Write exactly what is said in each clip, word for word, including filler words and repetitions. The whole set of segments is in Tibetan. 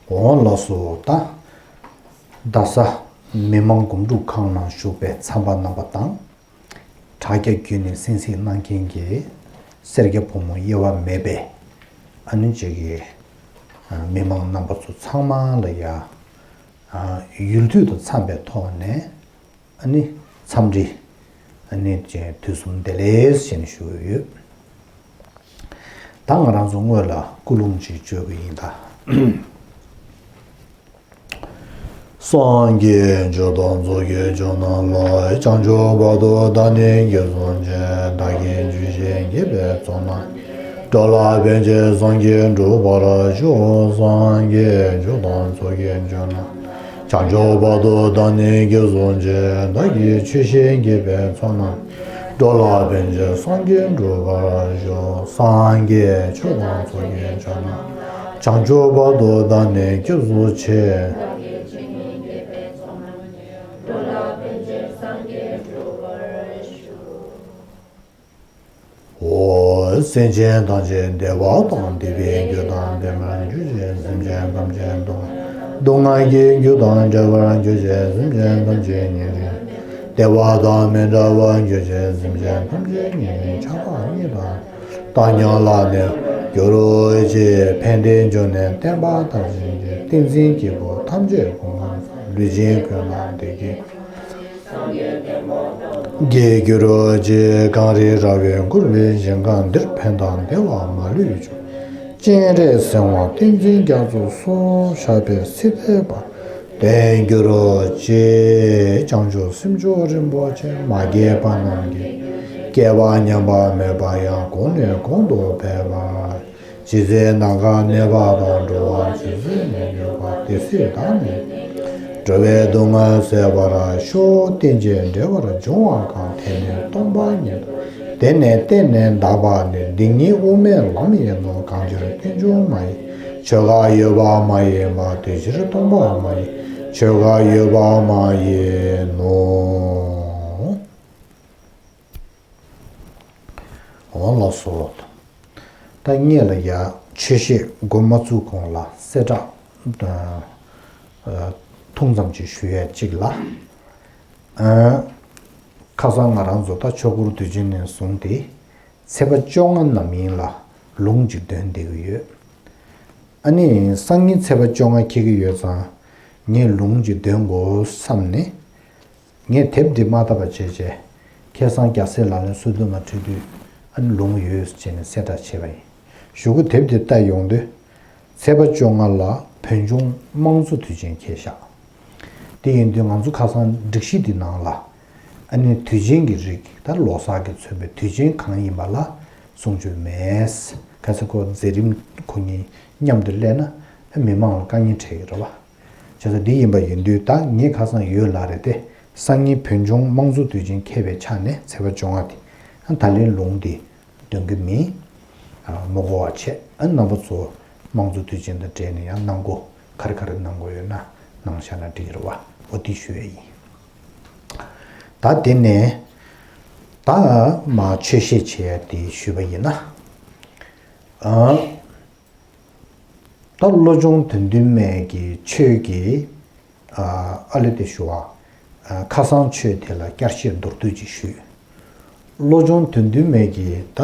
འོང་ལགས་སོ། ད་རྡ་ས་མི་མང་སྒོམ་སྒྲུབ་ཁང་ནང་བཞུགས་པའི་ཚངས་པ་རྣམ་པ་དང་། དྲ་རྒྱ་བརྒྱུད་ནས་གསན་གཟིགས་གནང་མཁན་གྱི་སེར་སྐྱ་ཕོ་མོ་དབྱེ་བ་མེད་པའི་ཨ་ནི་ཅིག་གི་མི་མང་རྣམ་པ་ཚོ་ཚང་མ་ལ་ཡ་ཡུལ་དུས་དང་འཚམས་པའི་ཐོག་ནས་ཨ་ནི་འཚམས་འདྲི་ཨ་ནི་ཅན་དུས་གསུམ་བདེ་ལེགས་ཞེས་ནས་ཞུ་གི་ཡོད། ད་ང་རང་ཚོ་སྔོན་ལ་སྐུ་རླུང་ཅིག་བརྗོད་ཀྱི་ཡིན་ད། སངས་རྒྱས་ཆོས་དང་ཚོགས་ཀྱི་མཆོག་རྣམས་ལ། བྱང་ཆུབ་བར་དུ་བདག་ནི་སྐྱབས་སུ་མཆི། བདག་གིས་ཆོས་བཤད་མཁས་པའི་ཚོགས་རྣམས། འགྲོ་ལ་ཕན་ཕྱིར་བསམས་ཀྱིས་འགྲུབ་པར་ཤོག་སངས་རྒྱས་ཆོས་དང་ཚོགས་ཀྱི་མཆོག་རྣམས། བྱང་ཆུབ་བར་དུ་བདག་ནི་སྐྱབས་སུ་མཆི། བདག་གིས་ཆོས་བཤད་མཁས་པའི་ཚོགས་རྣམས། འགྲོ་ལ་ཕན་ཕྱིར་བསམས་ཀྱིས་འགྲུབ་པར་ཤོག་སངས་རྒྱས་ཆོས་དང་ཚོགས་ཀྱི་མཆོག་རྣམས། བྱང་ཆུབ་བར་དུ་བདག་ནི་སྐྱབས་སུ་མཆི། འོ། སེམས་ཅན་ཐམས་ཅད་བདེ་བ་དང་བདེ་བའི་རྒྱུ་དང་ལྡན་པར་གྱུར་ཅིག་སེམས་ཅན་ཐམས་ཅད་སྡུག་སྡུག་བསྔལ་གྱི་རྒྱུ་དང་བྲལ་བར་གྱུར་ཅིག་སེམས་ཅན་ཐམས་ཅད་ཉེ་རིང་བདེ་བ་དང་མི་འབྲལ་བར་གྱུར་ཅིག་སེམས་ཅན་ཐམས་ཅད་ཉེ་རིང་ཆགས་པ་ཉིད་དང་བཏང་སྙོམས་ལ་ནི་འགྱུར་རོ་ཅེས་ཕན་བདེའི་འབྱུང་གནས་བསྟན་པ་དར་ཞིང་རྒྱས། བསྟན་འཛིན་སྐྱེས་བུ་ཐམས་ཅད་སྐུ་མངའ་ལུས་ཅན་ཀུན་ལ་བདེ་སྐྱིད་རྒྱས་གྱུར་རོ་ཅེས། གངས་རི་ར་བས་བསྐོར་བའི་ཞིང་ཁམས་འདིར་ཕན་དང་བདེ་བ་མ་ལུས་འབྱུང་། སྤྱན་རས་གཟིགས་དབང་བསྟན་འཛིན་རྒྱ་མཚོ་སོགས་ཞབས་པད་སྲིད་མཐའི་བར་བརྟན་གྱུར་རོ་ཅེས། བྱང་ཆུབ་སེམས་མཆོག་རིན་པོ་ཆེ། མ་སྐྱེས་པ་རྣམས་ཀྱི་སྐྱེ་བ་ཉམས་པ་མེད་པ་ཡང་། གོང་ནས་གོང་དུ་འཕེལ་བར། ཇི་སྲིད་ནམ་མཁའ་གནས་པ་དང་། འགྲོ་བ་ཇི་སྲིད་ནས་གྱུར་པ། དེ་སྲིད་བདག་ནི་འགྲོ་བའི་སྡུག་བསྔལ་སེལ་བར་ཤོག་རྟེན་ཅིང་འབྲེལ་བར་འབྱུང་བ་གང་། དེ་ནི་སྟོང་པ་ཉིད་དོ། དེ་ནི་གཏན་ནས་འདག་པ་ནི། འདི་ཉིད་དབུ་མའི་ལམ་ཡིན་ནོ། གང་ཕྱིར་རྟེན་འབྱུང་མ་ཡིན་ཆོས་འགའ་ཡོད་པ་མ་ཡིན་པ། དེ་ཕྱིར་སྟོང་པ་མ་ཡིན་ཆོས་འགའ་ཡོད་པ་མ་ཡིན་ནོ། འོང་ལགས་སོ། ད་ངེད་ལ་ཡ་ཆོས་བཤད་འགོ་མ་བཙུགས་གོང་ལ་གསལ་བསྒྲགས་ཐུང་ཙམ་ཅིག་ཞུ་ཡ་གཅིག་ལ། ཨ། ཁ་སང་ང་རང་ཚོ་ད་ཆོས་འཁོར་དུས་ཆེན་ནས་བཟུང་སྟེ་ཚེས་པ་བཅོ་ལྔ་ནམ་ཡིན་ལ་ལུང་ཅིག་འདོན་བསྡད་ཀྱི་ཡོད། ཨ་ནི་སང་ཉིན་ཚེས་པ་བཅོ་ལྔ་འཁེལ་གྱི་ཡོད་ཙང་ངས་ལུང་ཅིག་འདོན་དགོས་བསམ་ནས། ངས་དེབ་འདི་མ་བལྟས་པ་བྱས་བྱས། ཁ་སང་རྒྱལ་སྲས་ལག་ལེན་སོ་བདུན་མ་ཁྲིད་དུས་ཨ་ནི་ལུང་ཡོད་ཅེས་ནས་གསལ་བསྒྲགས་བྱས་པ་ཡིན། གཞུག་གུ་དེབ་འདི་བལྟས་ཡོང་དུས། ཚེས་པ་བཅོ་ལྔ་ལ་བོད་ལྗོངས་དམངས་གཙོ་དུས་ཆེན་འཁེལ་བཞག་དེ་ཡིན་དུས་ང་ཚོ་ཁ་སང་སྒྲིག་གཞི་འདི་ནང་ལ་ཨ་ནི་དུས་ཆེན་གྱི་རིགས་ད་ལོ་གསར་གྱིས་མཚོན་པའི་དུས་ཆེན་གང་ཡིན་པ་ལ་གསུང་ཆོས་མེད། གལ་སྲིད་ཁོ་མཛད་རིམ་ཁོ་གཉིས་མཉམ་དུ་སླེབས་ན་མི་མང་ལ་དཀའ་ངལ་འཕྲད་ཀྱི་རེད་བ། བྱས་ཙང་འདི་ཡིན་པ་ཡིན་དུས་ད་ངས་ཁ་སང་ཡོད་ལ་རེད་དེ། སང་ཉིན་བོད་ལྗོངས་དམངས་གཙོ་དུས་ཆེན་འཁེལ་བའི་ཆ་ནས་ཚེས་པ་བཅོ་ལྔ་དེ་ད་ལན་ལུང་དེ་འདོན་གྱི་མིན། མ་གོ་བ་བྱས། ཨ་རྣམ་པ་ཚོ་དམངས་གཙོ་དུས་ཆེན་དང་འབྲེལ་ནས་ཡང་གནང་སྒོ་ག་རེ་ག་རེ་གནང་དགོས་ཡོད་ན་གནང་བཞག་ན་འགྲིག་གི་རེད་བ། འོ་དེ་ཞུ་ཡ་ཡིན། ད་དེ་ནས་ད་མ་ཆོས་བཤད་བྱེད་ཡ་དེ་ཞུས་པ་ཡིན་ན། ཨ། ད་བློ་སྦྱོང་དོན་བདུན་མའི་གི་ཆོས་ཀྱི་ཨ་ལས་དེ་ཞུ་བ། ཁ་སང་ཆོས་དེ་ལ་བསྐྱར་བཤད་མདོར་བསྡུས་ཅིག་ཞུས། བློ་སྦྱོང་དོན་བདུན་མའི་གི་ད་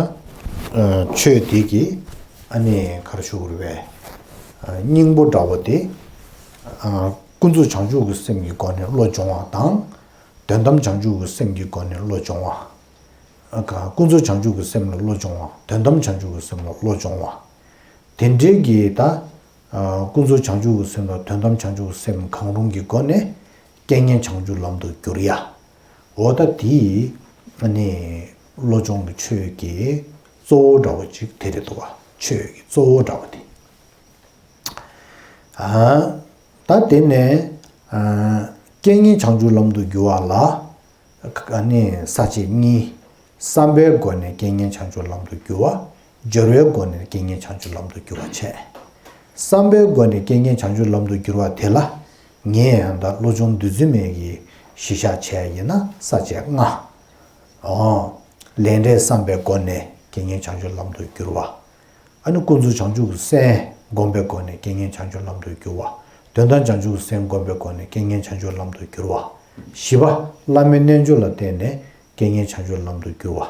ཆོས་དེ་གི་ཨ་ནི་ག་རེ་ཞུ་དགོས་རེད་པས། སྙིང་པོ་འདྲ་བོ་དེ་ཀུན་རྫོབ་བྱང་ཆུབ་ཀྱི་སེམས་ཀྱི་སྒོ་ནས་བློ་སྦྱོང་བ་དང་། དོན་དམ་བྱང་ཆུབ་ཀྱི་སེམས་ཀྱི་སྒོ་ནས་བློ་སྦྱོང་བ། ཀུན་རྫོབ་བྱང་ཆུབ་ཀྱི་སེམས་ལ་བློ་སྦྱོང་བ། དོན་དམ་བྱང་ཆུབ་ཀྱི་སེམས་ལ་བློ་སྦྱོང་བ། དེ་འདྲའི་གི་ད། ཀུན་རྫོབ་བྱང་ཆུབ་ཀྱི་སེམས་དང་དོན་དམ་བྱང་ཆུབ་ཀྱི་སེམས་གང་རུང་གི་སྒོ་ནས་རྐྱེན་ངན་བྱང་ཆུབ་ལམ་དུ་བསྒྱུར་ཡ། འོ་ད་དེ་ནི་བློ་སྦྱོང་གི་ཆོས་ཀྱི་གཙོ་བོ་འདྲ་བོ་ཅིག་དེ་རེད་འདུག་བ། ཆོས་ཀྱི་གཙོ་བོ་འདྲ་བོ་དེ། ད་དེ་ནས་རྐྱེན་ངན་བྱང་ཆུབ་ལམ་དུ་བསྒྱུར་བ་ལ། ནི་ས་བཅད་གཉིས། བསམ་པའི་སྒོ་ནས་རྐྱེན་ངན་བྱང་ཆུབ་ལམ་དུ་བསྒྱུར་བ། སྦྱོར་བའི་སྒོ་ནས་རྐྱེན་ངན་བྱང་ཆུབ་ལམ་དུ་བསྒྱུར་བ་བྱས། བསམ་པའི་སྒོ་ནས་རྐྱེན་ངན་བྱང་ཆུབ་ལམ་དུ་བསྒྱུར་བ་དེ་ལ། ངས་ཡང་ད་བློ་སྦྱོང་བདུན་ཚིགས་མའི་གི་གཞི་བཞག་བྱས་ཡིན་ན་ས་བཅད་ལྔ། ཨོ། ལས་འབྲས་བསམ་པའི་སྒོ་ནས་རྐྱེན་ངན་བྱང་ཆུབ་ལམ་དུ་བསྒྱུར་བ། ཨ་ནི་ཀུན་རྫོབ་བྱང་ཆུབ་ཀྱི་སེམས་ བསྒོམ་པའི་སྒོ་ནས་རྐྱེན་ངན་བྱང་ཆུབ་ལམ་དུ་བསྒྱུར་བ། དོན་དམ་བྱང་ཆུབ་སེམས་བསྒོམ་པའི་སྒོ་ནས་རྐྱེན་ངན་བྱང་ཆུབ་ལམ་དུ་བསྒྱུར་བ། བཞི་པ་བླ་མའི་རྣལ་འབྱོར་ལ་བརྟེན་ནས་རྐྱེན་ངན་བྱང་ཆུབ་ལམ་དུ་བསྒྱུར་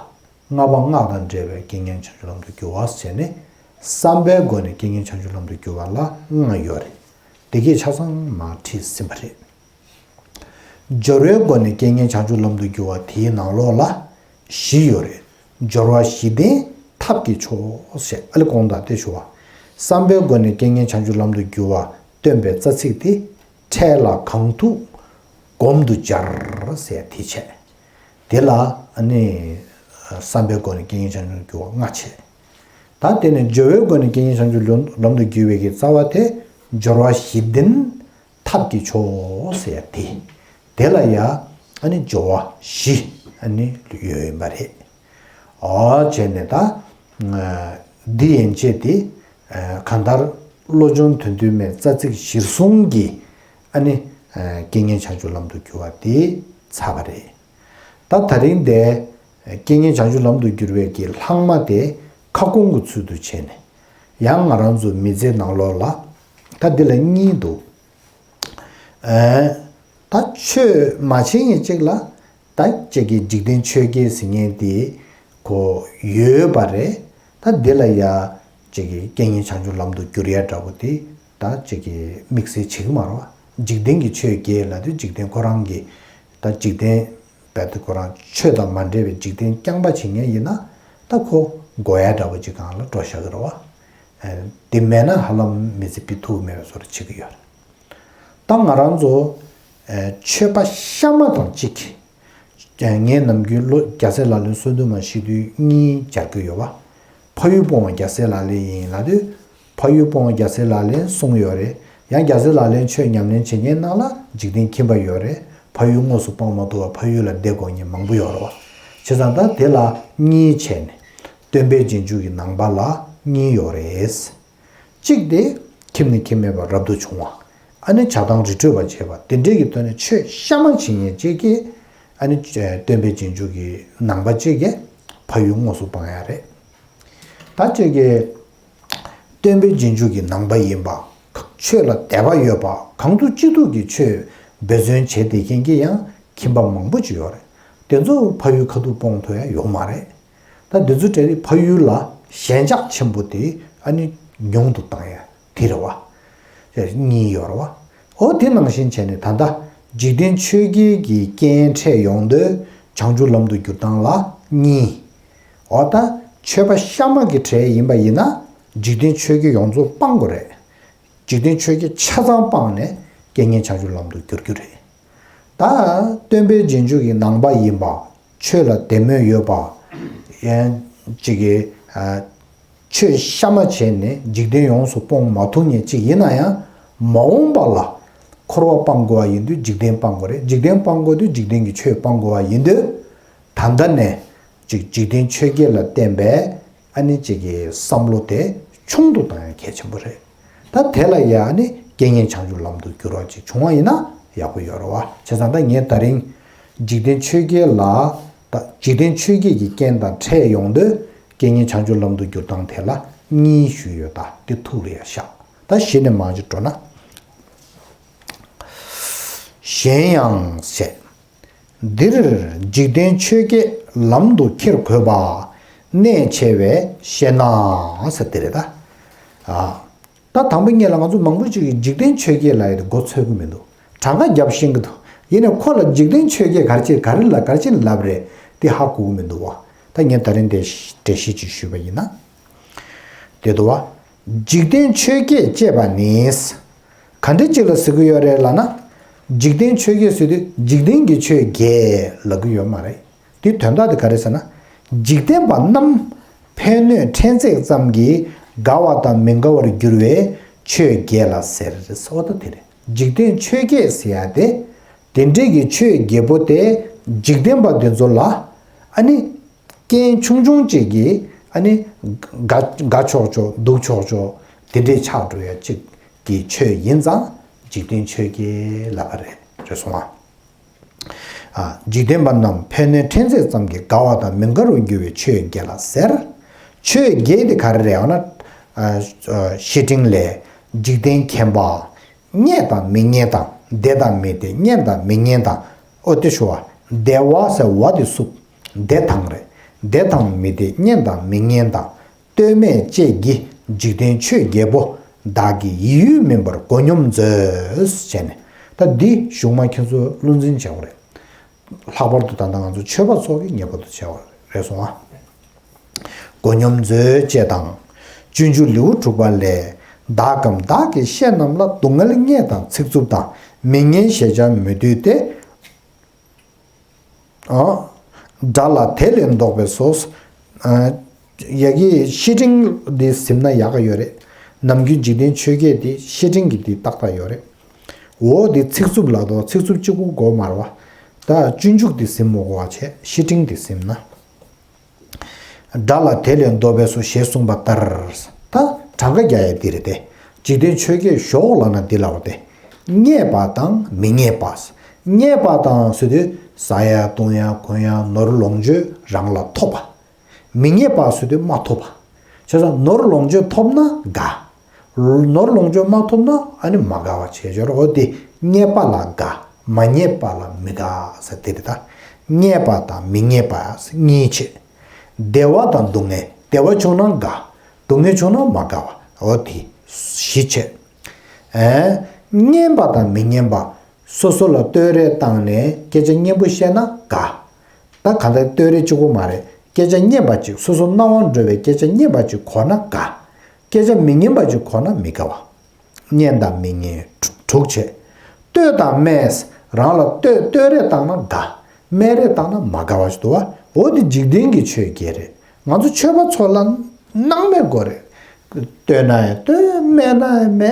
བ། ལྔ་པ་སྔགས་དང་འབྲེལ་བའི་རྐྱེན་ངན་བྱང་ཆུབ་ལམ་དུ་བསྒྱུར་བ་ཟེར་ནས། བསམ་པའི་སྒོ་ནས་རྐྱེན་ངན་བྱང་ཆུབ་ལམ་དུ་བསྒྱུར་བ་ལ་ལྔ་ཡོད་རེད། དེ་གས་ཆ་ཚང་མར་ཁྲིད་ཟིན་པ་རེད། སྦྱོར་བའི་སྒོ་ནས་རྐྱེན་ངན་བྱང་ཆུབ་ལམ་དུ་བསྒྱུར་བ་དེའི་ནང་ལོགས་ལ་བཞི་ཡོད་རེད། སྦྱོར་བ་བཞི་ལྡན་ཐབས་ཀྱི་མཆོག་ཟེར། ཨ་ལེ་གོང་དང་དེ་ཞུ་བ། བསམ་པའི་སྒོ་ནས་རྐྱེན་ངན་བྱང་ཆུབ་ལམ་དུ་བསྒྱུར་བ་སྟོན་པའི་རྩ་ཚིག་དེ། འཕྲལ་ལ་གང་ཐུབ་སྒོམ་དུ་སྦྱར་ཟེར་དེ་བྱས། དེ་ལ་ཨ་ནི་བསམ་པའི་སྒོ་ནས་རྐྱེན་ངན་བྱང་ཆུབ་ལམ་དུ་བསྒྱུར་བ་ལྔ་བྱས། ད་དེ་ནས་སྦྱོར་བའི་སྒོ་ནས་རྐྱེན་ངན་བྱང་ཆུབ་ལམ་དུ་བསྒྱུར་བའི་གི་རྩ་བ་དེ། སྦྱོར་བ་བཞི་ལྡན་ཐབས་ཀྱི་མཆོག་ཟེར་དེ། དེ་ལ་ཡ་ཨ་ནི་སྦྱོར་བ་བཞི་ཨ་ནི་ཡོད་ཡིན་པ་རེད། ཨོ་བྱས་ནས་ད་འདི་ཡན་ཆད་དེ་གང་ལྟར་བློ་སྦྱོང་དོན་བསྡུས་མའི་རྩ་ཚིག་གཞིར་བཟུང་གིས་ཨ་ནི་རྐྱེན་ངན་བྱང་ཆུབ་ལམ་དུ་བསྒྱུར་བ་དེ་ཚར་བ་རེད། ད་ད་རིང་དེ་རྐྱེན་ངན་བྱང་ཆུབ་ལམ་དུ་བསྒྱུར་བའི་གི་ལྷག་མ་དེ་ཁ་སྐོང་གི་ཚུལ་དུ་བྱས་ནས། ཡང་ང་རང་ཚོ་མི་ཚེའི་ནང་ལོགས་ལ་ད་འདི་ལ་གཉིས་འདུག་ཨེ། ད་ཆོས་མ་བྱེད་མཁན་གཅིག་ལ་ད་གཅིག་གི་འཇིག་རྟེན་ཆོས་བརྒྱད་ཟེར་མཁན་དེ་ཁོ་ཡོད་པ་རེད། ད་འདི་ལ་ཡ་གཅིག་གི་རྐྱེན་ངན་བྱང་ཆུབ་ལམ་དུ་བསྒྱུར་ཡ་འདྲ་པོ་དེ་ད་གཅིག་གི་དམིགས་བསལ་བྱེད་ཀྱི་མ་རེད་བ། འཇིག་རྟེན་གྱི་ཆོས་བརྒྱད་ལབ་དུས་འཇིག་རྟེན་ཁོ་རང་གི་ད་འཇིག་རྟེན་རྦད་དེ་ཁོ་རང་ཆོས་དང་མ་འབྲེལ་བའི་འཇིག་རྟེན་རྐྱང་པ་བྱེད་མཁན་ཡིན་ན་ད་ཁོ་དགོས་ཡ་འདྲ་པོ་ཅིག་སྒང་ལ་འགྲོ་བཞག་གི་རེད་བ། ཨེ། དེ་མེད་ན་ཧ་ལམ་མི་ཚེ་ཕུད་ཐུབ་མེད་པའི་བཟོ་འདྲ་བྱེད་ཀྱི་ཡོད་རེད། ད་ང་རང་ཚོ་ཨེ་ཆོས་པ་གཤའ་མ་དང་གཅིག་ངས་ནམ་རྒྱུན་བློ་རྒྱལ་སྲས་ལག་ལེན་གསོལ་འདེབས་མ་བྱེད་དུས་གཉིས་སྦྱར་གྱི་ཡོད་པ། ཕ་ཡུལ་སྤོང་བ་རྒྱལ་སྲས་ལག་ལེན་ཡིན་ལབ་དུས། ཕ་ཡུལ་སྤོང་བ་རྒྱལ་སྲས་ལག་ལེན་གསུངས་ཡོད་རེད། ཡང་རྒྱལ་སྲས་ལག་ལེན་ཆོས་ཉམས་ལེན་བྱེད་མཁན་ནང་ལ་འཇིག་རྟེན་ཁྱིམ་པ་ཡོད་རེད། ཕ་ཡུལ་དངོས་སུ་སྤོང་མ་ཐུབ་པ་ཕ་ཡུལ་ལ་བསྡད་དགོས་མཁན་མང་པོ་ཡོད་རེད་བ། བྱས་ཙང་ད་དེ་ལ་གཉིས་བྱས་ནས་སྟོན་པའི་རྗེས་འཇུག་གི་ནང་པ་ལ་གཉིས་ཡོད་རེད། གཅིག་དེ་ཁྱིམ་ནས་ཁྱིམ་མེད་པར་རབ་ཏུ་བྱུང་བ། ཨ་ནི་བྱ་བཏང་རི་ཁྲོད་པ་བྱས་པ་དེ་འདྲས་ཀྱི་ཐོག་ནས་ཆོས་གཤའ་མ་བྱེད་མཁན་གཅིག་གིས་ཨ་ནི་སྟོན་པའི་རྗེས་འཇུག་གི་ནང་པ་གཅིག་གིས་ཕ་ཡུལ་དངོས་སུ་སྤང་ཡ་རེད། ད་གཅིག་གིས་སྟོན་པའི་རྗེས་འཇུག་གི་ནང་པ་ཡིན་པ། ཆོས་ལ་དད་པ་ཡོད་པ་གང་ཐུབ་ཅི་ཐུབ་ཀྱིས་ཆོས་འབད་བརྩོན་བྱས་བསྡད་མཁན་གྱི་ཡང་ཁྱིམ་པ་མང་པོ་ཅིག་ཡོད་རེད། དེ་ཚོ་ཕ་ཡུལ་ཁ་ཐུག་སྤོང་ཐུབ་ཡ་ཡོད་མ་རེད། ད་འདི་ཚོ་གྲས་ནི་ཕ་ཡུལ་ལ་ཞེན་ཆགས་ཆེན་པོ་དེ་ཨ་ནི་ཉུང་དུ་བཏང་ཡ་དེ་རེད་བ། གཉིས་ཡོད་རེད་བ། འོ་དེ་ནང་བཞིན་བྱས་ནས་ད་ལྟ་འཇིག་རྟེན་ཆོས་བརྒྱད་ཀྱི་རྐྱེན་འཕྲད་ཡོང་དུས་བྱང་ཆུབ་ལམ་དུ་བསྒྱུར་སྟངས་ལ་གཉིས། འོ་ད་ཆོས་པ་གཤའ་མ་གི་གྲས་ཡིན་པ་ཡིན་ན་འཇིག་རྟེན་ཆོས་བརྒྱད་ཡོངས་རྫོགས་སྤང་དགོས་རེད། འཇིག་རྟེན་ཆོས་བརྒྱད་ཆ་ཚང་སྤངས་ནས་རྐྱེན་ངན་བྱང་ཆུབ་ལམ་དུ་བསྒྱུར་རྒྱུ་རེད། ད་སྟོན་པའི་རྗེས་འཇུག་གི་ནང་པ་ཡིན་པ། ཆོས་ལ་དད་མོས་ཡོད་པ། ཡང་གཅིག་གིས་ཨ་ཆོས་གཤའ་མ་བྱས་ནས་འཇིག་རྟེན་ཡོངས་སུ་སྤོང་མ་ཐུབ་མཁན་གཅིག་ཡིན་ན་ཡང་། མ་འོངས་པ་ལ་འཁོར་བ་སྤང་དགོས་པ་ཡིན་དུས་འཇིག་རྟེན་སྤང་དགོས་རེད། འཇིག་རྟེན་སྤང་དགོས་དུས་འཇིག་རྟེན་གྱི་ཆོས་སྤང་དགོས་པ་ཡིན་དུས། ད་ལྟ་ནས་ཅིག་འཇིག་རྟེན་ཆོས་བརྒྱད་ལ་བརྟེན་པའི་ཨ་ནི་ཅིག་གི་བསམ་བློ་དེ་ཆུང་དུ་བཏང་ཡ་གལ་ཆེན་པོ་རེད། ད་དེ་ལ་ཡ་ཨ་ནི་རྐྱེན་ངན་བྱང་ཆུབ་ལམ་དུ་བསྒྱུར་བ་ཅིག་བྱུང་བ་ཡིན་ན་ཡག་པོ་ཡོད་རེད་བ། བྱས་ཙང་ད་ངས་ད་རིང་འཇིག་རྟེན་ཆོས་བརྒྱད་ལ་ད་འཇིག་རྟེན་ཆོས་བརྒྱད་ཀྱི་རྐྱེན་དང་འཕྲད་ཡོང་དུས་རྐྱེན་ངན་བྱང་ཆུབ་ལམ་དུ་བསྒྱུར་སྟངས་དེ་ལ་གཉིས་ཞུས་ཡོད། ད་དེ་ཐུགས་ལ་ཡ་བཞག་ད་གཞི་ནས་མར་ཅིག་འགྲོ་ན། གཞན་ཡང་ཞེས། འདིར་འཇིག་རྟེན་ཆོས་བརྒྱད་ལམ་དུ་འཁྱེར་དགོས་པ་གནད་ཆེ་བས་ཤེ་ན་ཟེར་དེ་རེད་ད། ཨ། ད་དང་པོ་ཉིད་ལ་ང་ཚོ་མང་པོ་ཅིག་གིས་འཇིག་རྟེན་ཆོས་བརྒྱད་ལབ་ཡ་དེ་མགོ་ཚོད་ཀྱི་མི་འདུག་གྲངས་ཀ་རྒྱབ་ཤེས་ཀྱི་འདུག་ཡིན་ནའི་ཁོ་ལ་འཇིག་རྟེན་ཆོས་བརྒྱད་ག་རེ་བྱེད་ག་རེ་ལ་ག་རེ་བྱེད་ལབ་རེད་དེ་ཧ་གོ་གི་མི་འདུག་བ། ད་ངས་ད་རིང་དེ་འགྲེལ་བཤད་ཅིག་ཞུས་པ་ཡིན་ན། དེ་འདུག་བ། འཇིག་རྟེན་ཆོས་བརྒྱད་ཅེས་པ་ནི། ག་འདྲ་ཅིག་ལ་ཟེར་གྱི་ཡོད་རེད་ལབ་ན། འཇིག་རྟེན་ཆོས་བརྒྱད་ཟེར་དུས་འཇིག་རྟེན་གྱི་ཆོས་བརྒྱད་ལབ་ཀྱི་ཡོད་མ་རེད། དེའི་དོན་དག་དེ་ག་རེ་ཟེར་ན། འཇིག་རྟེན་པ་རྣམས་ཕན་གནོད་ཕྲན་ཚེགས་ཙམ་གྱིས་དགའ་བ་དང་མི་དགའ་བར་འགྱུར་བའི་ཆོས་བརྒྱད་ལ་ཟེར། ཟེར་བ་ད་དེ་རེད། འཇིག་རྟེན་ཆོས་བརྒྱད་ཟེར་ཡ་དེ། དེ་འདྲའི་གི་ཆོས་བརྒྱད་པོ་དེ་འཇིག་རྟེན་པ་དེ་ཚོ་ལ་ཨ་ནི། རྐྱེན་ཆུང་ཆུང་གཅིག་གིས་ཨ་ནི་དགའ་དགའ་ཆོག་ཆོག་སྡུག་ཆོག་ཆོག་དེ་འདྲའི་ཆགས་འགྲོ་ཡ་གཅིག་གི་ཆོས་ཡིན་ཙང་འཇིག་རྟེན་ཆོས་བརྒྱད་ལབ་པ་རེད། རེད་སོང་ང་། ཨ། འཇིག་རྟེན་པ་རྣམས་ཕན་གནོད་ཕྲན་ཚེགས་ཙམ་གྱིས་དགའ་བ་དང་མི་དགའ་རུ་འགྱུར་བའི་ཆོས་བརྒྱད་ལ་ཟེར། ཆོས་བརྒྱད་དེ་ག་རེ་རེད་ཨ་ན། བཤེས་སྤྲིང་ལས། འཇིག་རྟེན་མཁྱེན་པ། རྙེད་དང་མི་རྙེད་དང་། བདེ་དང་མི་བདེ། སྙན་དང་མི་སྙན་དང་། ཨོ་དེ་ཞུ་བ། བདེ་བ་ཟེར་བ་དེ་སུབ། བདེ་དང་རེད། བདེ་དང་མི་བདེ། སྙན་དང་མི་སྙན་དང་། ལྟོས་མེད་ཅེས་བགྱི། འཇིག་རྟེན་ཆོས་བརྒྱད་པོ། བདག་གི་ཡིད་ཡུལ་མིན་པར་མགོ་སྙོམས་མཛོད། ཟེར་ནས་ད་འདི་གཞུང་མ་ཁྱེད་ཚོ་བློ་འཛིན་བྱེད་དགོས་རེད། ལྷག་པར་དུ་ད་ལྟ་ང་ཚོ་ཆོས་པ་ཚོ་གིས་ངེས་པར་དུ་བྱེད་དགོས་རེད་སོང་ཨ། མགོ་སྙོམས་མཛོད་ཅེས་དང་། སྤྱོད་འཇུག་ལེའུ་དྲུག་པ་ལས། བདག་གམ་བདག་གི་བཤེས་རྣམས་ལ། སྡུག་བསྔལ་རྙེད་དང་ཚིག་རྩུབ་དང་། མི་སྙན་ཞེས་བྱ་མི་འདོད་དེ། ཨ། དགྲ་ལ་དེ་ལས་བཟློག་པས་སོ། ཨ། ཡ་གི་བཤེས་སྤྲིང་འདི་ཟིན་ན་ཡག་ག་ཡོད་རེད། ནམ་རྒྱུན་འཇིག་རྟེན་ཆོས་བརྒྱད་འདི་བཤེས་སྤྲིང་གི་འདི་ཏག་ཏག་ཡོད་རེད། འོ་འདི་ཚིག་རྩུབ་ལ་དོ་ཚིག་རྩུབ་གཅིག་པུ་དགོས་མ་རེད་བ། ད་སྤྱོད་འཇུག་འདི་ཟིན་མ་དགོས་པ་བྱས་བཤེས་སྤྲིང་འདི་ཟིན་ན། དགྲ་ལ་དེ་ལས་བཟློག་པས་སོ་ཞེས་གསུངས་པ་ལྟར། ད་གྲངས་ཀ་རྒྱག་ཡ་འདི་རེད་དེ། འཇིག་རྟེན་ཆོས་བརྒྱད་ཞོག་ལབ་ན་འདི་ལབ་པ་སྟེ། རྙེད་པ་དང་མི་རྙེད་པ། རྙེད་པ་དང་ཟེར་དུས་ཟ་ཡ་བཏུང་ཡ་གོན་ཡ་ནོར་ལོངས་སྤྱོད་རང་ལ་ཐོབ་པ། མི་རྙེད་པ་ཟེར་དུས་མ་ཐོབ་པ། བྱས་ཙང་ནོར་ལོངས་སྤྱོད་ཐོབ་ན་དགའ། ནོར་ལོངས་སྤྱོད་མ་ཐོབ་ན་ཨ་ནི་མ་དགའ་བ་བྱས་སྦྱོར། འོ་དེ་རྙེད་པ་ལ་དགའ། མ་རྙེད་པ་ལ་མི་དགའ་ཟེར་དེ་རེད་ད། རྙེད་པ་དང་མི་རྙེད་པ་གཉིས་བྱས། བདེ་བ་དང་སྡུག་བསྔལ། བདེ་བ་བྱུང་ན་དགའ། སྡུག་བསྔལ་བྱུང་ན་མ་དགའ་བ། འོ་དེ་བཞི་བྱས། ཨེ། སྙན་པ་དང་མི་སྙན་པ། སོ་སོ་ལ་བསྟོད་ར་བཏང་ནས་སྐད་ཆ་སྙན་པོ་བཤད་ན་དགའ། ད་གང་ལྟར་བསྟོད་ར་གཅིག་པོ་མ་རེད། སྐད་ཆ་སྙན་པ་ཅིག་སོ་སོ་སྣང་བ་འགྲོ་བའི་སྐད་ཆ་སྙན་པ་ཅིག་གོ་ན་དགའ། སྐད་ཆ་མི་སྙན་པ་ཅིག་གོ་ན་མི་དགའ་བ། སྙན་དང་མི་སྙན་དྲུག་བྱས། བསྟོད་དང་སྨད། རང་ལ་བསྟོད་བསྟོད་ར་བཏང་ན་དགའ། སྨད་ར་བཏང་ན་མ་དགའ་བ་ཞིག་འདུག་བ། འོ་དེ་འཇིག་རྟེན་གྱི་ཆོས་བརྒྱད་རེད། ང་ཚོ་ཆོས་པ་ཚོ་ལ་སྣང་མེད་དགོས་རེད། བསྟོད་ན་ཡང་བསྟོད། སྨད་ན་ཡང་སྨད།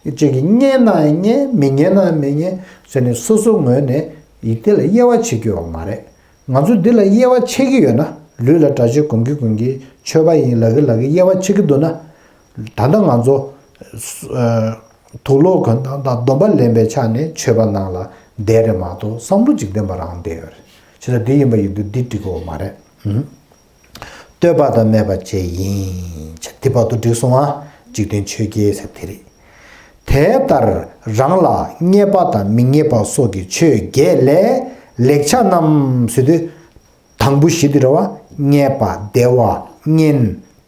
གཅིག་གིས་སྙན་ན་ཡང་སྙན། མི་སྙན་ན་ཡང་མི་སྙན་ཟེར་ནས་སོ་སོ་ངོས་ནས་ཡིད་དེ་ལ་དབྱེ་བ་ཕྱེ་རྒྱུ་ཡོད་མ་རེད། ང་ཚོ་འདི་ལ་དབྱེ་བ་ཕྱེ་གི་ཡོད་ན། ལུས་ལ་གྲྭ་ཆས་གོན་གི་གོན་གི་ཆོས་པ་ཡིན་ལབ་གི་ལབ་གི་དབྱེ་བ་ཕྱེ་གི་འདུག་ན། ད་ལྟ་ང་ཚོ་དུག་ལོག་གོན་སྟངས་དང་སྡོམ་པ་ལེན་པའི་ཆ་ནས་ཆོས་པ་ནང་ལ་བསྡད་རེད་མ་གཏོགས་བསམ་བློ་འཇིག་རྟེན་པ་རང་བསྡད་ཡོད་རེད། བྱས་ཙང་འདི་ཡིན་པ་ཡིན་དུས་འདི་འགྲིག་གི་ཡོད་མ་རེད། ཨུམ། བསྟོད་པ་དང་སྨད་པ་བཅས་ཡིན། བྱས་འདི་བར་དུ་འགྲིག་སོང་ཨ། འཇིག་རྟེན་ཆོས་བརྒྱད་ཟེར་དེ་རེད། དེ་ལྟར་རང་ལ་རྙེད་པ་དང་མི་རྙེད་པ་སོགས་ཀྱི་ཆོས་བརྒྱད་ལས་ལེགས་ཆ་རྣམས་ཟེར་དུས། དང་པོ་བཞི་དེ་རེད་བ། རྙེད་པ། བདེ་བ། སྙན།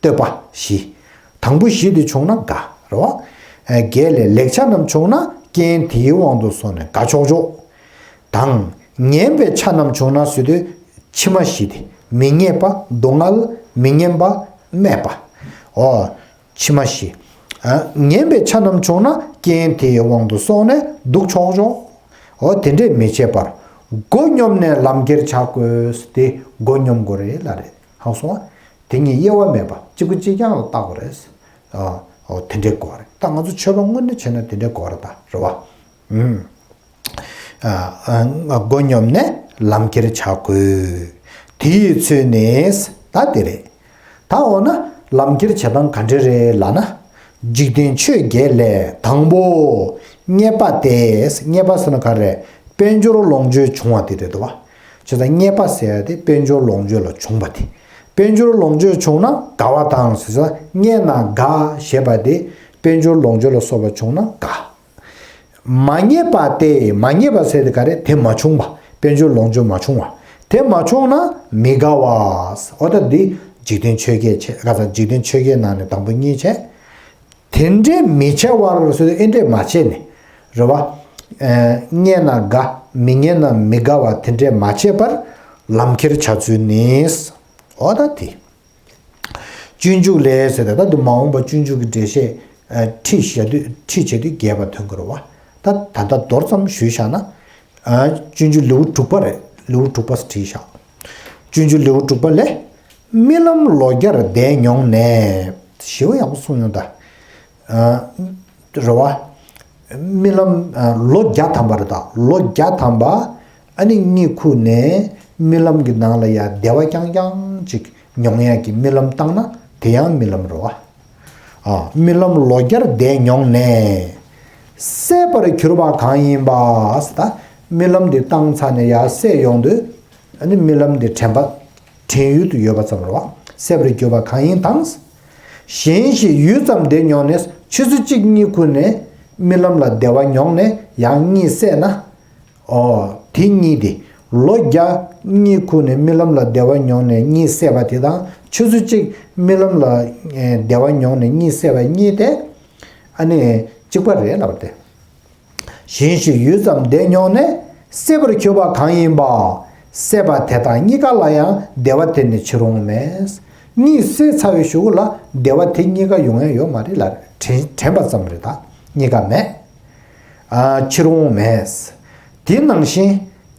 བསྟོད་པ་བཞི། དང་པོ་བཞི་དེ་བྱུང་ན་དགའ་རེད་བ། ཨ། བརྒྱད་ལས་ལེགས་ཆ་རྣམས་བྱུང་ན་རྐྱེན་དེའི་དབང་དུ་སོང་ནས་དགའ་ཆོག་ཆོག་དང་། ངན་པའི་ཆ་རྣམས་བྱུང་ན་ཟེར་དུས་ཕྱི་མ་བཞི་དེ། མི་རྙེད་པ། སྡུག་བསྔལ། མི་སྙན་པ། སྨད་པ། འོ། ཕྱི་མ་བཞི། ཨ། ངན་པའི་ཆ་རྣམས་བྱུང་ན་རྐྱེན་དེའི་དབང་དུ་སོང་ནས་སྡུག་ཆོག་ཆོག་འོ་དེ་འདྲས་མི་བྱེད་པར། མགོ་སྙོམས་ནས་ལམ་ཁྱེར་བྱ་དགོས། དེ་མགོ་སྙོམས་དགོས་རེད་ལབ་རེད། ཧང་སོང་ཨ། དེ་གཉིས་དབྱེ་བ་མེད་པ་གཅིག་པུ་གཅིག་རྐྱང་ལ་བལྟ་དགོས་རེད། ཨ། འོ་དེ་འདྲས་དགོས་རེད། ད་ང་ཚོ་ཆོས་པ་དངོས་གནས་བྱས་ན་དེ་འདྲས་དགོས་རེད་ད་རེད་བ། ཨུམ། ཨ། ཨ། མགོ་སྙོམས་ནས་ལམ་ཁྱེར་བྱ་དགོས། དེའི་ཚུལ་ནི་ད་དེ་རེད། ད་འོ་ན་ལམ་ཁྱེར་བྱེད་སྟངས་ག་འདྲ་རེད་ལབ་ན། འཇིག་རྟེན་ཆོས་བརྒྱད་ལས་དང་པོ། རྙེད་པ་སྟེ། རྙེད་པ་ཟེར་ན་ག་རེ། དཔལ་འབྱོར་ལོངས་སྤྱོད་བྱུང་བ་དེ་རེད་དོ། བྱས་ཙང་རྙེད་པ་ཟེར་ཡ་དེ་དཔལ་འབྱོར་ལོངས་སྤྱོད་ལ་བྱུང་བ་དེ། དཔལ་འབྱོར་ལོངས་སྤྱོད་བྱུང་ན་དགའ་བ་དང་ཟེར་ཙང་རྙེད་ན་དགའ་ཞེས་པ་དེ་དཔལ་འབྱོར་ལོངས་སྤྱོད་ལ་སོགས་པ་བྱུང་ན་དགའ། མ་རྙེད་པ་སྟེ། མ་རྙེད་པ་ཟེར་དེ་ག་རེ། དེ་མ་བྱུང་བ། དཔལ་འབྱོར་ལོངས་སྤྱོད་མ་བྱུང་བ། དེ་མ་བྱུང་ན་མི་དགའ་བ། འོ་ད་འདི་འཇིག་རྟེན་ཆོས་བརྒྱད་བྱས། ག་ས་འཇིག་རྟེན་ཆོས་བརྒྱད་ནང་ནས་དང་པོ་གཉིས་བྱས། དེ་འདྲས་མི་བྱ་བར་ཟེར་དུས་ཨེ་འདྲས་མ་བྱས་ནས་རེད་བ། ཨ། རྙེད་ན་དགའ། མི་རྙེད་ན་མི་དགའ་བ་དེ་འདྲས་མ་བྱས་པར་ལམ་ཁྱེར་བྱ་ཚུལ་ནི། འོ་ད་དེ། སྤྱོད་འཇུག་ལས་ཟེར་ཏེ་ད་དུང་མ་འོངས་པ་སྤྱོད་འཇུག་གི་འགྲེལ་བཤད། ཨ། ཁྲིད་བྱ་དུས་ཁྲིད་བྱེད་དུས་རྒྱས་པ་ཐོན་དགོས་རེད་བ། ད་ད་ལྟ་མདོར་ཙམ་ཞུས་བཞག་ན། ཨ། སྤྱོད་འཇུག་ལེའུ་དྲུག་པ་རེད། ལེའུ་དྲུག་པ་བྲིས་བཞག་སྤྱོད་འཇུག་ལེའུ་དྲུག་པ་ལས། རྨི་ལམ་ལོ་བརྒྱར་བདས་མྱོང་ནས། ཞེ་པོ་ཡག་པོ་གསུངས་ཡོང་ད། ཨ། རེད་བ། རྨི་ལམ། ཨ། ལོ་བརྒྱ་ཐམ་པ་རེད་ད། ལོ་བརྒྱ་ཐམ་པ། ཨ་ནི་གཉིད་ཁུག་ནས་རྨི་ལམ་གྱི་ནང་ལ་ཡ་བདེ་བ་རྐྱང་རྐྱང་ཅིག་མྱོང་ཡ་གི་རྨི་ལམ་བཏང་ན་དེ་ཡང་རྨི་ལམ་རེད་བ། ཨ། རྨི་ལམ་ལོ་བརྒྱར་བདས་མྱོང་ནས། སད་པར་གྱུར་པ་གང་ཡིན་པ་ཟེར་ད། རྨི་ལམ་འདི་བཏང་ཚར་ནས་ཡར་སད་ཡོང་དུས། ཨ་ནི་རྨི་ལམ་འདི་དྲན་པ། དྲན་ཡུལ་དུ་ཡོད་པ་ཙམ་རེད་བ། སད་པར་གྱུར་པ་གང་ཡིན་དང་། གཞན་ཞིག་ཡུད་ཙམ་བསྡད་མྱོང་ནས། ཆུ་ཚོད་གཅིག་གཉིས་ཁུར་ནས་རྨི་ལམ་ལ་བདེ་བ་མྱོང་ནས་ཡང་གཉིད་སད་ན། ཨོ། དེ་གཉིས་དེ་ལོ་བརྒྱ་གཉིས་ཁུར་ནས་རྨི་ལམ་ལ་བདེ་བ་མྱོང་ནས་གཉིད་སད་པ་དེ་དང་། ཆུ་ཚོད་གཅིག་རྨི་ལམ་ལ་ཨེ་བདེ་བ་མྱོང་ནས་གཉིད་སད་པ་གཉིས་དེ་ཨ་ནི་གཅིག་པ་རེད་ལབ་པ་སྟེ། གཞན་ཞིག་ཡུད་ཙམ་བསྡད་མྱོང་ནས། སད་པར་གྱུར་པ་གང་ཡིན་པ། སད་པ་དེ་དག་གཉིས་ཀ་ལ་ཡང་བདེ་བ་དེ་ནི་ཕྱིར་འོང་མེད། གཉིད་སད་ཚར་བའི་གཞུག་གུ་ལ་བདེ་བ་དེ་གཉིས་ཀ་ཡོང་ཡ་ཡོད་མ་རེད་ལ། དྲན་དྲན་པ་ཙམ་རེད། ད་གཉིས་ཀ་མེད། ཨ། ཕྱིར་འོང་མེད། དེ་ནང་བཞིན་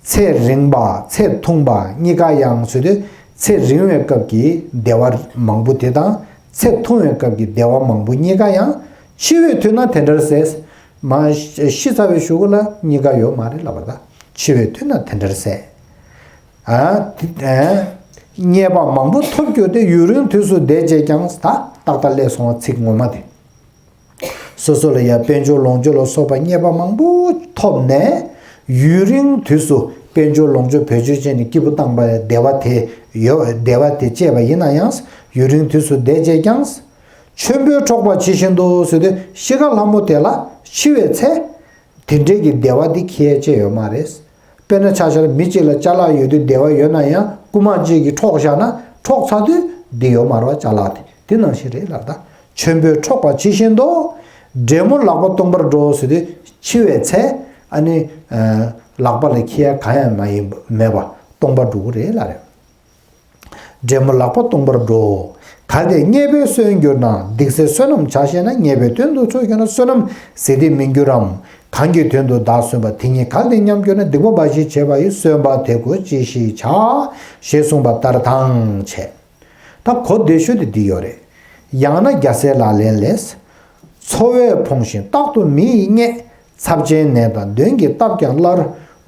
ཚེ་རིང་པ་ཚེ་ཐུང་པ་གཉིས་ཀ་ཡང་ཟེར་དུས། ཚེ་རིང་བའི་སྐབས་ཀྱི་བདེ་བ་མང་པོ་དེ་དང་། ཚེ་ཐུང་བའི་སྐབས་ཀྱི་བདེ་བ་མང་པོ་གཉིས་ཀ་ཡང་། འཆི་བའི་དུས་ན་དེ་འདྲར་ཟད། མ་ཤི་ཚར་བའི་གཞུག་གུ་ལ་གཉིས་ཀ་ཡོད་མ་རེད་ལབ་པ། ད་འཆི་བའི་དུས་ན་དེ་འདྲར་ཟད། ཨ། དེ་ཨ། རྙེད་པ་མང་པོ་ཐོབ་གྱུར་ཏེ། ཡུན་རིང་དུས་སུ་བསྡད་བྱས་ཀྱང་། ད་ཏག་ཏག་སླེབས་སོང་བ། ཚིག་ངོ་མ་དེ། སོ་སོ་ལ་ཡང་དཔལ་འབྱོར་ལོངས་སྤྱོད་ལ་སོགས་པ་རྙེད་པ་མང་པོ་ཐོབ་ནས། ཡུན་རིང་དུས་སུ་དཔལ་འབྱོར་ལོངས་སྤྱོད་བེད་སྤྱོད་བྱས་ནས་སྐྱིད་པོ་བཏང་བའི་བདེ་བ་དེ་ཡོད། བདེ་བ་དེ་སྤྱད་པ་ཡིན་ན་ཡང་། ཡུན་རིང་དུས་སུ་བསྡད་བྱས་ཀྱང་། ཆོམ་པོས་འཕྲོག་པ་ཇི་བཞིན་དུ་ཟེར་དུས། ཤི་ཁ་ལྷ་མོ་དེ་ལ་འཆི་བའི་ཚེ་དེ་འདྲའི་གི་བདེ་བ་དེ་ཁྱེད་ཅེས་ཡོད་མ་རེད། དཔེར་ན་ཆ་བཞག་ན་མི་གཅིག་ལ་ཅ་ལག་ཡོད་དུས་བདེ་བ་ཡོད་ན་ཡང་། རྐུན་མ་གཅིག་གིས་འཕྲོག་བཞག་ན། འཕྲོག་ཚར་དུས་འདི་ཡོད་མ་རེད་པ། ཅ་ལག་དེ། དེ་ནང་བཞིན་རེད་ལབ། ད་ཆོམ་པོས་འཕྲོག་པ་ཇི་བཞིན་དུ། འདྲེ་མོ་ལག་པ་སྟོང་པར་འགྲོ་ཟེར་དུས། འཆི་བའི་ཚེ་ཨ་ནི་ལག་པ་ལ་འཁྱེར་ཡ་གང་ཡང་མ་ཡིན་མེད་པ་སྟོང་པར་འགྲོ་གི་རེད་ལབ་རེད། འདྲེ་མོ་ལག་པ་སྟོང་པར་འགྲོ། གལ་ཏེ་རྙེད་པས་བསོད་གྱུར་ན། སྡིག་སེལ་བསོད་ནམས་བྱ་ཤེས་ན། རྙེད་པའི་དོན་དུ་ཚོགས་གྱུར་ན། བསོད་ནམས་ཟད་དེ་མི་འགྱུར་རམ། གང་གི་དོན་དུ་བདག་བསོད་པ། དེ་ཉིད་གལ་ཏེ་ཉམས་གྱུར་ན། སྡིག་པ་འབའ་ཞིག་བྱས་པ་ཡི། བསོད་པ་དེ་ཀུན་ཅི་ཞིག་བྱ། ཞེས་གསུངས་པ་ལྟར་དང་བྱས། ད་གོ་བདེ་ཤོས་དེ་འདི་ཡོད་རེད། ཡང་ན་རྒྱལ་སྲས་ལག་ལེན་ལས། འཚོ་བས་ཕོངས་ཤིང་རྟག་ཏུ་མི་ཡིས་བརྙས། ཚབས་ཆེན་ནད་དང་གདོན་གྱིས་བཏབ་ཀྱང་སླར།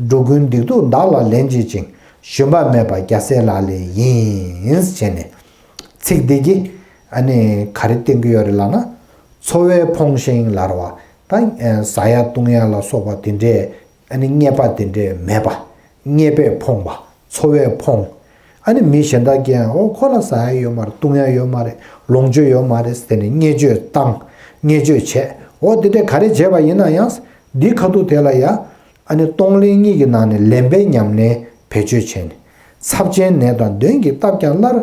འགྲོ་ཀུན་སྡིག་སྡུག་བདག་ལ་ལེན་བྱེད་ཅིང་། ཞུམ་པ་མེད་པ་རྒྱལ་སྲས་ལག་ལེན་ཡིན། ཟེར་ནས། ཚིག་འདི་གིས་ཨ་ནི་ག་རེ་བསྟན་གྱི་ཡོད་རེད་ལབ་ན། འཚོ་བས་ཕོངས་ཤིང་ལབ་པ། ད་ཟ་ཡ་བཏུང་ཡ་ལ་སོགས་པ་དེ་འདྲས། ཨ་ནི་རྙེད་པ་དེ་འདྲས་མེད་པ། རྙེད་པས་ཕོངས་པ། འཚོ་བས་ཕོངས། ཨ་ནི་མི་གཞན་དག་གིས་ཡང་། ཨོ། ཁོ་ལ་ཟ་ཡ་ཡོད་མ་རེད། བཏུང་ཡ་ཡོད་མ་རེད། ལོངས་སྤྱོད་ཡོད་མ་རེད་ཟེར་ནས་བརྙས་བཅོས་བཏང་། བརྙས་བཅོས་བྱས། ཨོ། དེ་འདྲས་ག་རེ་བྱས་པ་ཡིན་ན་ཡང་། འདིའི་ཁ་ཐུག་དེ་ལ་ཡ། ཨ་ནི་གཏོང་ལེན་གཉིས་ཀྱི་ནང་ནས་ལེན་པའི་ཉམས་ལེན་བེད་སྤྱོད་བྱས་ནས། ཚབས་ཆེན་ནད་དང་གདོན་གྱིས་བཏབ་ཀྱང་སླར།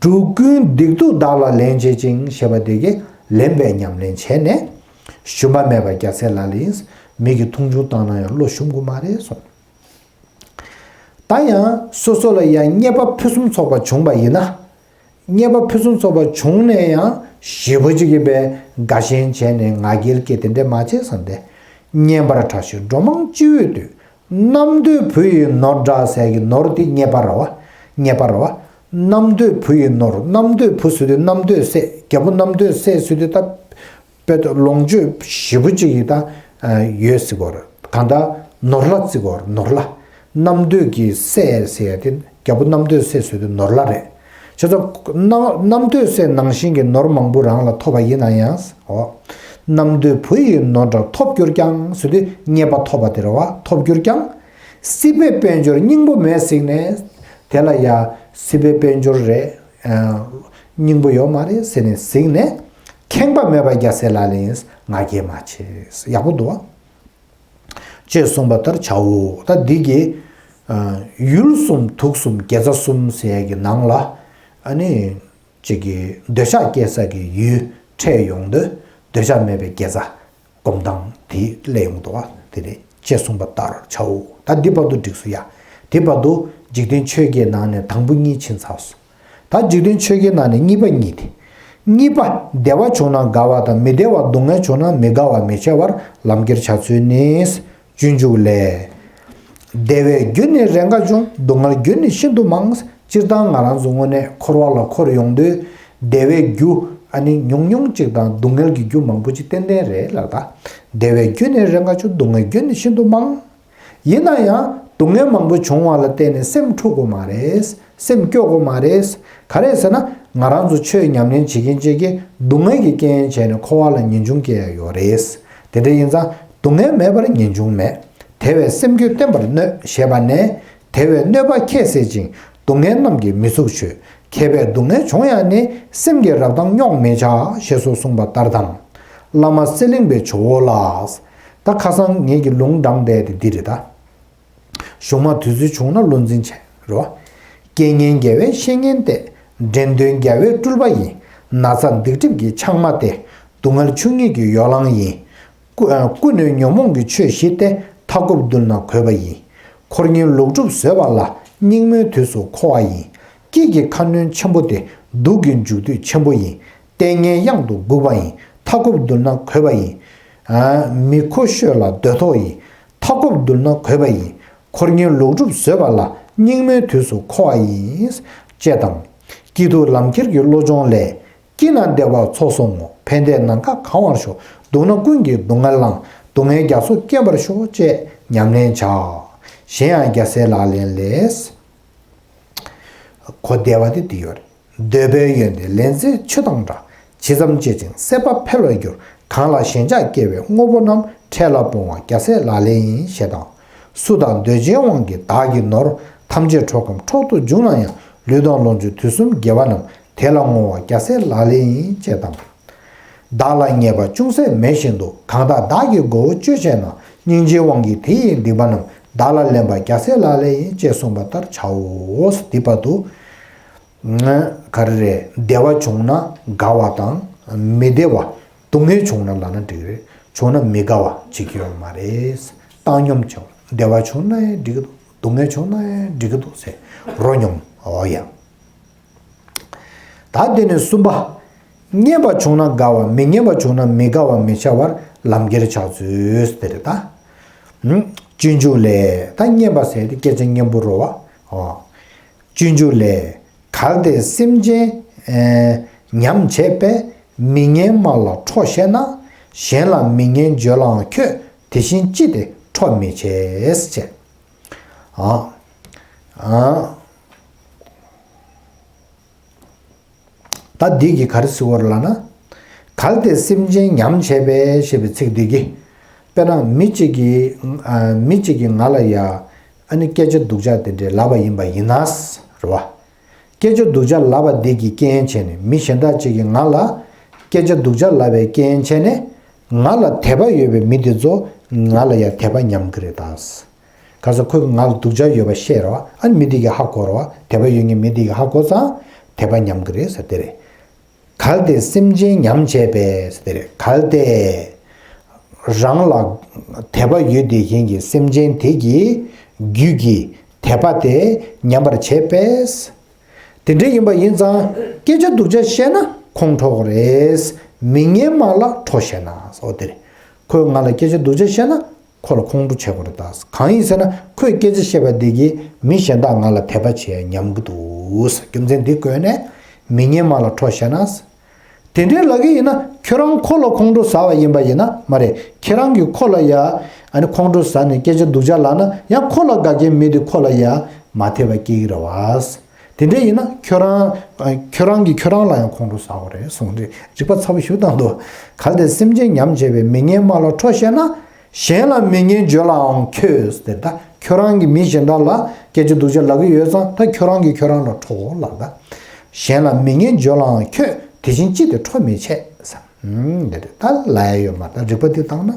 འགྲོ་ཀུན་སྡིག་སྡུག་བདག་ལ་ལེན་བྱེད་ཅིང་ཞེས་པ་དེ་གིས་ལེན་པའི་ཉམས་ལེན་བྱས་ནས། ཞུམ་པ་མེད་པ་རྒྱལ་སྲས་ལག་ལེན་ཡིན། མི་གིས་མཐོང་ཆུང་བཏང་ན་ཡང་བློ་ཞུམ་དགོས་མ་རེད་གསུངས། ད་ཡང་སོ་སོ་ལ་ཡང་རྙེད་པ་ཕུན་སུམ་ཚོགས་པ་བྱུང་བ་ཡིན་ན། རྙེད་པ་ཕུན་སུམ་ཚོགས་པ་བྱུང་ནས་ཡང་ཞེ་པོ་ཅིག་གིས་དཔེ་དགའ་ཞེན་བྱས་ནས་ང་རྒྱལ་སྐྱེས་དེ་འདྲས་མ་བྱེད་བསམ་སྟེ། སྙན་པར་གྲགས་ཤིང་འགྲོ་མང་སྤྱི་བོས་བཏུད། རྣམ་ཐོས་བུ་ཡི་ནོར་འདྲ་ཟེར་གྱི་ནོར་དེ་རྙེད་པ་རེད་པ། རྙེད་པ་རེད་པ། རྣམ་ཐོས་བུ་ཡི་ནོར། རྣམ་ཐོས་བུ་ཟེར་དུས་རྣམ་ཐོས་སྲས། རྒྱལ་པོ་རྣམ་ཐོས་སྲས་ཟེར་དུས་ད། དཔེ་ལོངས་སྤྱོད་ཞེ་པོ་ཅིག་གི་ད་ཡོད་ཟེར་གོ་རེད། གང་ལྟར་ནོར་ལྷ་བརྩི་གོ་རེད། ནོར་ལྷ། རྣམ་ཐོས་ཀྱི་སྲས་ཟེར་ཡ་དེ། རྒྱལ་པོ་རྣམ་ཐོས་སྲས་ཟེར་དུས་ནོར་ལྷ་རེད། བྱས་ཙང་རྣམ་རྣམ་ཐོས་སྲས་ནང་བཞིན་གྱི་ནོར་མང་པོ་རང་ལ་ཐོབ་པ་ཡིན་ན་ཡང་། ཨོ། རྣམ་ཐོས་བུ་ཡི་ནོར་འདྲ་ཐོབ་གྱུར་ཀྱང་ཟེར་དུས་རྙེད་པ་ཐོབ་པ་དེ་རེད་པ། ཐོབ་གྱུར་ཀྱང་། སྲིད་པའི་དཔལ་འབྱོར་སྙིང་པོ་མེད་གཟིགས་ནས། དེ་ལ་ཡ་སྲིད་པའི་དཔལ་འབྱོར་རེད། ཨ། སྙིང་པོ་ཡོད་མ་རེད་ཟེར་ནས་གཟིགས་ནས། ཁེངས་པ་མེད་པ་རྒྱལ་སྲས་ལག་ལེན་ཡིན། ང་རྒྱལ་མ་བྱེད། ཡག་པོ་འདུག་པ། ཅེས་གསུངས་པ་ལྟར་བྱའོ། ད་འདི་གི་ཨ་ཡུལ་གསུམ་དུག་གསུམ་དགེ་རྩ་གསུམ་ཟེར་ཡ་གི་ནང་ལ། ཨ་ནི་གཅིག་གི་འདོད་ཆགས་སྐྱེ་ས་གི་ཡུལ་འཕྲད་ཡོང་དུས། འདོད་ཆགས་མེད་པའི་དགེ་རྩ་སྒོམ་སྟངས་དེ་སླེབས་ཡོང་འདུག་པ། དེ་རེད། ཅེས་གསུངས་པ་ལྟར་བྱའོ། ད་འདི་བར་དུ་འགྲིགས་སོང་ཡ། དེ་བར་དུ་འཇིག་རྟེན་ཆོས་བརྒྱད་ནང་ནས་དང་པོ་གཉིས་ཕྱིན་ཚར་སོང་། ད་འཇིག་རྟེན་ཆོས་བརྒྱད་ནང་ནས་གཉིས་པ་གཉིས་དེ། གཉིས་པ། བདེ་བ་བྱུང་ན་དགའ་བ་དང་། མི་བདེ་བ་སྡུག་བསྔལ་བྱུང་ན་མི་དགའ་བ་མི་བྱ་བར་ལམ་ཁྱེར་བྱ་ཚུལ་ནི། སྤྱོད་འཇུག་ལས། བདེ་བའི་རྒྱུ་ནི་རེས་འགའ་འབྱུང་། སྡུག་བསྔལ་རྒྱུ་ནི་ཤིན་ཏུ་མང་། སྤྱིར་བཏང་ང་རང་ཚོ་དངོས་གནས་འཁོར་བ་ལ་འཁོར་ཡོང་དུས། བདེ་བའི་རྒྱུ་ཨ་ནི་ཉུང་ཉུང་གཅིག་དང་། སྡུག་བསྔལ་གྱི་རྒྱུ་མང་པོ་ཅིག་ཏན་ཏན་རེད་ལ། ད་བདེ་བའི་རྒྱུ་ནི་རེས་འགའ་འབྱུང་། སྡུག་བསྔལ་རྒྱུ་ནི་ཤིན་ཏུ་མང་། ཡིན་ན་ཡང་སྡུག་བསྔལ་མང་པོ་བྱུང་བ་ལ་བརྟེན་ནས་སེམས་འཁྲུག་དགོས་མ་རེད། སེམས་སྐྱོ་དགོས་མ་རེད། ག་རེ་ཟེར་ན། ང་རང་ཚོ་ཆོས་ཉམས་ལེན་བྱེད་མཁན་ཅིག་གིས་སྡུག་བསྔལ་གྱི་རྐྱེན་བྱས་ནས་འཁོར་བ་ལ་ངེས་འབྱུང་སྐྱེ་ཡ་ཡོད་རེད། དེ་འདྲ་ཡིན་ཙང་སྡུག་བསྔལ་མེད་པར་ངེས་འབྱུང་མེད། དེ་བས་སེམས་སྐྱོ་བསྟེན་པར་གནོད། ཞེས་པ་ནས། དེ་བས་གནོད་པ་ཁྱད་བསད་ཅིང་། སྡུག་བསྔལ་རྣམས་ཀྱིས་མི་ཚུགས་བྱོས། མཁས་པས་སྡུག་བསྔལ་བྱུང་ཡང་ནི། སེམས་ཀྱི་རབ་དང་རྙོག་མི་བྱ། ཞེས་སོགས་གསུངས་པ་ལྟར་དང་། བླ་མ་གསེར་གླིང་པའི་ཇོ་བོ་ལ། ད་ཁ་སང་ངེད་ཀྱི་ལུང་དྲངས་བསྡད་དེ་འདི་རེད་ད། གཞུང་མ་དུས་ཚོད་བྱུང་ན་བློ་འཛིན་བྱས་རོ། རྐྱེན་ངན་དགེ་བའི་བཤེས་གཉེན་ཏེ། འདྲེན་སྟོན་རྒྱལ་བའི་སྤྲུལ་པ་ཡིན། ན་ཚ་སྡིག་སྒྲིབ་ཀྱི་ཆག་མ་སྟེ། སྡུག་བསྔལ་ཆོས་ཉིད་ཀྱི་ཡོ་ལང་ཡིན། ཀུ- ཨ་ཀུན་ནས་ཉོན་མོངས་ཀྱི་ཆོས་བཞི་སྟེ། མཐའ་འཁོབ་རྡུལ་ན་གོས་པ་ཡིན། འཁོར་ཉིད་ལོག་སྒྲུབ་བཟོད་པ་ལ། སྙིགས་མའི་དུས་སུ་མཁོ་བ་ཡིན། སྐྱིད་ཀྱི་ཁ་གནོན་ཆེན་པོ་སྟེ། སྡུག་གི་མཇུག་སྡུད་ཆེན་པོ་ཡིན། ལྟས་ངན་གཡང་དུ་འགུགས་པ་ཡིན། མཐའ་འཁོབ་རྡུལ་ན་གོས་པ་ཡིན། ཨ་མི་མཁོ་ཤོས་ལ་འདོད་ཐོག་ཡིན། མཐའ་འཁོབ་རྡུལ་ན་གོས་པ་ཡིན། འཁོར་ཉིད་ལོག་སྒྲུབ་བཟོད་པ་ལ། སྙིགས་མའི་དུས་སུ་མཁོ་བ་ཡིན། ཅེས་དང་། སྐྱིད་སྡུག་ལམ་ཁྱེར་གྱི་བློ་སྦྱོང་ལས། སྐྱིད་ན་བདེ་བ་ཚོགས་སུ་བསྔོ། ཕན་བདེས་ནམ་མཁའ་གང་བར་ཤོག་སྡུག་ན་ཀུན་གྱི་སྡུག་བསྔལ་ལའང་། སྡུག་བསྔལ་རྒྱ་མཚོ་སྐེམ་པར་ཤོག་ཅེས་ཉམས་ལེན་བྱ། གཞན་ཡང་རྒྱལ་སྲས་ལག་ལེན་ལས། གོ་བདེ་བ་དེ་འདི་ཡོད་རེད། འདོད་པའི་ཡོན་ཏན་ལན་ཚྭའི་ཆུ་དང་འདྲ། ཇི་ཙམ་སྤྱད་ཅིང་སྲེད་པ་འཕེལ་བར་འགྱུར། གང་ལ་ཞེན་ཆགས་སྐྱེ་བའི་དངོས་པོ་རྣམས། འཕྲལ་ལ་སྤོང་བ་རྒྱལ་སྲས་ལག་ལེན་ཡིན། ཞེས་དང་། སུ་དག་འདོད་ཆེན་དབང་གིས་བདག་གི་ནོར། ཐམས་ཅད་འཕྲོག་གམ་འཕྲོག་ཏུ་འཇུག་ན་ཡང་། ལུས་དང་ལོངས་སྤྱོད་དུས་གསུམ་དགེ་བ་རྣམས། དེ་ལ་བསྔོ་བ་རྒྱལ་སྲས་ལག་ལེན་ཡིན། ཅེས་དང་། བདག་ལ་ཉེས་པ་ཅུང་ཟད་མེད་བཞིན་དུ། གང་དག་བདག་གི་མགོ་བོ་གཅོད་བྱས་ན། སྙིང་རྗེའི་དབང་གིས་དེ་ཡི་སྡིག་པ་རྣམས། བདག་ལ་ལེན་པ་རྒྱལ་སྲས་ལག་ལེན་ཡིན། ཅེས་གསུངས་པ་ལྟར་བྱའོ། འདི་བར་དུ། ག་རེ་རེད། བདེ་བ་བྱུང་ན་དགའ་བ་དང་། མི་བདེ་བ། སྡུག་བསྔལ་བྱུང་ན་ལབ་ན་འགྲིག་རེད། བྱུང་ན་མི་དགའ་བ་བྱེད་ཀྱི་ཡོད་མ་རེད། བཏང་སྙོམས་བྱུང་། བདེ་བ་བྱུང་ན་ཡང་འགྲིག་གི་འདུག་སྡུག་བསྔལ་བྱུང་ན་ཡང་འགྲིག་གི་འདུག་ཟེར་རོ་སྙོམས། འོ་ཡ། ད་དེ་ནས་གསུམ་པ། སྙན་པ་བྱུང་ན་དགའ་བ། མི་སྙན་པ་བྱུང་ན་མི་དགའ་བ་མི་བྱ་བར་ལམ་ཁྱེར་བྱ་ཚུལ་དེ་རེད་ད། སྤྱོད་འཇུག་ལས། ད་སྙན་པ་ཟེར་དེ་སྐད་ཆ་སྙན་པོ་རོ་བ། འོ། སྤྱོད་འཇུག་ལས། གལ་ཏེ་སེམས་ཅན་ཉམས་བྱས་པས། མི་སྙན་སྨྲ་ལ་ཁྲོ་ཤེས་ན། གཞན་ལ་མི་སྙན་བརྗོད་ལའང་ཁྱོད། དེ་བཞིན་ཅི་སྟེ་ཁྲོ་མི་བྱེད། ཅེས། ཨ། ཨ། ད་འདི་གིས་ག་རེ་ཟེར་བ་རེད་ལབ་ན། གལ་ཏེ་སེམས་ཅན་ཉམས་བྱས་པས་ཞེས་པའི་ཚིག་འདི་གིས། དཔེར་ན་མི་གཅིག་གིས་ཨ་མི་གཅིག་གིས་ང་ལ་ཡ་ཨ་ནི་སྐད་ཆ་སྡུག་ཅག་དེ་འདྲས་ལབ་པ་ཡིན་པ་ཡིན་ན། རེད་བ། སྐད་ཆ་སྡུག་ཅག་ལབ་པ་འདི་གིས་རྐྱེན་བྱས་ནས་མི་གཞན་དག་ཅིག་གིས་ང་ལ་སྐད་ཆ་སྡུག་ཅག་ལབ་པའི་རྐྱེན་བྱས་ནས། ང་ལ་དད་པ་ཡོད་པའི་མི་དེ་ཚོ་ང་ལ་ཡ་དད་པ་ཉམས་ཀྱི་རེད་ད། ག་ས་ཁོས་ང་ལ་སྡུག་ཅག་ཡོད་པ་ཤེས་རེད་བ། ཨ་ནི་མི་དེ་གིས་ཧ་གོ་རེད་བ། དད་པ་ཡོད་མཁན་མི་དེ་གིས་ཧ་གོ་ཙང་དད་པ་ཉམས་ཀྱི་རེད་ཟེར་དེ་རེད། གལ་ཏེ་སེམས་ཅན་ཉམས་བྱས་པས་ཟེར་དེ་རེད། གལ་ཏེ་རང་ལ་དད་པ་ཡོད་དེ་བཞིན་གྱི་སེམས་ཅན་དེ་གི་རྒྱུད་ཀྱི་དད་པ་དེ་ཉམས་པར་བྱས་པས། དེ་འདྲ་ཡིན་པ་ཡིན་ཙང་སྐད་ཆ་སྡུག་ཅག་བཤད་ན་ཁོང་ཁྲོ་གི་རེད། མི་སྙན་སྨྲ་ལ་ཁྲོ་ཤེས་ན། འོ་དེ་རེད། ཁོས་ང་ལ་སྐད་ཆ་སྡུག་ཅག་བཤད་ན། ཁོ་ལ་ཁོང་ཁྲོ་བྱེད་དགོས་རེད་ད། གང་ཡིན་ཟེར་ན་ཁོས་སྐད་ཆ་བཤད་པ་འདི་གིས་མི་གཞན་དག་ང་ལ་དད་པ་བྱེད་ཉམས་ཀྱི་འདུག་རྒྱུ་མཚན་འདི་བཀོད་ནས་མི་སྙན་སྨྲ་ལ་ཁྲོ་ཤེས་ན། དེ་འདྲའི་ལབ་ཀྱི་ཡིན་ན་ཁྱོད་རང་ཁོ་ལ་ཁོང་ཁྲོ་ཟ་བ་ཡིན་པ་ཡིན་ན་མ་རེད། ཁྱེད་རང་གིས་ཁོ་ལ་ཡ་ཨ་ནི་ཁོང་ཁྲོ་ཟ་ནས་སྐད་ཆ་སྡུག་ཅག་ལབ་ན་ཡང་ཁོ་ལ་དགའ་མཁན་མི་དེ་ཁོ་ལ་ཡ་མ་དད་པ་སྐྱེ་གི་རེད་བ། དེ་འདྲ་ཡིན་ན་ཁྱོད་རང་ཁྱོད་རང་གིས་ཁྱོད་རང་ལ་ཡང་ཁོང་ཁྲོ་ཟ་དགོས་རེད་གསུངས་རེད། རིག་པ་ཚ་པོ་ཞིག་བཏང་འདུག་གལ་ཏེ་སེམས་ཅན་ཉམས་བྱས་པས། མི་སྙན་སྨྲ་ལ་ཁྲོ་ཤེས་ན། གཞན་ལ་མི་སྙན་བརྗོད་ལའང་ཁྱོད་ཟེར་ད། ཁྱོད་རང་གིས་མི་གཞན་དག་ལ་སྐད་ཆ་སྡུག་ཅག་ལབ་ཀྱི་ཡོད་ཙང་ད་ཁྱོད་རང་གིས་ཁྱོད་རང་ལ་ཁྲོ་ལབ་ད། གཞན་ལ་མི་སྙན་བརྗོད་ལའང་ཁྱོད། དེ་བཞིན་ཅི་སྟེ་ཁྲོ་མི་བྱེད་ཟེར། འདི་རེད་ད་ལབ་ཡ་ཡོད་མ་ད་རིག་པ་འདི་བཏང་ན།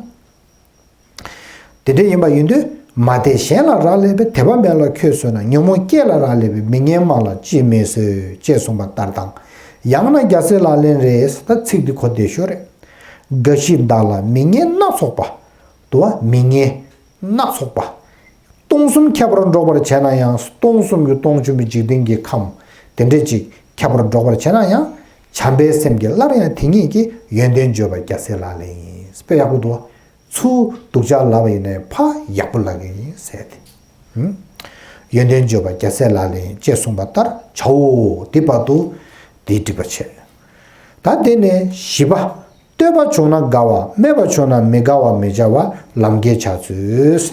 དེ་འདྲ་ཡིན་པ་ཡིན་དུས་མ་དད་གཞན་ལ་རག་ལས་པའི། དད་པ་མེད་ལ་ཁྱོད་བཟོད་ན། ཉོན་མོངས་སྐྱེས་ལ་རག་ལས་པའི། མི་སྙན་སྨྲ་ལ་ཅིས་མི་བཟོད། ཅེས་གསུངས་པ་ལྟར་དང་། ཡང་ན་རྒྱལ་སྲས་ལག་ལེན་རེད། ད་ཚིག་འདི་གོ་བདེ་ཤོས་རེད། འགའ་ཞིག་བདག་ལ་མི་སྙན་སྣ་ཚོགས་པ། དུ་བ་མི་སྙན་སྣ་ཚོགས་པ། སྟོང་གསུམ་ཁྱབ་པར་སྒྲོག་པར་བྱས་ན་ཡང་། སྟོང་གསུམ་གྱི་སྟོང་ཆེན་པོའི་འཇིག་རྟེན་གྱི་ཁམས་དེ་འདྲ་ཅིག་ཁྱབ་པར་སྒྲོག་པར་བྱས་ན་ཡང་། བྱམས་པའི་སེམས་ཀྱིས་སླར་ཡང་དེ་ཉིད་ཀྱི་ཡོན་ཏན་བརྗོད་པ་རྒྱལ་སྲས་ལག་ལེན་ཡིན། དཔེ་ཡག་པོ་འདུག་ཚུར་སྡུག་ཅག་ལབ་པ་ཡིན་ནའི་ཕར་ཡག་པོ་ལབ་ཀྱི་ཡིན་ཟེར་ཏེ། ཡོན་ཏན་བརྗོད་པ་རྒྱལ་སྲས་ལག་ལེན་ཅེས་གསུངས་པ་ལྟར་བྱའོ། འདི་བར་དུ་འདི་འགྲིག་པ་བྱས། ད་དེ་ནས་བཞི་པ། བསྟོད་པ་བྱུང་ན་དགའ་བ། སྨད་པ་བྱུང་ན་མི་དགའ་བ་མི་བྱ་བ་ལམ་ཁྱེར་བྱ་ཚུལ།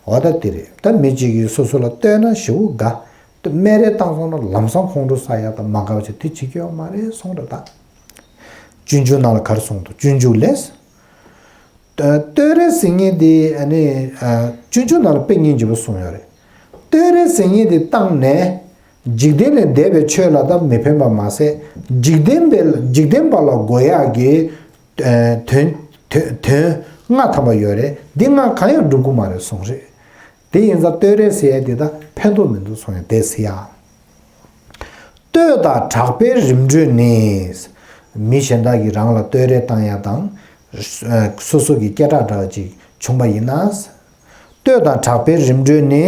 འོ་ད་དེ་རེད། ད་མི་གཅིག་གིས་སོ་སོ་ལ་བསྟོད་ན་ཞེ་པོ་དགའ། སྨད་རེ་བཏང་སོང་ན་ལམ་སང་ཁོང་ཁྲོ་ཟ་ཡ་དང་མ་དགའ་བ་ཅིག་དེ་བྱེད་ཀྱི་ཡོད་མ་རེད་གསུངས་རེད་ད། སྤྱོད་འཇུག་ནང་ལ་ག་རེ་གསུངས་འདུག་སྤྱོད་འཇུག་ལས། བསྟོད་རེ་ཟེར་མཁན་དེ་ཨ་ནི་སྤྱོད་འཇུག་ནང་ལ་དཔེ་སྙིང་རྗེ་པོ་གསུངས་ཡོད་རེད། བསྟོད་རེ་ཟེར་མཁན་དེ་བཏང་ནས་ འཇིག་རྟེན་ལས་འདས་པའི་ཆོས་ལ་ད་མི་ཕན་པ་མ་ཟད། འཇིག་རྟེན་པའི་འཇིག་རྟེན་པ་ལ་དགོས་ཡག་གི་ཨ་དོན་དོན་དོན་ལྔ་ཐམ་པ་ཡོད་རེད། འདི་ལྔ་གང་ཡང་སྒྲུབ་ཀྱི་མ་རེད་གསུངས་རེད། དེ་ཡིན་ཙང་བསྟོད་ར་ཟེར་ཡ་དེ་ད་ཕན་ཐོགས་མི་འདུག་གསུངས་ཡ་དེ་ཟེར་ཡ། བསྟོད་དང་གྲགས་པའི་རིམ་གྲོས་ནི། མི་གཞན་དག་གིས་རང་ལ་བསྟོད་ར་བཏང་ཡ་དང་། སོ་སོ་གི་སྐད་གྲགས་འདྲ་བ་ཅིག་བྱུང་པ་ཡིན་ན། བསྟོད་དང་གྲགས་པའི་རིམ་གྲོས་ནི།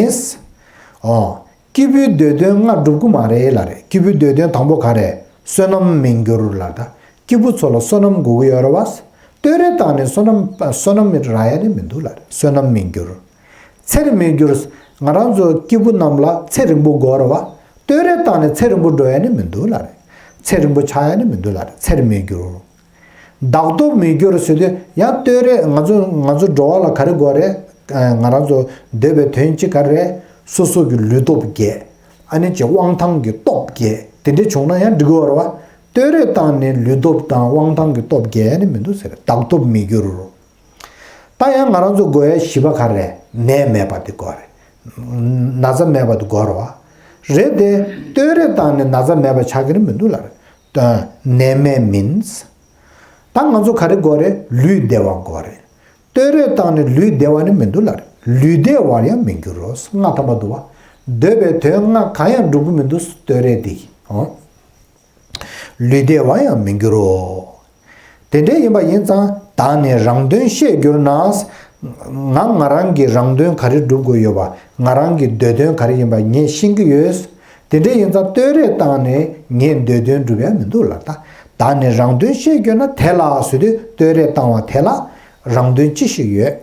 ཨོ། སྐྱེས་བུའི་འདོད་དོན་ལྔ་འགྲུབ་ཀྱི་མ་རེད་ལབ་རེད། སྐྱེས་བུའི་འདོད་དོན་དང་པོ་ག་རེ། བསོད་ནམས་མི་འགྱུར་ལབ་ད། སྐྱེས་བུ་ཚོ་ལ་བསོད་ནམས་དགོས་ཀྱི་ཡོད་རེད་བ། བསྟོད་ར་བཏང་ནས་བསོད་ནམས་བསོད་ནམས་རག་ཡ་ནི་མི་འདུག་ལབ་རེད། བསོད་ནམས་མི་འགྱུར། ཚེ་རིང་མི་འགྱུར། ང་རང་ཚོ་སྐྱེས་བུ་རྣམས་ལ་ཚེ་རིང་པོ་དགོས་རེད་བ། བསྟོད་ར་བཏང་ནས་ཚེ་རིང་པོ་འགྲོ་ཡ་ནི་མི་འདུག་ལབ་རེད། ཚེ་རིང་པོ་ཆགས་ཡ་ནི་མི་འདུག་ལབ་རེད། ཚེ་རིང་མི་འགྱུར། བདག་སྟོབས་མི་འགྱུར་ཟེར་དུས་ཡང་བསྟོད་ར་ང་ཚོ་ང་ཚོ་འགྲོ་བ་ལ་ག་རེ་དགོས་རེད། ང་རང་ཚོ་འདོད་པའི་དོན་གཅིག་ག་རེ་རེད། སོ་སོ་གི་ལུས་སྟོབས་རྒྱས། ཨ་ནི་ཅིག་དབང་ཐང་གི་སྟོབས་རྒྱས། དེ་འདྲ་བྱུང་ན་ཡང་འགྲིག་གི་ཡོད་རེད་བ། བསྟོད་ར་བཏང་ནས་ལུས་སྟོབས་དང་དབང་ཐང་གི་སྟོབས་རྒྱས་ནི་མི་འདུག་ཟེར། བདག་སྟོབས་མི་འགྱུར། ད་ཡང་ང་རང་ཚོ་དགོས་ཡ་བཞི་པ་ག་རེ། ནད་མེད་པ་དེ་དགོས་རེད། ན་ཚ་མེད་པ་དེ་དགོས་རེད་བ། རེད་དེ། བསྟོད་ར་བཏང་ནས་ན་ཚ་མེད་པ་ཆགས་ཀྱི་ནི་མི་འདུག་ལབ་རེད། ནད་མེད་མིན། ད་ང་ཚོ་ག་རེ་དགོས་རེད། ལུས་བདེ་བ་དགོས་རེད། བསྟོད་ར་བཏང་ནས་ལུས་བདེ་བ་ནི་མི་འདུག་ལབ་རེད། ལུས་བདེ་བར་ཡང་མི་འགྱུར་རོ། ལྔ་ཐམ་པ་འདུག་བ། འདོད་པའི་དོན་ལྔ་གང་ཡང་འགྲུབ་ཀྱི་མི་འདུག་བསྟོད་ར་དེ་གིས། ཨོ། ལུས་བདེ་བར་ཡང་མི་འགྱུར་རོ། དེ་འདྲ་ཡིན་པ་ཡིན་ཙང་བདག་ནི་རང་དོན་ཤེས་གྱུར་ན། ང་ང་རང་གི་རང་དོན་ག་རེ་སྒྲུབ་དགོས་ཡོད་པ། ང་རང་གི་འདོད་དོན་ག་རེ་ཡིན་པ་ངས་ཤེས་ཀྱི་ཡོད། དེ་འདྲ་ཡིན་ཙང་བསྟོད་ར་བཏང་ནས་ངས་འདོད་དོན་སྒྲུབ་ཡ་མི་འདུག་ལབ་ད། བདག་ནི་རང་དོན་ཤེས་གྱུར་ན། དེ་ལ་ཟེར་དུས་བསྟོད་ར་བཏང་བ་དེ་ལ་རང་དོན་ཅི་ཞིག་ཡོད།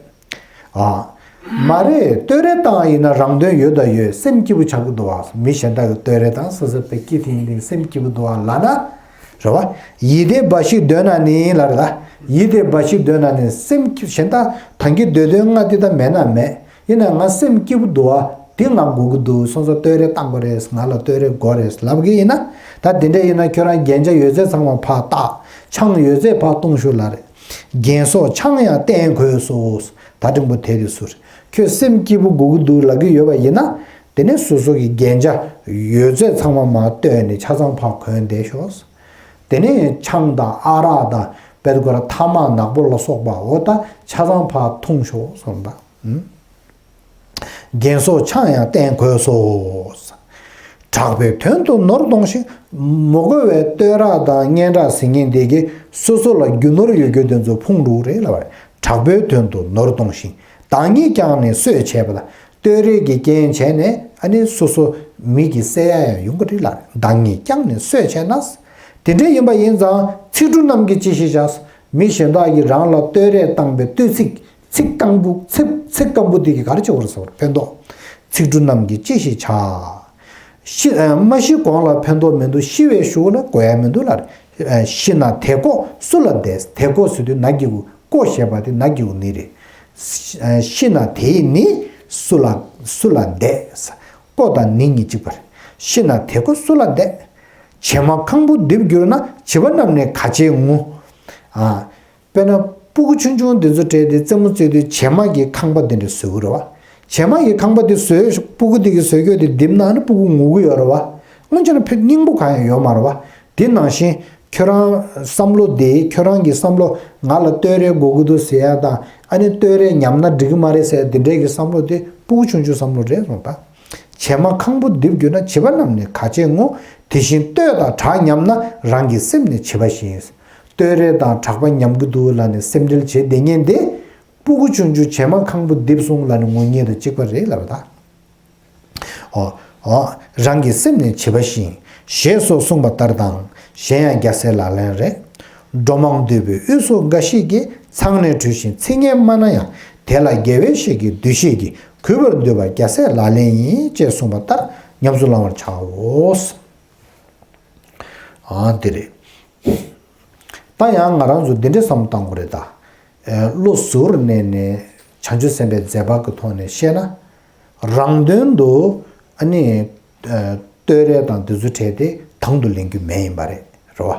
ཨ། མ་རེད། བསྟོད་ར་བཏང་ཡིན་ན་རང་དོན་ཡོད་ད་ཡོད། སེམས་སྐྱིད་པོ་ཆགས་ཀྱི་འདུག་བ། མི་གཞན་དག་གི་བསྟོད་ར་བཏང་སོ་སོ་པའི་སྐྱིད་དེ་ཡིན་དེ་སེམས་སྐྱིད་པོ་འདུག་བ་ལབ་ན། རེད་བ། ཡིད་བདེ་འབའ་ཞིག་འདོད་ན་ནི་ལབ་རེད་ད། ཡིད་བདེ་འབའ་ཞིག་འདོད་ན་ནི་སེམས་སྐྱིད་གཞན་དག་ད་གིན་འདོད་དོན་ལྔ་དེ་ད་མེད་ན་མེད། ཡིན་ན་ང་སེམས་སྐྱིད་པོ་འདུག་བ། དེ་ང་དགོས་ཀྱི་འདུག་སོང་ཙང་བསྟོད་ར་བཏང་དགོས་རེད། ང་ལ་བསྟོད་ར་དགོས་རེད་ལབ་ཀྱི་ཡིན་ན། ད་དེ་འདྲ་ཡིན་ན་ཁྱོད་རང་རྒྱན་ཆ་ཡོད་ཚད་ཚང་མ་ཕར་བཏགས། ཆང་ཡོད་ཚད་ཕར་བཏུང་ཤོག་ལབ་རེད། རྒྱན་སོགས་ཆང་ཡང་བསྟེན་དགོས་སོ། ད་འབྲིང་པོ་དེ་རེད་ཟེར། ཁྱོད་སེམས་སྐྱིད་པོ་དགོས་ཀྱི་འདུག་ལབ་ཀྱི་ཡོད་པ་ཡིན་ན། དེ་ནས་སོ་སོ་གི་རྒྱན་ཆ་ཡོད་ཚད་ཚང་མ་མར་བཏོན་ནས་ཆ་ཚང་ཕར་གོན་བསྡད་ཤོག། དེ་ནས་ཆང་དང་ཨ་རག་དང་དཔེར་ན་ཐ་མག་ནག་པོ་ལ་སོགས་པ་འོ་ད་ཆ་ཚང་ཕར་འཐུང་ཤོག་གསུངས་པ། ཨུམ། རྒྱན་སོགས་ཆང་ཡང་བསྟེན་དགོས་སོ། གྲགས་པའི་དོན་དུ་ནོར་གཏོང་ཞིང་། མི་དགོས་པའི་བསྟོད་ར་དང་སྙན་གྲགས་ཟེར་མཁན་དེ་གིས་སོ་སོ་ལ་རྒྱུ་ནོར་ཡོད་རྒྱུ་དེ་ཚོ་ཕུང་འགྲོ་གི་རེད་ལབ་པ་རེད། གྲགས་པའི་དོན་དུ་ནོར་གཏོང་ཞིང་། བདག་ཉིད་ཀྱང་ནི་གསོད་བྱས་པ་དང་། བསྟོད་ར་གི་རྐྱེན་བྱས་ནས་ཨ་ནི་སོ་སོ་མི་གིས་བསད་ཡ་ཡང་ཡོང་གི་རེད་ལབ་རེད། བདག་ཉིད་ཀྱང་ནི་གསོད་བྱས་ན། དེ་འདྲ་ཡིན་པ་ཡིན་ཙང་ཚིག་འབྲུ་རྣམས་ཀྱིས་ཅི་ཞིག་བྱ། མི་གཞན་དག་གིས་རང་ལ་བསྟོད་ར་བཏང་པའི་བསྟོད་ཚིག་ཚིག་སྐམ་པོ་ཚིག་ཚིག་སྐམ་པོ་དེ་གིས་ག་རེ་བྱེད་དགོས་རེད་ཟེར་བ་ཕན་ཐོགས། ཚིག་འབྲུ་རྣམས་ཀྱིས་ཅི་ཞིག་བྱ། ཤི་ཨ་མ་ཤི་གོང་ལ་ཕན་ཐོགས་མི་འདུག་ཤི་བའི་གཞུག་ལ་དགོས་ཡ་མི་འདུག་ལབ་རེད། ཤི་ན་དེ་ཀོ་སུ་ལ་བདེ། དེ་ཀོ་ཟེར་དུས་ན་གི་གུ་ཀོ་ཞེས་པ་དེ་ན་གི་གུ་ནི་རེད། ཤི་ན་དེ་ནི་སུ་ལ་སུ་ལ་བདེ། ཀོ་དང་ནི་གཉིས་གཅིག་པ་རེད། ཤི་ན་དེ་ཀོ་སུ་ལ་བདེ། བྱེ་མ་ཁང་བུ་རྡིབ་གྱུར་ན། བྱིས་པ་རྣམས་ནི་ག་བྱེད་ངུ། ཨ། དཔེར་ན་སྤུ་གུ་ཆུང་ཆུང་འདི་ཚོ་བྲེས་ཏེ་རྩེད་མོ་རྩེ་དུས་བྱེ་མ་གི་ཁང་པ་འདི་འདྲ་བཟོ་གི་རེད་བ། བྱེ་མ་གི་ཁང་པ་འདི་བཟོས་སྤུ་གུ་འདི་གི་བཟོས་གྱོད་དེ་རྡིབ་ན་ནི་སྤུ་གུ་ངུ་གི་ཡོད་རེད་བ། སྔོན་ཆད་ན་ཕེབས་སྙིང་པོ་གང་ཡང་ཡོད་མ་རེད་བ། དེ་ནང་བཞིན་ཁྱོད་རང་བསམ་བློ་དེ་ཁྱོད་རང་གི་བསམ་བློ་ང་ལ་བསྟོད་ར་དགོས་ཀྱི་འདུག་ཟེར་ཡ་དང་ཨ་ནི་བསྟོད་ར་ཉམས་ན་འགྲིག་གི་མ་རེད་ཟེར་ཡ་འདི་འདྲའི་གི་བསམ་བློ་དེ་སྤུ་གུ་ཆུང་ཆུང་བསམ་བློ་རེད་སོང་ད། བྱེ་མ་ཁང་བུ་རྡིབ་གྱུར་ན། བྱིས་པ་རྣམས་ནི་ག་བྱེད་ངུ། དེ་བཞིན་བསྟོད་དང་གྲགས་ཉམས་ན། རང་གི་སེམས་ནི་བྱིས་པ་བཞིན། བསྟོད་ར་དང་གྲགས་པ་ཉམས་ཀྱི་འདུག་ལབ་ནས་སེམས་ཁྲལ་བྱེད་བསྡད་མཁན་དེ། སྤུ་གུ་ཆུང་ཆུང་བྱེ་མ་ཁང་བུ་རྡིབ་སོང་ལབ་ནས་ངུ་མཁན་དང་གཅིག་པ་རེད་ལབ་པ་དང་། ཨོ། ཨོ། རང་གི་སེམས་ནི་བྱིས་པ་བཞིན། ཞེས་སོགས་གསུངས་པ་ལྟར་དང་། གཞན་ཡང་རྒྱལ་སྲས་ལག་ལེན་རེད། འགྲོ་མང་འདུས་པའི་དབུས་སུ་འགའ་ཞིག་གིས། མཚང་ནས་འཁྲུལ་ཞིང་ཚིག་ངན་སྨྲ་ན་ཡང་། དེ་ལ་དགེ་བའི་བཤེས་ཀྱི་འདུ་ཤེས་ཀྱིས། གུས་པར་འདུད་པ་རྒྱལ་སྲས་ལག་ལེན་ཡིན། ཅེས་གསུངས་པ་ལྟར་ཉམས་སུ་བླང་བར་བྱའོ། ཨ་འདི་རེད། ད་ཡང་ང་རང་ཚོ་འདི་འདྲའི་བསམ་བློ་བཏང་དགོས་རེད་ད། ཨེ། བློ་གཟུ་བོར་གནས་ནས་བྱང་ཆུབ་སེམས་དཔའི་མཛད་པ་གི་ཐོག་ནས་བཤད་ན། རང་དོན་དུ་ཨ་ནི་ཨེ། བསྟོད་ར་དང་འདི་ཚོ་བྲལ་ཏེ་དང་དུ་ལེན་རྒྱུ་མེད་ཡིན་པ་རེད། རེད་བ།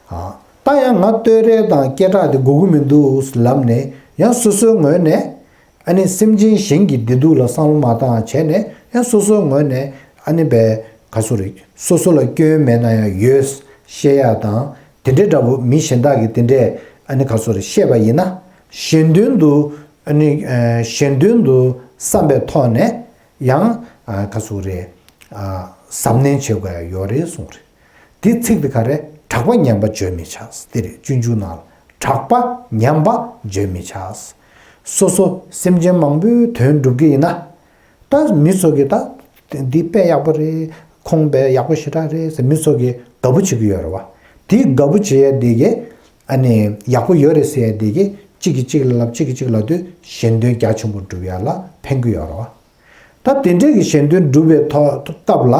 ཨ། ད་ཡང་ང་བསྟོད་ར་དང་སྐད་གྲགས་དེ་དགོས་ཀྱི་མི་འདུག་ལབ་ནས་ཡང་སོ་སོའི་ངོས་ནས། ཨ་ནི་སེམས་ཅན་གཞན་གྱི་བདེ་སྡུག་ལ་བསམ་བློ་མ་བཏང་བྱས་ནས་ཡང་སོ་སོའི་ངོས་ནས་ཨ་ནི་བས་ ག་སོ་རེད། སོ་སོ་ལ་སྐྱོན་མེད་ན་ཡང་ཡོད་བཤད་ཡ་དང་དེ་འདྲའི་འདྲ་པོ་མི་གཞན་དག་གིས་དེ་འདྲས་ཨ་ནི་ག་སོ་རེད་བཤད་པ་ཡིན་ན་གཞན་དོན་དུ་ཨ་ནི་གཞན་དོན་དུ་བསམ་པའི་ཐོག་ནས་ཡང་ག་སོ་རེད་གཟབ་ནན་བྱེད་དགོས་ཡ་ཡོད་རེད་གསུངས་རེད། དེ་ཚིག་དེ་ག་རེ། གྲགས་པ་ངན་པ་བརྗོད་མི་བྱ། དེ་རེད་སྤྱོད་འཇུག་ནང་ལ་གྲགས་པ་ངན་པ་བརྗོད་མི་བྱ། སོ་སོ་སེམས་ཅན་མང་པོའི་དོན་སྒྲུབ་ཀྱི་ཡིན་ན། ད་མི་ཚོ་གིས་ད་འདི་དཔེ་ཡག་པོ་རེད། ཁོང་དཔེ་ཡག་པོ་ཞེ་དྲག་རེད་ཟེར་མི་ཚོ་གིས་དགའ་པོ་བྱེད་ཀྱི་ཡོད་རེད་བ། དེ་དགའ་པོ་བྱེད་ཡ་དེ་གིས་ཨ་ནི་ཡག་པོ་ཡོད་རེད་ཟེར་ཡ་དེ་གིས་གཅིག་གིས་གཅིག་ལ་ལབ་གཅིག་གིས་གཅིག་ལབ་དུས་གཞན་དོན་རྒྱ་ཆེན་པོ་སྒྲུབ་ཡ་ལ་ཕན་གྱི་ཡོད་རེད་བ། ད་དེ་འདྲས་ཀྱི་གཞན་དོན་སྒྲུབ་པའི་ཐོག་སྐབས་ལ་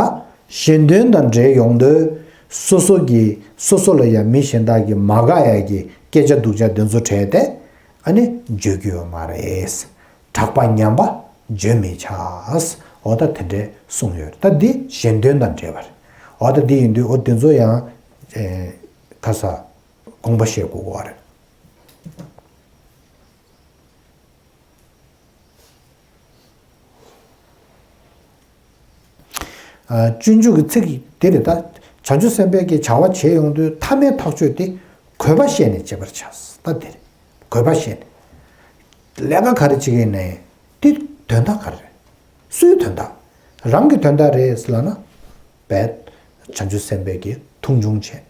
གཞན་དོན་དང་འབྲེལ་ཡོང་དུས་སོ་སོ་གི་སོ་སོ་ལ་ཡང་མི་གཞན་དག་གིས་མ་དགའ་ཡ་གི་སྐད་ཆ་སྡུག་ཅག་དེ་ཚོ་བྲལ་ཏེ་ཨ་ནི་བརྗོད་རྒྱུ་ཡོད་མ་རེད། གྲགས་པ་ངན་པ་བརྗོད་མི་བྱ། འོ་ད་དེ་འདྲས་གསུངས་ཡོད་རེད། ད་འདི་གཞན་དོན་དང་འབྲེལ་བ་རེད། འོ་ད་འདི་ཡིན་དུས་འོ་དེ་ཚོ་ཡང་ཨེ་ག་ས་དགོངས་པ་བཞེས་དགོས་པ་རེད། སྤྱོད་འཇུག་གི་ཚིག་དེ་རེད་ད། བྱང་ཆུབ་སེམས་དཔའི་གི་བྱ་བ་བྱེད་ཡོང་དུས་ཐ་མའི་ཐག་གཅོད་དེ་དགོས་པ་ཤེས་ནས་བྱེད་པར་བྱ། ད་དེ་རེད། དགོས་པ་ཤེས་ནས། ལས་ཀ་ག་རེ་བྱེད་ཀྱི་ཡིན་ནའི་དེ་དོན་དག་ག་རེ་རེད། སུའི་དོན་དག་རང་གི་དོན་དག་རེད་ཟེར་ལབ་ན། བས། བྱང་ཆུབ་སེམས་དཔའི་གི་མཐོང་ཆུང་བྱས།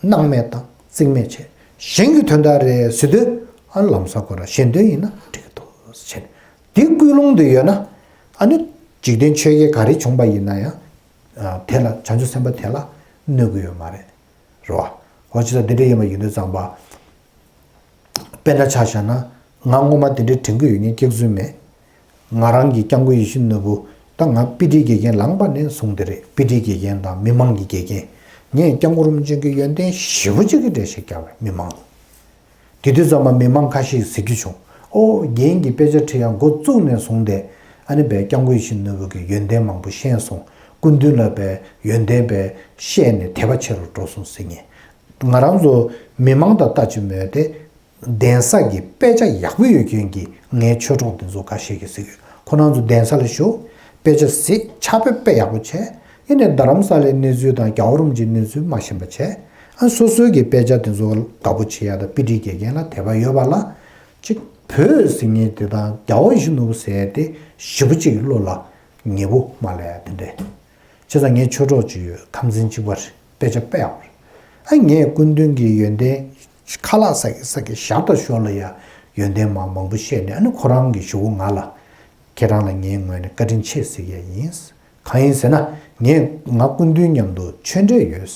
སྣང་མེད་དང་རྩིས་མེད་བྱས། གཞན་གྱི་དོན་དག་རེད་ཟེར་དུས་ཨ་ལམ་སང་ཁོ་རང་གཞན་དོན་ཡིན་ན་འགྲིག་གི་འདུག་བྱས་ནས་དེ་ཀུན་སློང་དུ་ཡོད་ན་ཨ་ནི་འཇིག་རྟེན་ཆོས་བརྒྱད་ག་རེ་བྱུང་པ་ཡིན་ན་ཡང་དེ་ལ་བྱང་ཆུབ་སེམས་དཔའ་དེ་ལ་གནོད་ཀྱི་ཡོད་མ་རེད། རེད་བ། འོ་ཅི་ད་འདི་འདྲ་ཡིན་པ་ཡིན་དུས་ཙམ་པ། དཔེར་ན་ཆ་བཞག་ན་ང་སྔོན་མ་དེ་འདྲའི་དྲན་གྱི་ཡོད་མཁན་སྐྱག་རྫུན་མེད། ང་རང་གི་སྐྱབས་མགོན་ཡིད་བཞིན་ནོར་བུ་ད་ང་པི་ཊི་དགེ་རྒན་ལངས་པ་ནས་བཟུང་དེ་རེད། པི་ཊི་དགེ་རྒན་དང་མི་མང་གི་དགེ་རྒན། ངས་སྐྱབས་མགོན་རིན་པོ་ཆེ་གི་ཡོན་ཏན་ཞེ་པོ་ཅིག་གི་འགྲེལ་བཤད་བརྒྱབ་པ་མི་མང་ལ། དེ་དུས་ཙམ་པ་མི་མང་ཁ་ཤས་ཟེར་རྒྱུ་བྱུང་། ཨོ་རྒན་གྱིས་དཔེ་ཆ་ཁྲིད་ཡག་འགོ་བཙུགས་ནས་བཟུང་སྟེ་ཨ་ནི་བས་སྐྱབས་མགོན་ཡིད་བཞིན་ནོར་བུ་གི་ཡོན་ཏན་མང་པོ་ཤེས་སོང་། སྐུ་མདུན་ལ་བས་ཡོན་ཏན་བས་བཤད་ནས་དད་པ་ཆེ་རུ་འགྲོ་སོང་ཟེར་མཁན། ང་རང་ཚོ་མི་མང་དང་ལྟ་ཅི་མོས་ཏེ། གདན་ས་གི་དཔེ་ཆ་ཡག་པོ་ཡོད་མཁན་གྱི་ངའི་ཆོས་གྲོགས་དེ་ཚོ་ཁ་ཤས་ཀྱིས་ཟེར་གྱི་ཡོད། ཁོ་རང་ཚོ་གདན་ས་ལ་བཞུགས། དཔེ་ཆ་གཟིགས། ཕྱག་དཔེ་དཔེ་ཡག་པོ་བྱས། ཡིན་ནའི་རྡ་རམ་ས་ལའི་གནས་ཚུལ་དང་རྒྱལ་བ་རིན་པོ་ཆེའི་གནས་ཚུལ་མ་ཤེས་པ་བྱས། ཨ་སོ་སོའི་གི་དཔེ་ཆ་དེ་ཚོ་དགའ་པོ་བྱེད་ཡག་དང་པི་ཊི་དགེ་རྒན་ལ་དད་པ་ཡོད་པ་ལ། གཅིག་བོད་ཟེར་མཁན་དེ་དང་རྒྱལ་བ་ཡིད་བཞིན་ནོར་བུ་ཟེར་ཡག་དེ་ཞེ་པོ་ཅིག་བློ་ལ་ཉེ་པོ་མ་སླེབས་ཡག་དེ་འདྲས། བྱས་ཙང་ངའི་ཆོས་གྲོགས་ཅིག་ཡོད། ཁམས་ཚན་གཅིག་པ་རེད། དཔེ་ཆ་དཔེ་ཡག་པོ་རེད། ཨ་ངས་སྐུ་མདུན་གྱི་ཡོན་ཏན་ཁ་ལག་ཟ་གི་ཟ་གི་ཞར་དང་ཞོར་ལ་ཡ་ཡོན་ཏན་མང་མང་པོ་བཤད་ནས། ཨ་ནི་ཁོ་རང་གི་ཞུ་བོ་ང་ལ་ཁྱེད་རང་ལ་ངའི་ངོས་ནས་བཀའ་དྲིན་ཆེ་ཟེར་གྱི་ཡིན། གང་ཡིན་ཟེར་ན་ངས་ང་སྐུ་མདུན་མཉམ་དུ་ཆོས་འབྲེལ་ཡོད།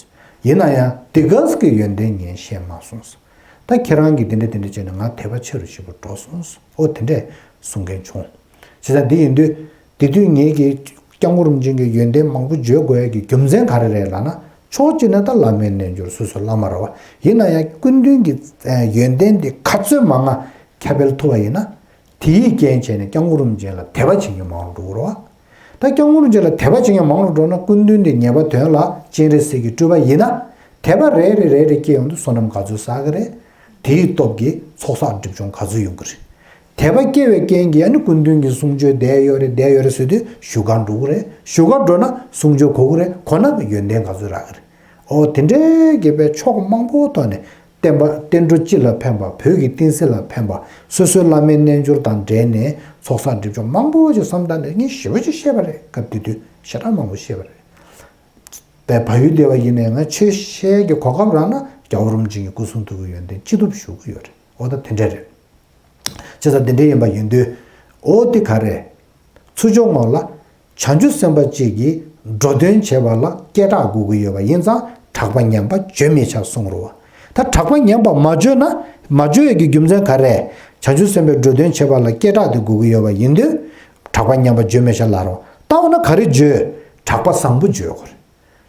ཡིན་ན་ཡང་དེ་ག་ས་གི་ཡོན་ཏན་ངས་ཤེས་མ་སོང་། ད་ཁྱེད་རང་གིས་དེ་འདྲ་དེ་འདྲ་བྱས་ནས་ང་དད་པ་ཆེ་རུ་ཞེ་པོ་འགྲོ་སོང་། ཨོ་དེ་འདྲས་གསུང་མཁན་བྱུང་། བྱས་ཙང་འདི་ཡིན་དུས་དེ་དུས་ངེད་ཀྱིས་སྐྱབས་མགོན་རིན་པོ་ཆེ་གི་ཡོན་ཏན་མང་པོ་བརྗོད་དགོས་ཡ་གི་རྒྱུ་མཚན་ག་རེ་རེད་ལབ་ན། ཕྱོགས་གཅིག་ནས་ད་བླ་མའི་རྣལ་འབྱོར་སོ་སོའི་བླ་མ་རེད་བ། ཡིན་ན་ཡང་སྐུ་མདུན་གྱི་ཡོན་ཏན་དེ་ག་ཚོད་མང་ང་ཁྱབ་སྤེལ་ཐུབ་པ་ཡིན་ན། དེའི་རྐྱེན་བྱས་ནས་སྐྱབས་མགོན་རིན་པོ་ཆེ་ལ་དད་པ་བྱེད་མཁན་མང་རུ་འགྲོ་གི་རེད་བ། ད་སྐྱབས་མགོན་རིན་པོ་ཆེ་ལ་དད་པ་བྱེད་མཁན་མང་རུ་འགྲོ་ན་སྐུ་མདུན་དེ་ངེས་པ་དོན་ལ་སྤྱན་རས་གཟིགས་ཀྱི་སྤྲུལ་པ་ཡིན་ན། དད་པ་རེ་རེ་རེ་རེ་སྐྱེ་ཡོང་དུས་བསོད་ནམས་ག་ཚོད་བསགས་ཀྱི་རེད། དེའི་སྟོབས་ཀྱིས་ཚོགས་བསགས་སྒྲིབ་སྦྱོང་ག་ཚོད་ཡོང་གི་རེད། དད་པ་སྐྱེ་བའི་རྐྱེན་གྱིས་ཨ་ནི་སྐུ་མདུན་གྱི་གསུང་ཆོས་བསྡད་ཡོད་རེད་བསྡད་ཡོད་རེད་ཟེར་དུས་བཞུགས་སྒར་འགྲོ་གི་རེད། བཞུགས་སྒར་འགྲོ་ན་གསུང་ཆོས་གོ་གི་རེད། གོ་ན་ཡོན་ཏན་ག་ཚོད་རག་གི་རེད། ཨོ་དེ་འདྲའི་གི་དཔེ་ཕྱོགས་མང་པོ་ཐོག་ནས་བསྟན་པ་བསྟན་འགྲོ་སྤྱི་ལ་ཕན་པ། བོད་ཀྱི་བསྟན་སྲིད་ལ་ཕན་པ། སོ་སོའི་བླ་མའི་རྣལ་འབྱོར་དང་འབྲེལ་ནས་ཚོགས་བསགས་སྒྲིབ་སྦྱོང་མང་པོ་ཞིག་བསམ་བཏང་ནས་ངས་ཞེ་པོ་ཅིག་བཤད་པ་རེད། སྐབས་དེ་དུས་ཞེ་དྲག་མང་པོ་བཤད་པ་རེད། པའི་བལ་ཡུལ་བསྡད་པ་ཡིན་ནའི་ང་ཆོས་བཤད་ཀྱི་གོ་སྐབས་རག་ན་རྒྱལ་བ་རིན་པོ་ཆེ་གི་སྐུ་གསུང་ཐུགས་ཀྱི་ཡོན་ཏན་ཅི་ཐུབ་ཞུ་གི་ཡོད་རེད། འོ་ད་དེ་འདྲ་རེད། བྱས་ཙང་དེ་འདྲ་ཡིན་པ་ཡིན་དུས་འོ་དེ་ག་རེད། ཚུར་ཕྱོགས་ངོས་ལ་བྱང་ཆུབ་སེམས་དཔའ་གཅིག་གིས་འགྲོ་དོན་བྱེད་པ་ལ་སྐད་གྲགས་དགོས་ཀྱི་ཡོད་པ་ཡིན་ཙང་གྲགས་པ་ངན་པ་བརྗོད་མི་བྱ་གསུངས་རེད་བ། ད་གྲགས་པ་ངན་པ་མ་བརྗོད་ན་མ་བརྗོད་ཡས་ཀྱི་རྒྱུ་མཚན་ག་རེ། བྱང་ཆུབ་སེམས་དཔའི་འགྲོ་དོན་བྱེད་པ་ལ་སྐད་གྲགས་དེ་དགོས་ཀྱི་ཡོད་པ་ཡིན་དུས་གྲགས་པ་ངན་པ་བརྗོད་མི་བྱ་ལབ་རེད་བ། ད་འོ་ན་ག་རེ་བརྗོད། གྲགས་པ་བཟང་པོ་བརྗོད་དགོས་རེད།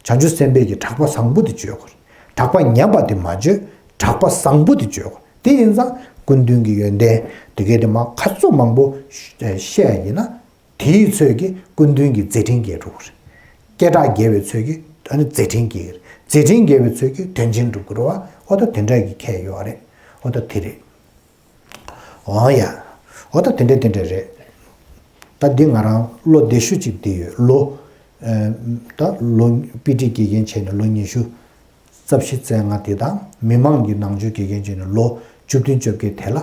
བྱང་ཆུབ་སེམས་དཔའི་གི་གྲགས་པ་བཟང་པོ་དེ་བརྗོད་དགོས་རེད། གྲགས་པ་ངན་པ་དེ་མ་བརྗོད། གྲགས་པ་བཟང་པོ་དེ་བརྗོད་དགོས་རེད། དེ་ཡིན་ཙང་སྐུ་མདུན་གྱི་ཡོན་ཏན་དེ་གའི་དེ་མ་ཁ་ཚོ་མང་པོ་བཤད་ཡིན་ན། དེའི་ཚོད་ཀྱིས་སྐུ་མདུན་གྱི་མཛད་འཕྲིན་རྒྱས་འགྲོ་གི་རེད། སྐད་གྲགས་རྒྱས་པའི་ཚོད་ཀྱིས་ཨ་ནི་མཛད་འཕྲིན་རྒྱས་ཀྱི་རེད། མཛད་འཕྲིན་རྒྱས་པའི་ཚོད་ཀྱིས་དོན་ཆེན་འགྲུབ་ཀྱི་རེད་བ། འོ་ད་དེ་འདྲ་གི་ཁྱད་ཡོད་རེད། འོ་ད་དེ་རེད། འོ་ཡ། འོ་ད་དེ་འདྲ་དེ་འདྲ་རེད། ད་འདི་ང་རང་ལོ་བདེ་ཤོས་ཅིག་བསྡད་ཡོད། ལོ་ ད་ལོ་དཔེ་ཁྲིད་དགེ་རྒན་བྱས་ནས་ལོ་ཉི་ཤུ་རྩ་བཞི་རྩ་ལྔ་དེ་དང་། མི་མང་གི་ནང་ཆོས་དགེ་རྒན་བྱས་ནས་ལོ་བཅུ་བདུན་བཅོ་བརྒྱད་དེ་ལ།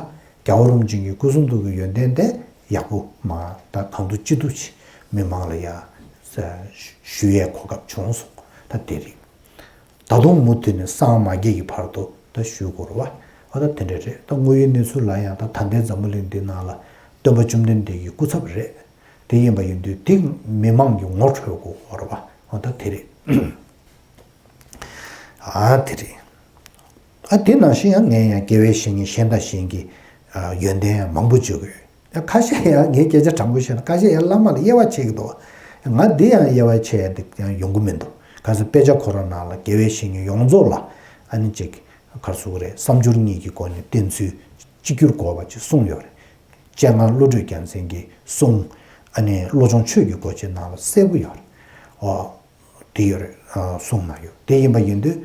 རྒྱལ་བ་རིན་པོ་ཆེ་གི་སྐུ་གསུང་ཐུགས་ཀྱི་ཡོན་ཏན་དེ་ཡག་པོ་མ་ད་གང་ཐུབ་ཅི་ཐུབ་ཅིག་མི་མང་ལ་ཡ་ཞུ་ཡས་གོ་སྐབས་བྱུང་སོང་། ད་དེ་རེད། ད་དུང་མུ་མཐུད་ནས་སངས་མ་རྒྱས་ཀྱི་བར་དུ་ད་ཞུ་དགོས་རེད་བ། ཨ་ད་དེ་འདྲ་རེད། ད་དངོས་ཡོད་གནས་ཚུལ་ལ་ཡང་ད་ད་ལྟའི་འཛམ་བུ་གླིང་འདི་ནང་ལ་སྟོན་པ་བཅོམ་ལྡན་འདས་ཀྱི་སྐུ་ཚབ་རེད། དེ་ཡིན་པ་ཡིན་དུས་དེ་མི་མང་གི་ངོ་འཕྲོད་དགོས་རེད་བ། ཨ་ད་དེ་རེད། ཨ་དེ་རེད། ཨ་དེ་ནང་བཞིན་ཡང་ངས་ཡང་དགེ་བའི་བཤེས་གཉེན་གཞན་དང་གཞན་གྱི་ཡོན་ཏན་ཡང་མང་པོ་བརྗོད་ཀྱི་ཡོད། ཁ་ཤས་ཡང་ངས་སྐད་ཆ་དྲང་པོ་བཤད་ན། ཁ་ཤས་ཡང་བླ་མ་ལ་དབྱེ་བ་ཕྱེ་གི་འདུག་ང་འདི་ཡང་དབྱེ་བ་ཕྱེ་ཡ་འདི་ཡང་ཡོང་གི་མི་འདུག་ག་ཚོད་དཔེ་ཆ་ཁོ་རང་ནང་ལ་དགེ་བའི་བཤེས་གཉེན་ཡོངས་རྫོགས་ལ་ཨ་ནི་ཅིག་ག་རེ་ཟེར་དགོས་རེད། བསམ་སྦྱོར་གཉིས་ཀྱི་སྒོ་ནས་བསྟེན་ཚུལ་གཅིག་གྱུར་དགོས་པ་ཅིག་གསུངས་ཡོད་རེད། སྤྱན་སྔ་བློ་གྲོས་རྒྱལ་མཚན་གྱི་གསུང་། ཨ་ནི་བློ་སྦྱོང་ཆོས་ཀྱི་སྒོ་འབྱེད་ནང་ལ་གསལ་པོ་ཡོད་རེད། འོ། དེ་ཡོད་རེད། གསུངས་གནང་ཡོད། དེ་ཡིན་པ་ཡིན་དུས་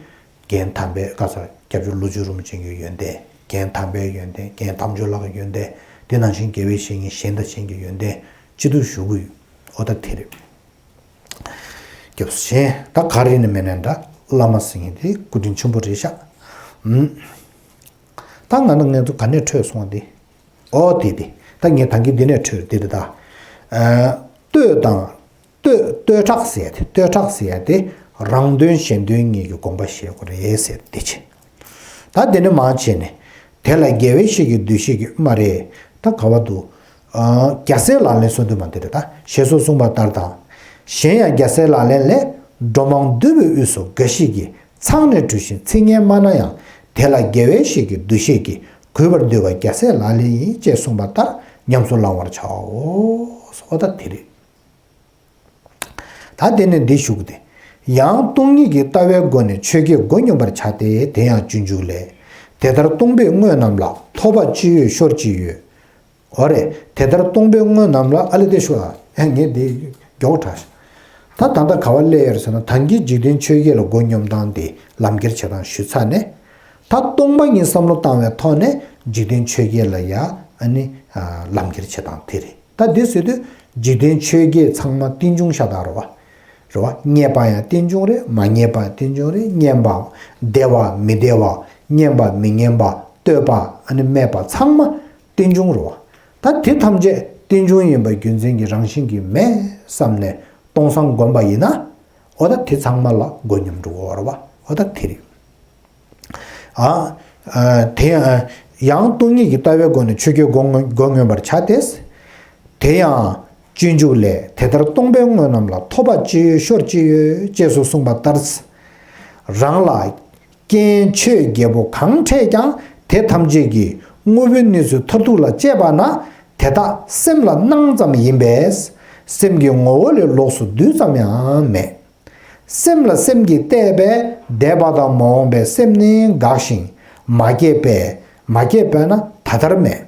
རྒན་དམ་པའི་བཀའ་ས་སྐྱབས་རྗེ་ལོ་རྒྱུས་རིན་པོ་ཆེ་གི་ཡོན་ཏན། རྒན་དམ་པའི་ཡོན་ཏན། རྒན་དམ་ཆོས་ལགས་ཀྱི་ཡོན་ཏན། དེ་ནང་བཞིན་དགེ་བའི་བཤེས་གཉེན་གཞན་དང་གཞན་གྱི་ཡོན་ཏན་ཅི་ཐུབ་ཞུ་གི་ཡོད། འོ་ད་དེ་རེད། སྐྱབས་སུ་མཆི། ད་ག་རེ་ནས་མེད་ན་འདྲ། བླ་མ་ཟེར་མཁན་དེ་སྐུ་དྲིན་ཆེན་པོ་རེད་ཤག་ཨུམ། ད་ང་ནི་ངས་ཚོ་ག་ནས་འཕྲོས་སོང་བ་དེ། ཨོ་དེ་དེ། ད་ངས་ད་གིན་འདི་ནས་འཕྲོས་དེ་དེ་ད། ཨ། བསྟོད་དང་། བསྟོད་བསྟོད་གྲགས་ཟེར་ཡ་དེ། བསྟོད་གྲགས་ཟེར་ཡ་དེ་རང་དོན་གཞན་དོན་གཉིས་ཀྱི་དགོངས་པ་བཞེས་དགོས་རེད་ཟེར་དེ་བྱས། ད་དེ་ནས་མར་བྱས་ནས། དེ་ལ་དགེ་བའི་བཤེས་ཀྱི་འདུ་ཤེས་ཀྱིས། མ་རེད། ད་ག་བ་འདུག་ཨ། རྒྱལ་སྲས་ལག་ལེན་གསུངས་དུས་མ་དེ་རེད་ད། ཞེས་སོགས་གསུངས་པ་ལྟར་དང་། གཞན་ཡང་རྒྱལ་སྲས་ལག་ལེན་ལས། འགྲོ་མང་འདུས་པའི་དབུས་སུ་འགའ་ཞིག་གིས། མཚང་ནས་བྲུས་ཤིང་ཚིག་ངན་སྨྲ་ན་ཡང་། དེ་ལ་དགེ་བའི་བཤེས་ཀྱི་འདུ་ཤེས་ཀྱིས། གུས་པར་འདུད་པ་རྒྱལ་སྲས་ལག་ལེན་ཡིན། ཅེས་གསུངས་པ་ལྟར་ཉམས་སུ་བླང་བར་བྱའོ། ཨོ་ད་དེ་རེད། ད་དེ་ནས་འདི་ཞུ་གི་དེ། ཡང་སྟོང་ཉིད་ཀྱི་ལྟ་བའི་སྒོ་ནས་ཆོས་བརྒྱད་མགོ་སྙོམས་པར་བྱ་སྟེ། དེ་ཡང་སྤྱོད་འཇུག་ལས། དེ་ལྟར་སྟོང་པའི་དངོས་རྣམས་ལ། ཐོབ་པ་ཅི་ཡོད་ཤོར་ཅི་ཡོད། འོ་རེད། དེ་ལྟར་སྟོང་པའི་དངོས་རྣམས་ལ། ཨ་ལེ་དེ་ཤོད་ཨ། ཨེ་ངས་འདི་མགྱོགས་དྲགས་ཤག་ད་ད་ལྟ་ག་བ་སླེབས་ཡོད་ཟེར་ན། ད་གིན་འཇིག་རྟེན་ཆོས་བརྒྱད་ལ་མགོ་སྙོམས་སྟངས་དེ་ལམ་ཁྱེར་བྱེད་སྟངས་ཞུས་ཚར་ནས། ད་སྟོང་པ་ཉིད་བསམ་བློ་བཏང་བའི་ཐོག་ནས་འཇིག་རྟེན་ཆོས་བརྒྱད་ལ་ཡ་ཨ་ནི་ལམ་ཁྱེར་བྱེད་སྟངས་དེ་རེད། ད་འདི་ཟེར་དུས་འཇིག་རྟེན་ཆོས་བརྒྱད་ཚང་མ་རྟེན་འབྱུང་ཤ་སྟག་རེད་བ། རེད་བ། རྙེད་པ་ཡང་རྟེན་འབྱུང་རེད། མ་རྙེད་པ་རྟེན་འབྱུང་རེད། རྙེད་པ། བདེ་བ་མི་བདེ་བ། རྙེད་པ་མི་རྙེད་པ། བསྟོད་པ་ཨ་ནི་སྨད་པ་ཚང་མ་རྟེན་འབྱུང་རེད་བ། ད་དེ་ཐམས་ཅད་རྟེན་འབྱུང་ཡིན་པ་རྒྱུ་མཚན་གྱི་རང་བཞིན་གྱིས་མེད་བསམ་ནས་སྟོང་སང་བསྒོམ་པ་ཡིན་ན། འོ་ད་དེ་ཚང་མ་ལ་མགོ་སྙོམས་འགྲོ་གི་ཡོད་རེད་བ། འོ་ད་དེ་རེད། ཨ། ཨ། དེ་ཡང་སྟོང་ཉིད་ཀྱི་ལྟ་བའི་སྒོ་ནས་ཆོས་བརྒྱད་མགོ་མགོ་སྙོམས་པར་བྱ་སྟེ། དེ་ཡང་སྤྱོད་འཇུག་ལས། དེ་ལྟར་སྟོང་པའི་དངོས་རྣམས་ལ། ཐོབ་པ་ཅི་ཡོད་ཤོར་ཅི་ཡོད། ཅེས་སོགས་གསུངས་པ་ལྟར། རང་ལ་རྐྱེན་ཆོས་བརྒྱད་པོ་གང་འཕྲད་ཀྱང་། དེ་ཐམས་ཅད་ཀྱི་དངོས་པོའི་གནས་ཚུལ་མཐར་ཐུག་ལ་དཔྱད་པ་ན། དེ་དག་སེམས་ལ་སྣང་ཙམ་ཡིན་པས། སེམས་ཀྱི་ངོ་བོ་ལས་ལོགས་སུ་རྡུལ་ཙམ་ཡང་མེད། སེམས་ལ་སེམས་ཀྱིས་བལྟས་པས་འདས་པ་དང་མ་འོངས་པའི་སེམས་ནི་འགགས་ཤིང་མ་སྐྱེས་པས། མ་སྐྱེས་པས་ན་ད་ལྟར་མེད།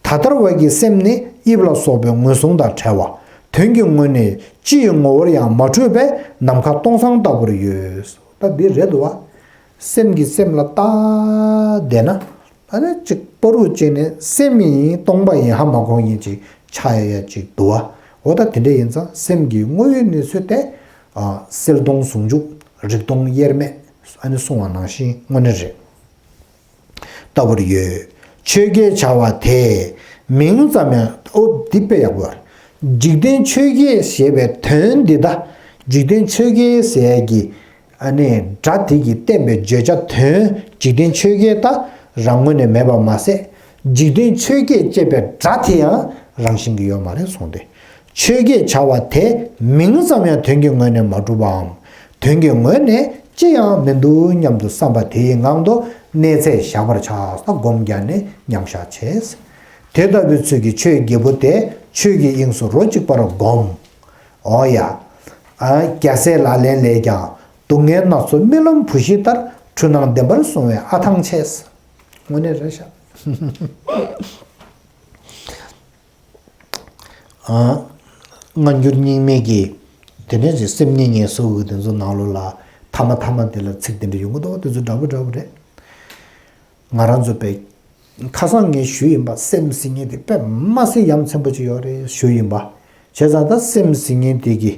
ད་ལྟར་བ་གི་སེམས་ནི་དབྱིབས་ལ་སོགས་པའི་ངོས་བཟུང་དང་བྲལ་བ། དོན་གྱི་ངོས་ནས་སྤྱི་ཡི་ངོ་བོར་ཡང་མ་འཁྲུལ་བས་ནམ་མཁའ་སྟོང་སང་ལྟ་བུར་ཡོད། ད་འདི་རེད་འདུག་བ། སེམས་ཀྱིས་སེམས་ལ་བལྟ་བསྡད་ན། ཨ་ནི་གཅིག་བར་དུ་བྱས་ནས་སེམས་ཡིན་སྟོང་པ་ཡིན་ཧ་མ་གོ་མཁན་ཅིག་ཆགས་ཡ་ཡ་ཅིག་འདུག་བ། འོ་ད་དེ་འདྲ་ཡིན་ཙང་སེམས་ཀྱི་དངོས་ཡོད་གནས་ཚུལ་དེ། ཨ། གསལ་སྟོང་ཟུང་འཇུག་རིག་སྟོང་དབྱེར་མེད། ཨ་ནི་གསུང་བ་ནང་བཞིན་དངོས་གནས་རེད། ལྟ་བུར་ཡོད། ཆོས་བརྒྱད་བྱ་བ་དེ་མིང་ཙམ་ཡང་། ཨོ་འདི་དཔེ་ཡག་པོ་ཡོད་རེད། འཇིག་རྟེན་ཆོས་བརྒྱད་ཞེས་པའི་དོན་འདི་དག་འཇིག་རྟེན་ཆོས་བརྒྱད་ཟེར་ཡ་གི་ཨ་ནི་སྒྲ་དེ་གིས་བསྟན་པའི་བརྗོད་བྱ་དོན་འཇིག་རྟེན་ཆོས་བརྒྱད་དག་རང་ངོས་ནས་མེད་པ་མ་ཟད། འཇིག་རྟེན་ཆོས་བརྒྱད་ཅེས་པའི་སྒྲ་དེ་ཡང་རང་བཞིན་གྱིས་ཡོད་མ་རེད་གསུངས་ཏེ། ཆོས་བརྒྱད་བྱ་བ་དེ་མིང་ཙམ་ཡང་དོན་གྱི་ངོས་ནས་མ་གྲུབ་པའམ། དོན་གྱི་ངོས་ནས་ཅི་ཡང་མི་འདུག་སྙམ་དུ་བསམ་པ་དེའི་ངང་དུ་གནས་ཚད་བཞག་པར་བྱ། ས་སྒོམ་རྒྱག་ནས་མཉམ་བཞག་བྱས། དེ་ལྟ་བུའི་ཚུལ་གྱིས་ཆོས་བརྒྱད་པོ་དེ་ཆོས་ཀྱི་དབྱིངས་སུ་རོ་གཅིག་པར་བསྒོམ། འོ་ཡ། ཨ། རྒྱལ་སྲས་ལག་ལེན་ལས་ཀྱང་སྡུག་བསྔལ་སྣ་ཚོགས་རྨི་ལམ་བུ་བཞི་ལྟར་འཁྲུལ་སྣང་བདེན་པར་གཟུང་བའི་ཨ་ཐང་ཆད། དངོས་གནས་རེད་ཤག་ཨ། སྔ་འགྱུར་རྙིང་མའི་གི་དེ་འདྲ་ཞིག་སེམས་ཉིད་ངལ་གསོ་གི་དེ་ཚོ་ནང་ལོགས་ལ་ཐ་མ་ཐ་མ་དེ་ལ་ཚིག་དེ་འདྲ་ཡོང་གི་འདུག་དེ་ཚོ་འདྲ་པོ་འདྲ་པོ་རེད། ང་རང་ཚོ་དཔེ་ཁ་སང་ངས་ཞུས་ཡིན་པ། སེམས་ཟེར་མཁན་དེ་དཔེ་མ་སྲིད་ཡ་མཚན་པོ་ཅིག་ཡོད་རེད་ཞུས་ཡིན་པ། བྱས་ཙང་ད་སེམས་ཟེར་མཁན་དེ་གི་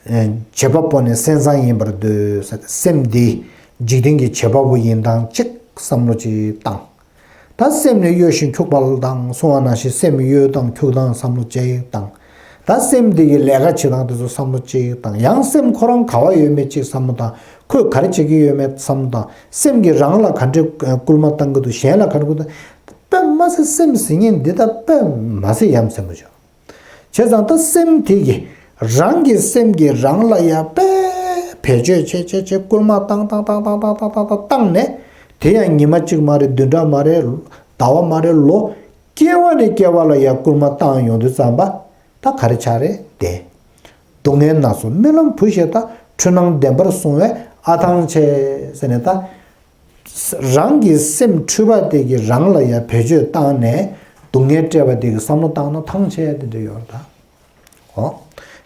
བྱེད་པ་པོ་ནི་སེམས་ཙམ་ཡིན་པར་འདོད་ཟེར་ཏེ། སེམས་འདི་འཇིག་རྟེན་གྱི་བྱེད་པ་པོ་ཡིན་སྟངས་གཅིག་བསམ་བློ་གཅིག་བཏང་། ད་སེམས་ནི་གཡོ་ཞིང་འཁྱུག་པ་དང་གསུངས་པ་ནང་བཞིན། སེམས་གཡོ་སྟངས་འཁྱུག་སྟངས་བསམ་བློ་གཅིག་བཏང་། ད་སེམས་འདི་གི་ལས་ཀ་བྱེད་སྟངས་དེ་ཚོ་བསམ་བློ་གཅིག་བཏང་། ཡང་སེམས་ཁོ་རང་ག་བ་ཡོད་མེད་གཅིག་བསམ་བློ་བཏང་། ཁོས་ག་རེ་བྱེད་ཀྱི་ཡོད་མེད་བསམ་བློ་བཏང་། སེམས་ཀྱིས་རང་ལ་ག་འདྲའི་སྐུལ་མ་བཏང་གི་འདུག་གཞན་ལ་ག་འདྲ་སྐུལ་བཏང་། དཔེ་མ་སྲིད་སེམས་ཟེར་མཁན་འདི་ད་དཔེ་མ་སྲིད་ཡ་མཚན་པོ་བྱུང་། བྱས་ཙང་ད་སེམས་དེ་གིས་རང་གི་སེམས་ཀྱིས་རང་ལ་ཡ་དཔེ་བེད་སྤྱོད་བྱེད་བྱེད་བྱེད་སྐུལ་མ་བཏང་བཏང་བཏང་བཏང་བཏང་ནས། དེ་ཡང་ཉི་མ་གཅིག་མ་རེད། བདུན་ཕྲག་མ་རེད། ཟླ་བ་མ་རེད། ལོ། སྐྱེ་བ་ནས་སྐྱེ་བ་ལ་ཡ་སྐུལ་མ་བཏང་ཡོང་དུས་ཙམ་པ། ད་ག་རེ་ཆགས་རེད་དེ། སྡུག་བསྔལ་སྣ་ཚོགས་རྨི་ལམ་བུ་བཞིན་ལྟ། འཁྲུལ་སྣང་བདེན་པར་བཟུང་བས་ཨ་ཐང་ཆད་ཟེར་ནས་ད། རང་གི་སེམས་འཁྲུལ་པ་དེ་གིས་རང་ལ་ཡང་བེད་སྤྱོད་བཏང་ནས་སྡུག་བསྔལ་སྤྲད་པ་དེ་གི་བསམ་བློ་བཏང་ན་ཐང་ཆད་དེ་འདྲ་ཡོད་རེད་ད། འོ།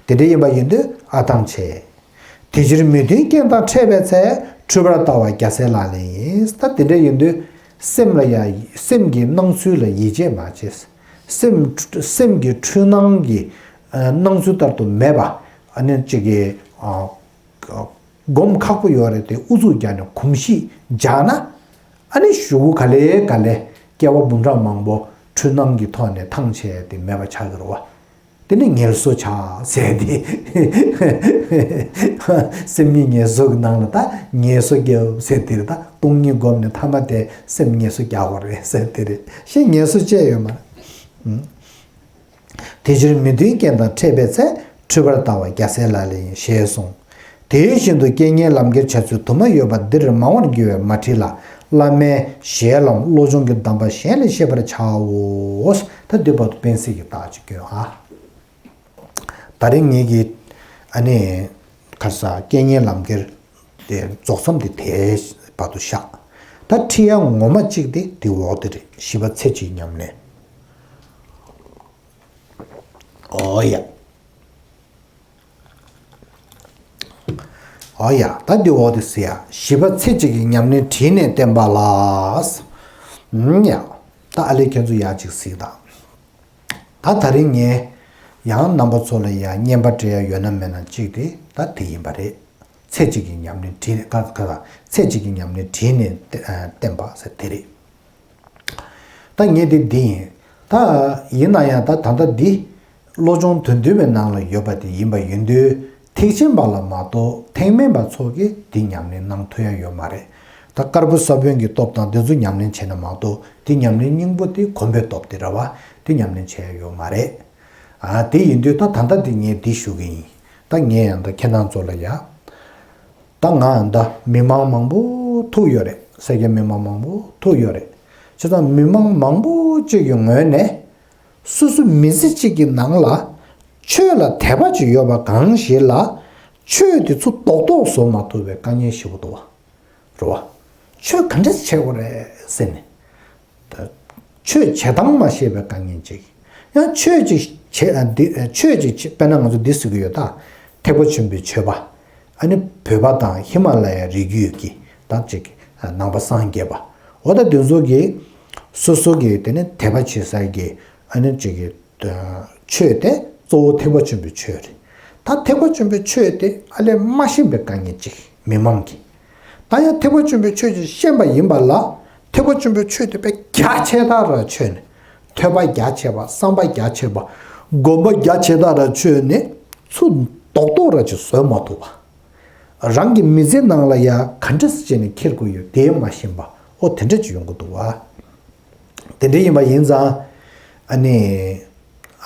དེ་འདྲ་ཡིན་པ་ཡིན་དུས་ཨ་ཐང་ཆད། དེ་ཕྱིར་མི་མཐུན་རྐྱེན་དང་འཕྲད་པའི་ཚེ། འཁྲུལ་པར་ལྟ་བ་རྒྱལ་སྲས་ལག་ལེན་ཡིན། ད་དེ་འདྲ་ཡིན་དུས་སེམས་ལ་ཡང་སེམས་ཀྱི་སྣང་ཚུལ་ལ་ཡིད་ཆེས་མ་བྱེད། སེམས་སེམས་ཀྱི་འཁྲུལ་སྣང་གི་སྣང་ཚུལ་ལྟར་དུ་མེད་པ། ཨ་ནི་གཅིག་གི་སྒོམ་ཁག་པོ་ཡོད་རེད་དེ། ཨུ་ཚུགས་རྒྱག་ནས་གོམས་གཤིས་འཇགས་ན། ཨ་ནི་གཞུག་གུ་ག་ལེ་ག་ལེ་སྐྱེ་བ་འབུམ་ཕྲག་མང་པོ་འཁྲུལ་སྣང་གི་ཐོག་ནས་ཐང་ཆད་དེ་མེད་པ་ཆགས་ཀྱི་རེད་བ། དེ་ནི་ངལ་གསོ་བྱ་ཟེར་ཏེ། སེམས་ཉིད་ངལ་གསོ་གི་ནང་ལ་ད་ངལ་གསོ་རྒྱབ་ཟེར་དེ་རེད། ད་སྟོང་ཉིད་སྒོམ་ནས་མཐའ་མ་དེ་སེམས་ངལ་གསོ་རྒྱག་དགོས་རེད་ཟེར་དེ་རེད། ཤི་ངལ་གསོ་བྱས་ཡོད་མ་རེད། དེ་ཕྱིར་མི་མཐུན་རྐྱེན་དང་འཕྲད་པའི་ཚེ། འཁྲུལ་པར་ལྟ་བ་རྒྱལ་སྲས་ལག་ལེན་ཡིན། ཞེས་གསུངས། དེ་བཞིན་དུ་རྐྱེན་ངན་ལམ་ཁྱེར་བྱ་ཚུལ་དུ་མ་ཡོད་པ་འདིར་མ་འོངས་འགྱུར་བའི་མ་བྲིས་ལ། བླ་མའི་ཞལ་ལམ་བློ་སྦྱོང་གི་གདམས་པ་གཞན་ལས་ཤེས་པར་བྱའོ། ད་འདི་བར་དུ་སྤེན་སྲིད་ཀྱི་རྟགས་ཅིག་སྐྱོན་ཨ། ད་རིང་ངེད་ཀྱིས་ཨ་ནི་ཁར་ས་རྐྱེན་ངན་ལམ་ཁྱེར་དེ་རྫོགས་མཚམས་དེ་དེ་བར་དུ་བཞག། ད་ཁྲིད་ཡ་ངོ་མ་གཅིག་དེ་དེ་འོག་དེ་རེད། ཞི་བ་ཚེ་གཅིག་ཉམས་ལེན། ཨོ་ཡ། ཨོ་ཡ། ད་འདི་འོག་དེ་ཟེར་ཡ། ཞི་བ་ཚེ་གཅིག་གི་ཉམས་ལེན་བྲིས་ནས་བསྟན་པ་ལ། ཨུམ་ཡ། ད་ཨ་ལས་ཁྱེད་ཚོ་ཡ་གཅིག་གཟིགས་དང་། ད་ད་རིང་ངས་ཡང་རྣམ་པ་ཚོ་ལ་ཡ་བརྙན་པར་སྤྲད་ཡ་ཡོད་ན་མེད་ན་གཅིག་དེ་ད་དེ་ཡིན་པ་རེད། ཚེ་གཅིག་གི་ཉམས་ལེན་བྲིས་ནས་ཀ་ཀ་ཚེ་གཅིག་གི་ཉམས་ལེན་བྲིས་ནས་བསྟན་པ་ཟེར་དེ་རེད། ད་ངས་དེ་འདི་ཡིན། ད་ཡིན་ན་ཡང་ད་ད་ལྟ་འདི་བློ་སྦྱོང་དོན་བསྡུས་པའི་ནང་ལ་ཡོད་པ་དེ་ཡིན་པ་ཡིན་དུས། ཐེག་ཆེན་པ་ལ་མ་གཏོགས་ཐེག་དམན་པ་ཚོ་གིས་འདི་ཉམས་ལེན་གནང་ཐུབ་ཡ་ཡོད་མ་རེད། ད་དཀར་པོ་ས་བོན་གྱི་སྟོབས་དང་དེ་ཚོ་ཉམས་ལེན་བྱས་ན་མ་གཏོགས། འདི་ཉམས་ལེན་སྙིང་པོ་དེ་གོམས་པའི་སྟོབས་དེ་རེད་བ། འདི་ཉམས་ལེན་བྱས་ཡ་ཡོད་མ་རེད། ཨ་དེ་ཡིན་དུས་ད་ད་ལྟ་འདི་ངས་འདི་ཞུ་གི་ཡིན། ད་ངས་ཡང་ད་ཁྱེད་རང་ཚོ་ལ་ཡ། ད་ང་ད་མི་མང་མང་པོ་ཐུག་ཡོད་རེད། སེར་སྐྱ་མི་མང་མང་པོ་ཐུག་ཡོད་རེད། བྱས་ཙང་མི་མང་མང་པོ་གཅིག་གི་ངོས་ནས་སོ་སོ་མི་ཚེ་གཅིག་གི་ནང་ལ་ཆོས་ལ་དད་པ་ཅིག་ཡོད་པ་གང་ཞིག་ལ། ཆོས་དེ་ཚོ་རྡོག་རྡོག་བཟོ་མ་ཐུབ་པའི་དཀའ་ངལ་ཞེ་པོ་འདུག་བ། རེད་བ། ཆོས་ག་འདྲས་བྱེད་དགོས་རེད་ཟེར་ནས། ད་ཆོས་བྱེད་སྟངས་མ་ཤེས་པའི་དཀའ་ངལ་ཅིག། ཡང་ཆོས་ཅིག་བྱེད་ཨ་འདི་ཨ་ཆོས་ཅིག་བྱེད། དཔེར་ན་ང་ཚོ་འདི་ཟེར་གི་ཡོད་ད། ཐེག་པ་ཆེན་པོའི་ཆོས་པ། ཨ་ནི་བོད་པ་དང་ཧི་མ་ལ་ཡའི་རི་རྒྱུད་ཀྱི་ད་ཅིག་ནང་པ་སངས་རྒྱས་པ། འོ་ད་དེ་ཚོ་གི་སོ་སོ་གི་དེ་ནི་དད་པ་བྱེད་ས་གི་ཨ་ནི་ཅིག་གི་ཆོས་དེ་གཙོ་བོ་ཐེག་པ་ཆེན་པོའི་ཆོས་རེད། ད་ཐེག་པ་ཆེན་པོའི་ཆོས་དེ་ཨ་ལས་མ་ཤེས་པའི་དཀའ་ངལ་ཅིག་མི་མང་གི། ད་ཡང་ཐེག་པ་ཆེན་པོའི་ཆོས་ཅིག་ཤེས་པ་ཡིན་པ་ལ། ཐེག་པ་ཆེན་པོའི་ཆོས་དེ་དཔེ་རྒྱ་ཆེ་དྲགས་ར་ཆོས་ནས། ཐོས་པ་རྒྱ་ཆེ་བ། བསམ་པ་རྒྱ་ཆེ་བ། སྒོམ་པ་རྒྱ་ཆེ་དྲགས་ར་ཆོས་ནས། ཚུར་རྡོག་རྡོག་ར་ཅིག་བཟོས་མ་ཐུབ་པ། རང་གི་མི་ཚེ་ནང་ལ་ཡ་ག་འདྲས་བྱས་ནས་འཁྱེར་དགོས་ཡོད་དེ་མ་ཤེས་པ། ཨོ་དེ་འདྲ་ཅིག་ཡོང་གི་འདུག་བ། དེ་འདྲ་ཡིན་པ་ཡིན་ཙང་། ཨ་ནི་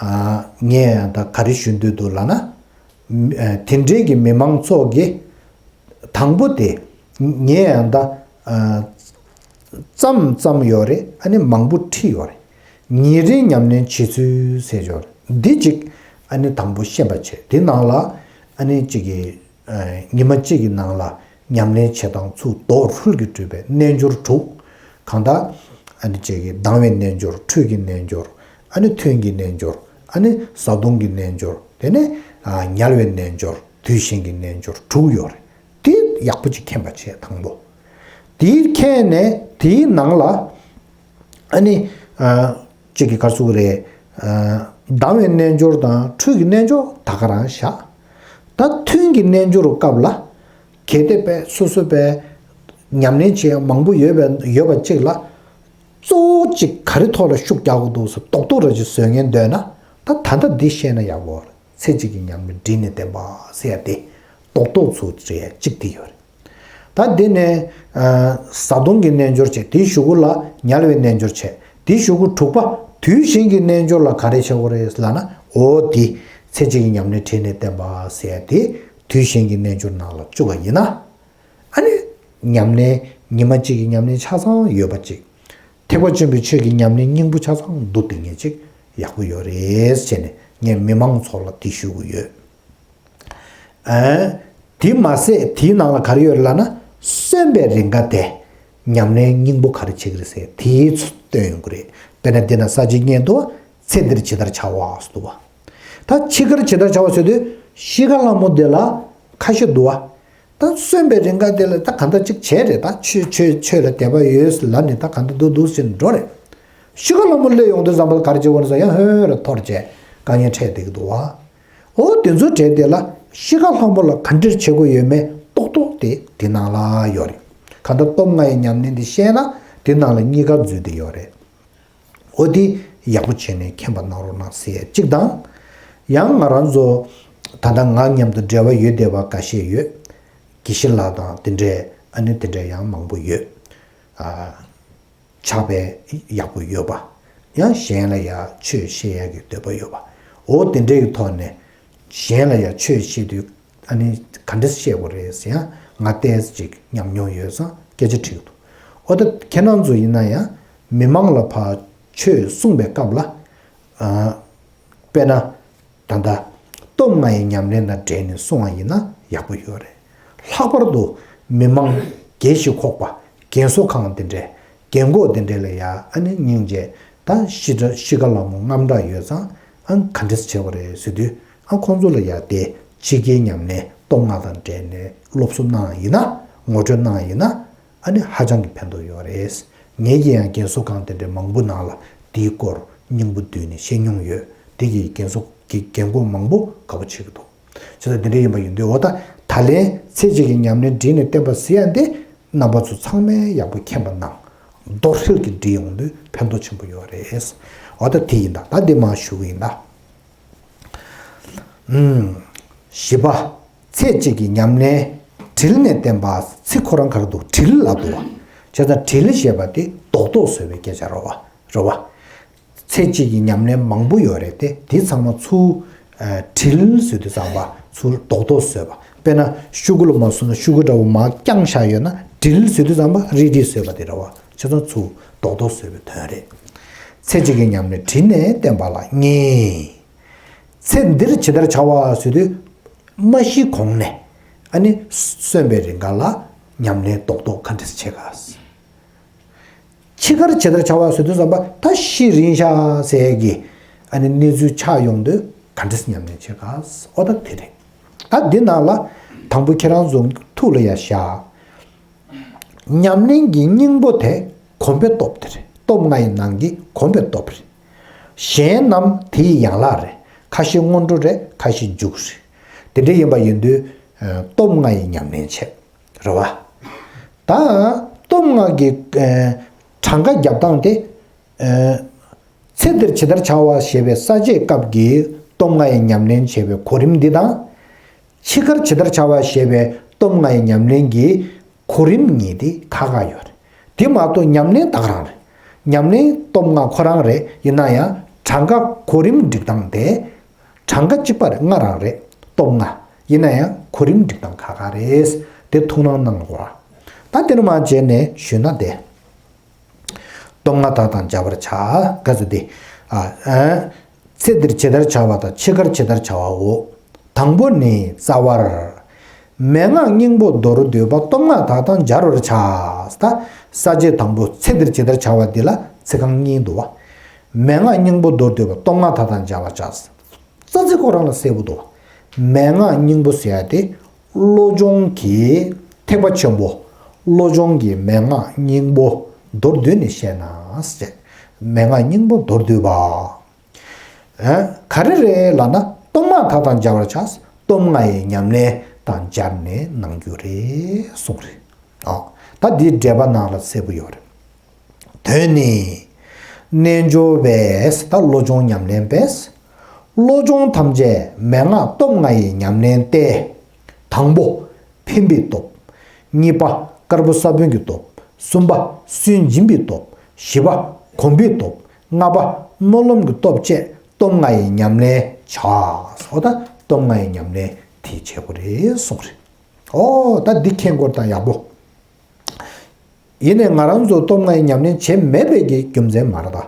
ཨ་ངས་ཡང་ད་ག་རེ་ཞུ་འདོད་འདུག་ལབ་ན། མི་ཨ་དེ་འདྲའི་གི་མི་མང་ཚོགས་ཀྱིས་དང་པོ་དེ་ངས་ཡང་ད་ཨ་ཙམ་ཙམ་ཡོད་རེད། ཨ་ནི་མང་པོ་ཁྲིད་ཡོད་རེད། ཉིན་རེའི་ཉམས་ལེན་བྱེད་ཚུལ་ཟེར་ཡོད་རེད། འདི་གཅིག་ཨ་ནི་དང་པོ་ཤེས་པ་བྱེད། དེ་ནང་ལ་ཨ་ནི་གཅིག་གི་ཉི་མ་གཅིག་གི་ནང་ལ་ཉམས་ལེན་བྱེད་སྟངས་ཚུར་རྡོག་རོལ་གྱིས་གྲུབ་པའི་རྣལ་འབྱོར་དྲུག། གང་ལྟར་ཨ་ནི་གཅིག་གི་ལྡང་བའི་རྣལ་འབྱོར། འཁྲུལ་གྱི་རྣལ་འབྱོར། ཨ་ནི་ཐུན་གྱི་རྣལ་འབྱོར། ཨ་ནི་བཟའ་བཏུང་གི་རྣལ་འབྱོར། དེ་ནས་ཨ་ཉལ་བའི་རྣལ་འབྱོར། དུས་གཞན་གྱི་རྣལ་འབྱོར་དྲུག་ཡོད་རེད། དེ་ཡག་པོ་ཅིག་མཁྱེན་པ་བྱས་དང་པོ། དེའི་མཁྱེན་ནས་དེའི་ནང་ལ་ཨ་ནི་ཨ་གཅིག་གི་ག་རེ་ཟེར་དགོས་རེད། ཨ་ལྡང་བའི་རྣལ་འབྱོར་དང་འཁྲུལ་གྱི་རྣལ་འབྱོར་ད་ག་རང་བཞག། ད་ཐུན་གྱི་རྣལ་འབྱོར་སྐབས་ལ། གལ་ཏེ་པས་སོ་སོ་པས་ཉམས་ལེན་བྱེད་ཡ་མང་པོ་ཡོད་པ་ཡོད་པ་གཅིག་ལ། གཙོ་བོ་གཅིག་ག་རེ་ཐོག་ལ་ཤུགས་རྒྱག་དགོས་འདུག་ཟེར་རྡོག་རྡོག་ར་ཅིག་བཟོ་མཁན་འདོད་ན། ད་ད་ལྟ་འདི་ཤེས་ན་ཡག་པོ་རེད། ཚེ་གཅིག་གི་ཉམས་ལེན་དྲིན་ནས་བསྟེན་པ་ཟེར་ཡ་དེ་རྡོག་རྡོག་ཚུར་བྱེད་ཡ་གཅིག་དེ་ཡོད་རེད། ད་འདི་ནས་ཨ། བཟའ་བཏུང་གི་རྣལ་འབྱོར་བྱས། དེའི་གཞུག་གུ་ལ་དམྱལ་བའི་རྣལ་འབྱོར་བྱས། དེའི་གཞུག་གུ་དྲུག་པ་དུས་གཞན་གྱི་རྣལ་འབྱོར་ལ་ག་རེ་བྱེད་དགོས་རེད་ལབ་ན། འོ་དེ་ཚེ་གཅིག་གི་ཉམས་ལེན་དྲིན་ནས་བསྟེན་པ་ཟེར་ཡ་དེ་དུས་གཞན་གྱི་རྣལ་འབྱོར་ནང་ལ་བཅུག་པ་ཡིན་ན། ཨ་ནི་ཉམས་ལེན་ཉི་མ་གཅིག་གི་ཉམས་ལེན་ཆ་ཚང་ཡོད་པ་གཅིག། ཐེག་པ་ཆེན་པོའི་ཆོས་ཀྱི་ཉམས་ལེན་སྙིང་པོ་ཆ་ཚང་བསྡུ་བསྡད་མཁན་ཅིག་ཡག་པོ་ཡོད་རེད་ཟེར་ནས་ངས་མི་མང་ཚོ་ལ་དེ་ཞུ་གི་ཡོད། ཨ། དེ་མ་ཟད་དེའི་ནང་ལ་ག་རེ་ཡོད་རེད་ལབ་ན། གསོན་པའི་རེས་འགའ་དེ་ཉམས་ལེན་སྙིང་པོ་ག་རེ་བྱེད་ཀྱི་རེད་ཟེར་དེའི་ཚུལ་སྟོན་ཡོང་གི་རེད། དཔེར་ན་འདི་ན་ས་བཅད་གཉིས་འདུག་བ། ཚེ་འདིར་ཇི་ལྟར་བྱ་བ་ཟེར་འདུག་བ། ད་འཆི་ཁར་ཇི་ལྟར་བྱ་བ་ཟེར་དུས་ཤི་ཁ་ལྷ་མོ་དེ་ལ་ཁ་ཤས་འདུག་བ། ད་གསོན་པའི་རེས་འགའ་དེ་ལ་ད་ག་འདྲ་ཅིག་བྱས་རེད། ད་ཆོས་ཆོས་ཆོས་ལ་དད་པ་ཡོད་ལབ་ནས་ད་ག་འདྲ་འདུག་འདུག་ཟེར་འགྲོ་རེད། ཤི་ཁ་ལྷ་མོ་སླེབས་ཡོང་དུས་ཙམ་པ་ལ་ག་རེ་བྱེད་དགོས་ན་ཟེར་ཡང་ཧོན་རེ་འཐོར་བྱས་དཀའ་ངལ་འཕྲད་བསྡད་ཀྱི་འདུག་བ། འོ་དེ་ཚོའི་གྲས་དེ་ལ་ཤི་ཁ་ལྷ་མོ་ལ་ག་འདྲ་བྱེད་དགོས་ཡོད་མེད་རྡོག་རྡོག་དེ་དེ་ནང་ལ་ཡོད་རེད། གང་ལྟར་སྟོབས་ལྔ་ཡི་ཉམས་ལེན་དེ་ཤེས་ན་དེ་ནང་ལ་གཉིས་ཀ་འཛུལ་བསྡད་ཡོད་རེད། འོ་དེ་ཡག་པོ་བྱས་ནས་མཁྱེན་པ་གནང་རོགས་གནང་ཟེར་ཡ་གཅིག་དང་། ཡང་ང་རང་ཚོ་ད་ལྟ་ངག་མཉམ་དུ་འབྲེལ་བ་ཡོད་བསྡད་པ་འགའ་ཤས་ཡོད། དགེ་བཤེས་ལགས་དང་དེ་འདྲས་ཨ་ནི་དེ་འདྲས་ཡང་མང་པོ་ཡོད། ཨ། ཕྱག་དཔེ་ཡག་པོ་ཡོད་པ། ཡང་གཞན་ལ་ཡང་ཆོས་བཤད་ཡག་གི་འདོད་པ་ཡོད་པ། འོ་དེ་འདྲས་ཀྱི་ཐོག་ནས་གཞན་ལ་ཡང་ཆོས་བཤད་དུས་ཨ་ནི་ག་འདྲས་བཤད་དགོས་རེད་ཟེར་ཡང་ང་ཏོག་ཙམ་ཅིག་ཉམས་མྱོང་ཡོད་ཙང་སྐད་ཆ་དྲིས་འདུག་འོ་ད་ཁྱེད་རང་ཚོ་ཡིན་ན་ཡང་མི་མང་ལ་ཕར་ཆོས་གསུངས་པའི་སྐབས་ལ། ཨ། དཔེར་ན། ད་ལྟ་སྟོབས་ལྔ་ཡི་ཉམས་ལེན་དང་འབྲེལ་ནས་གསུང་བ་ཡིན་ན་ཡག་པོ་ཡོད་རེད། ལྷག་པར་དུ་མི་མང་རྒྱལ་ཞིང་ཁོག་པ། རྒན་གསོ་ཁང་དེ་འདྲས། རྒན་གོག་དེ་འདྲས་ལ་ཡ་ཨ་ནི་སྙིང་རྗེ། ད་ཤི་ཁ་ཤི་ཁ་ལྷ་མོ་དངངས་སྐྲག་ཡོད་ཙང་ཨ་ག་འདྲས་བྱེད་དགོས་རེད་ཟེར་དུས་ཨ་ཁོང་ཚོ་ལ་ཡ་དེ་ཕྱི་རྒྱལ་ཉམས་ལེན་སྟོབས་ལྔ་དང་འབྲེལ་ནས་སློབ་གསོ་གནང་ཡིན་ན། ངོ་སྤྲོད་གནང་ཡིན་ན། ཨ་ནི་ཧ་ཅང་གི་ཕན་ཐོགས་ཡོད་རེད། ངེད་ཀྱིས་ཡང་རྒན་གསོ་ཁང་དེ་འདྲའི་མང་པོ་ནང་ལ་དེའི་སྐོར་སྙིང་པོ་བསྡུས་ནས་བཤད་མྱོང་ཡོད། དེ་གིས་རྒན་གསོ་གི་རྒན་གོག་མང་པོ་དགའ་པོ་བྱེད་ཀྱི་འདུག་བྱས་ཙང་དེ་འདྲ་ཡིན་པ་ཡིན་དུས་འོ་ད་ད་ལན་ཚེ་གཅིག་གི་ཉམས་ལེན་དྲིན་ནས་བསྟེན་པ་ཟེར་ཡ་འདི་རྣམ་པ་ཚོ་ཚང་མས་ཡག་པོ་མཁྱེན་པ་གནང་། རྡོག་ཧྲིལ་གྱིས་འགྲིག་ཡོང་དུས་ཕན་ཐོགས་ཆེན་པོ་ཡོད་རེད། འོ་ད་དེ་ཡིན་ད། ད་འདི་མར་ཞུ་གི་ཡིན་ད། ཨུམ། བཞི་པ། ཚེ་གཅིག་གི་ཉམས་ལེན་དྲིན་ནས་བསྟེན་པ། ཚིག་ཁོ་རང་ག་རེ་འདུག་དྲིན་ལབ་འདུག་བ། བྱས་ཙང་དྲིན་ཞེས་པ་དེ་རྡོག་རྡོག་བཟོས་པའི་སྐད་ཆ་རེད་བ། རེད་བ། ཚེ་གཅིག་གི་ཉམས་ལེན་མང་པོ་ཡོད་རེད་དེ། དེ་ཚང་མ་ཚུར། ཨ། དྲིལ་བཟོས་དུས་ཙམ་པ་ཚུར་རྡོག་རྡོག་བཟོས་པ། དཔེར་ན་ཤུ་གུ་ལ་མ་བཟོས་ན་ཤུ་གུ་འདྲ་བོ་མར་བརྐྱངས་བཞག་ཡོད་ན་དྲིལ་བཟོས་དུས་ཙམ་པ་རིལ་རིལ་བཟོས་པ་དེ་རེད་བ། བྱས་ཙང་ཚུར་རྡོག་རྡོག་བཟོས་པའི་དོན་རེད། ཚེ་གཅིག་གི་ཉམས་ལེན་དྲིན་ནས་བསྟེན་པ་ལ་ངེས། ཚེ་འདིར་ཇི་ལྟར་བྱ་བ་ཟེར་དུས། མ་ཤི་གོང་ནས་ཨ་ནི་གསོན་པའི་རིང་ག་ལ་ཉམས་ལེན་རྡོག་རྡོག་ག་འདྲས་བྱེད་ག། འཆི་ཁར་ཇི་ལྟར་བྱ་བ་ཟེར་དུས་ཙམ་པ་ད་ཤི་རན་ཤག་ཟེར་གི་ཨ་ནི་གནས་ཚུལ་ཆགས་ཡོང་དུས་ག་འདྲས་ཉམས་ལེན་བྱེད་ག། འོ་ད་དེ་རེད། ད་འདི་ནང་ལ་དང་པོ་ཁྱེད་རང་ཚོ་ཐུགས་ལ་ཡ་བཞག་ཉམས་ལེན་གྱི་སྙིང་པོ་དེ་གོམས་པའི་སྟོབས་དེ་རེད། སྟོབས་ལྔ་ཡི་ནང་གི་གོམས་པའི་སྟོབས་རེད། གཞན་རྣམས་དེ་ཡི་ཡན་ལག་རེད། ཁ་ཤས་སྔོན་འགྲོ་རེད། ཁ་ཤས་མཇུག་རེད། དེ་འདྲ་ཡིན་པ་ཡིན་དུས་ཨ། སྟོབས་ལྔ་ཡི་ཉམས་ལེན་བྱེད། རེད་བ། ད་སྟོབས་ལྔ་གི་ཨ། གྲངས་ཀ་རྒྱབ་སྟངས་དེ་ཨ། ཚེ་འདིར་ཇི་ལྟར་བྱ་བ་ཞེས་པའི་ས་བཅད་སྐབས་ཀྱི་སྟོབས་ལྔ་ཡི་ཉམས་ལེན་བྱེད་པའི་གོ་རིམ་འདི་དང་། འཆི་ཁར་ཇི་ལྟར་བྱ་བ་ཞེས་པའི་སྟོབས་ལྔ་ཡི་ཉམས་ལེན་གྱི་གོ་རིམ་གཉིས་དེ་ཁག་ཁག་ཡོད་རེད། དེ་མ་གཏོགས་ཉམས་ལེན་ད་ག་རང་རེད། ཉམས་ལེན་སྟོབས་ལྔ་ཁོ་རང་རེད། ཡིན་ན་ཡང་གྲངས་ཀ་གོ་རིམ་སྒྲིག་སྟངས་དེ་གྲངས་ཀ་གཅིག་པ་རེད། ལྔ་རང་རེད། སྟོབས་ལྔ། ཡིན་ན་ཡང་གོ་རིམ་སྒྲིག་སྟངས་ཁག་ཁག་རེད། དེ་ཐུགས་སྣང་གནང་དགོས་ར། ད་དེ་ནས་མར་བྱས་ནས་ཞུས་ན་དེ། སྟོབས་ལྔ་དག་དང་སྦྱར་བར་བྱ། ག་ཚོད་དེ། ཨ། ཨ། ཚེ་འདིར་ཇི་ལྟར་བྱ་བ་དང་འཆི་ཁར་ཇི་ལྟར་བྱ་བའོ། དང་པོ་ནི་རྩ་བར། མན་ངག་སྙིང་པོ་མདོར་བསྡུས་པ། སྟོབས་ལྔ་དག་དང་སྦྱར་བར་བྱ། ད་ས་བཅད་དང་པོ་ཚེ་འདིར་ཇི་ལྟར་བྱ་བ་འདི་ལ་ཚིག་རྐང་གཉིས་འདུག་བ། མན་ངག་སྙིང་པོ་མདོར་བསྡུས་པ། སྟོབས་ལྔ་དག་དང་སྦྱར་བར་བྱ། རྩ་ཚིག་ཁོ་རང་ལ་གསལ་པོ་འདུག་མན་ངག་སྙིང་པོ་ཟེར་ཡ་དེ་བློ་སྦྱོང་གི་ཐེག་པ་ཆེན་པོ། བློ་སྦྱོང་གི་མན་ངག་སྙིང་པོ་མདོར་བསྡུས་ནས་བཤད་ན་ཟེར། མན་ངག་སྙིང་པོ་མདོར་བསྡུས་པ། ཨ། ག་རེ་རེད་ལབ་ན་སྟོབས་ལྔ་དག་དང་སྦྱར་བར་བྱ། སྟོབས་ སྟོབས་ལྔ་ཡི་ཉམས་ལེན་དང་སྦྱར་ནས་གནང་རྒྱུ་རེད་གསུངས་རེད། ཨ། ད་འདི་འགྲེལ་པ་ནང་ལ་གསལ་པོ་ཡོད་རེད། དོན་ནི། རྣལ་འབྱོར་པས་ད་བློ་སྦྱོང་ཉམས་ལེན་པས། བློ་སྦྱོང་ཐམས་ཅད་མན་ངག་སྟོབས་ལྔ་ཡི་ཉམས་ལེན་ཏེ། དང་པོ། འཕེན་པའི་སྟོབས། གཉིས་པ། དཀར་པོ་ས་བོན་གྱི་སྟོབས། གསུམ་པ། སུན་འབྱིན་པའི་སྟོབས། བཞི་པ། གོམས་པའི་སྟོབས། ལྔ་པ། སྨོན་ལམ་གྱི་སྟོབས་བཅས་སྟོབས་ལྔ་ཡི་ཉམས་ལེན་བྱ། སོ་ད་སྟོབས་ལྔ་ཡི་ཉམས་ལེན་དེ་བྱེད་དགོས་རེད་གསུངས་རེད། ཨོ་ད་འདི་མཁྱེན་དགོས་ད་ཡག་པོ། ཡིན་ནའི་ང་རང་ཚོ་སྟོབས་ལྔ་ཡི་ཉམས་ལེན་བྱེད་མེད་པའི་གི་རྒྱུ་མཚན་མ་རེད་ད།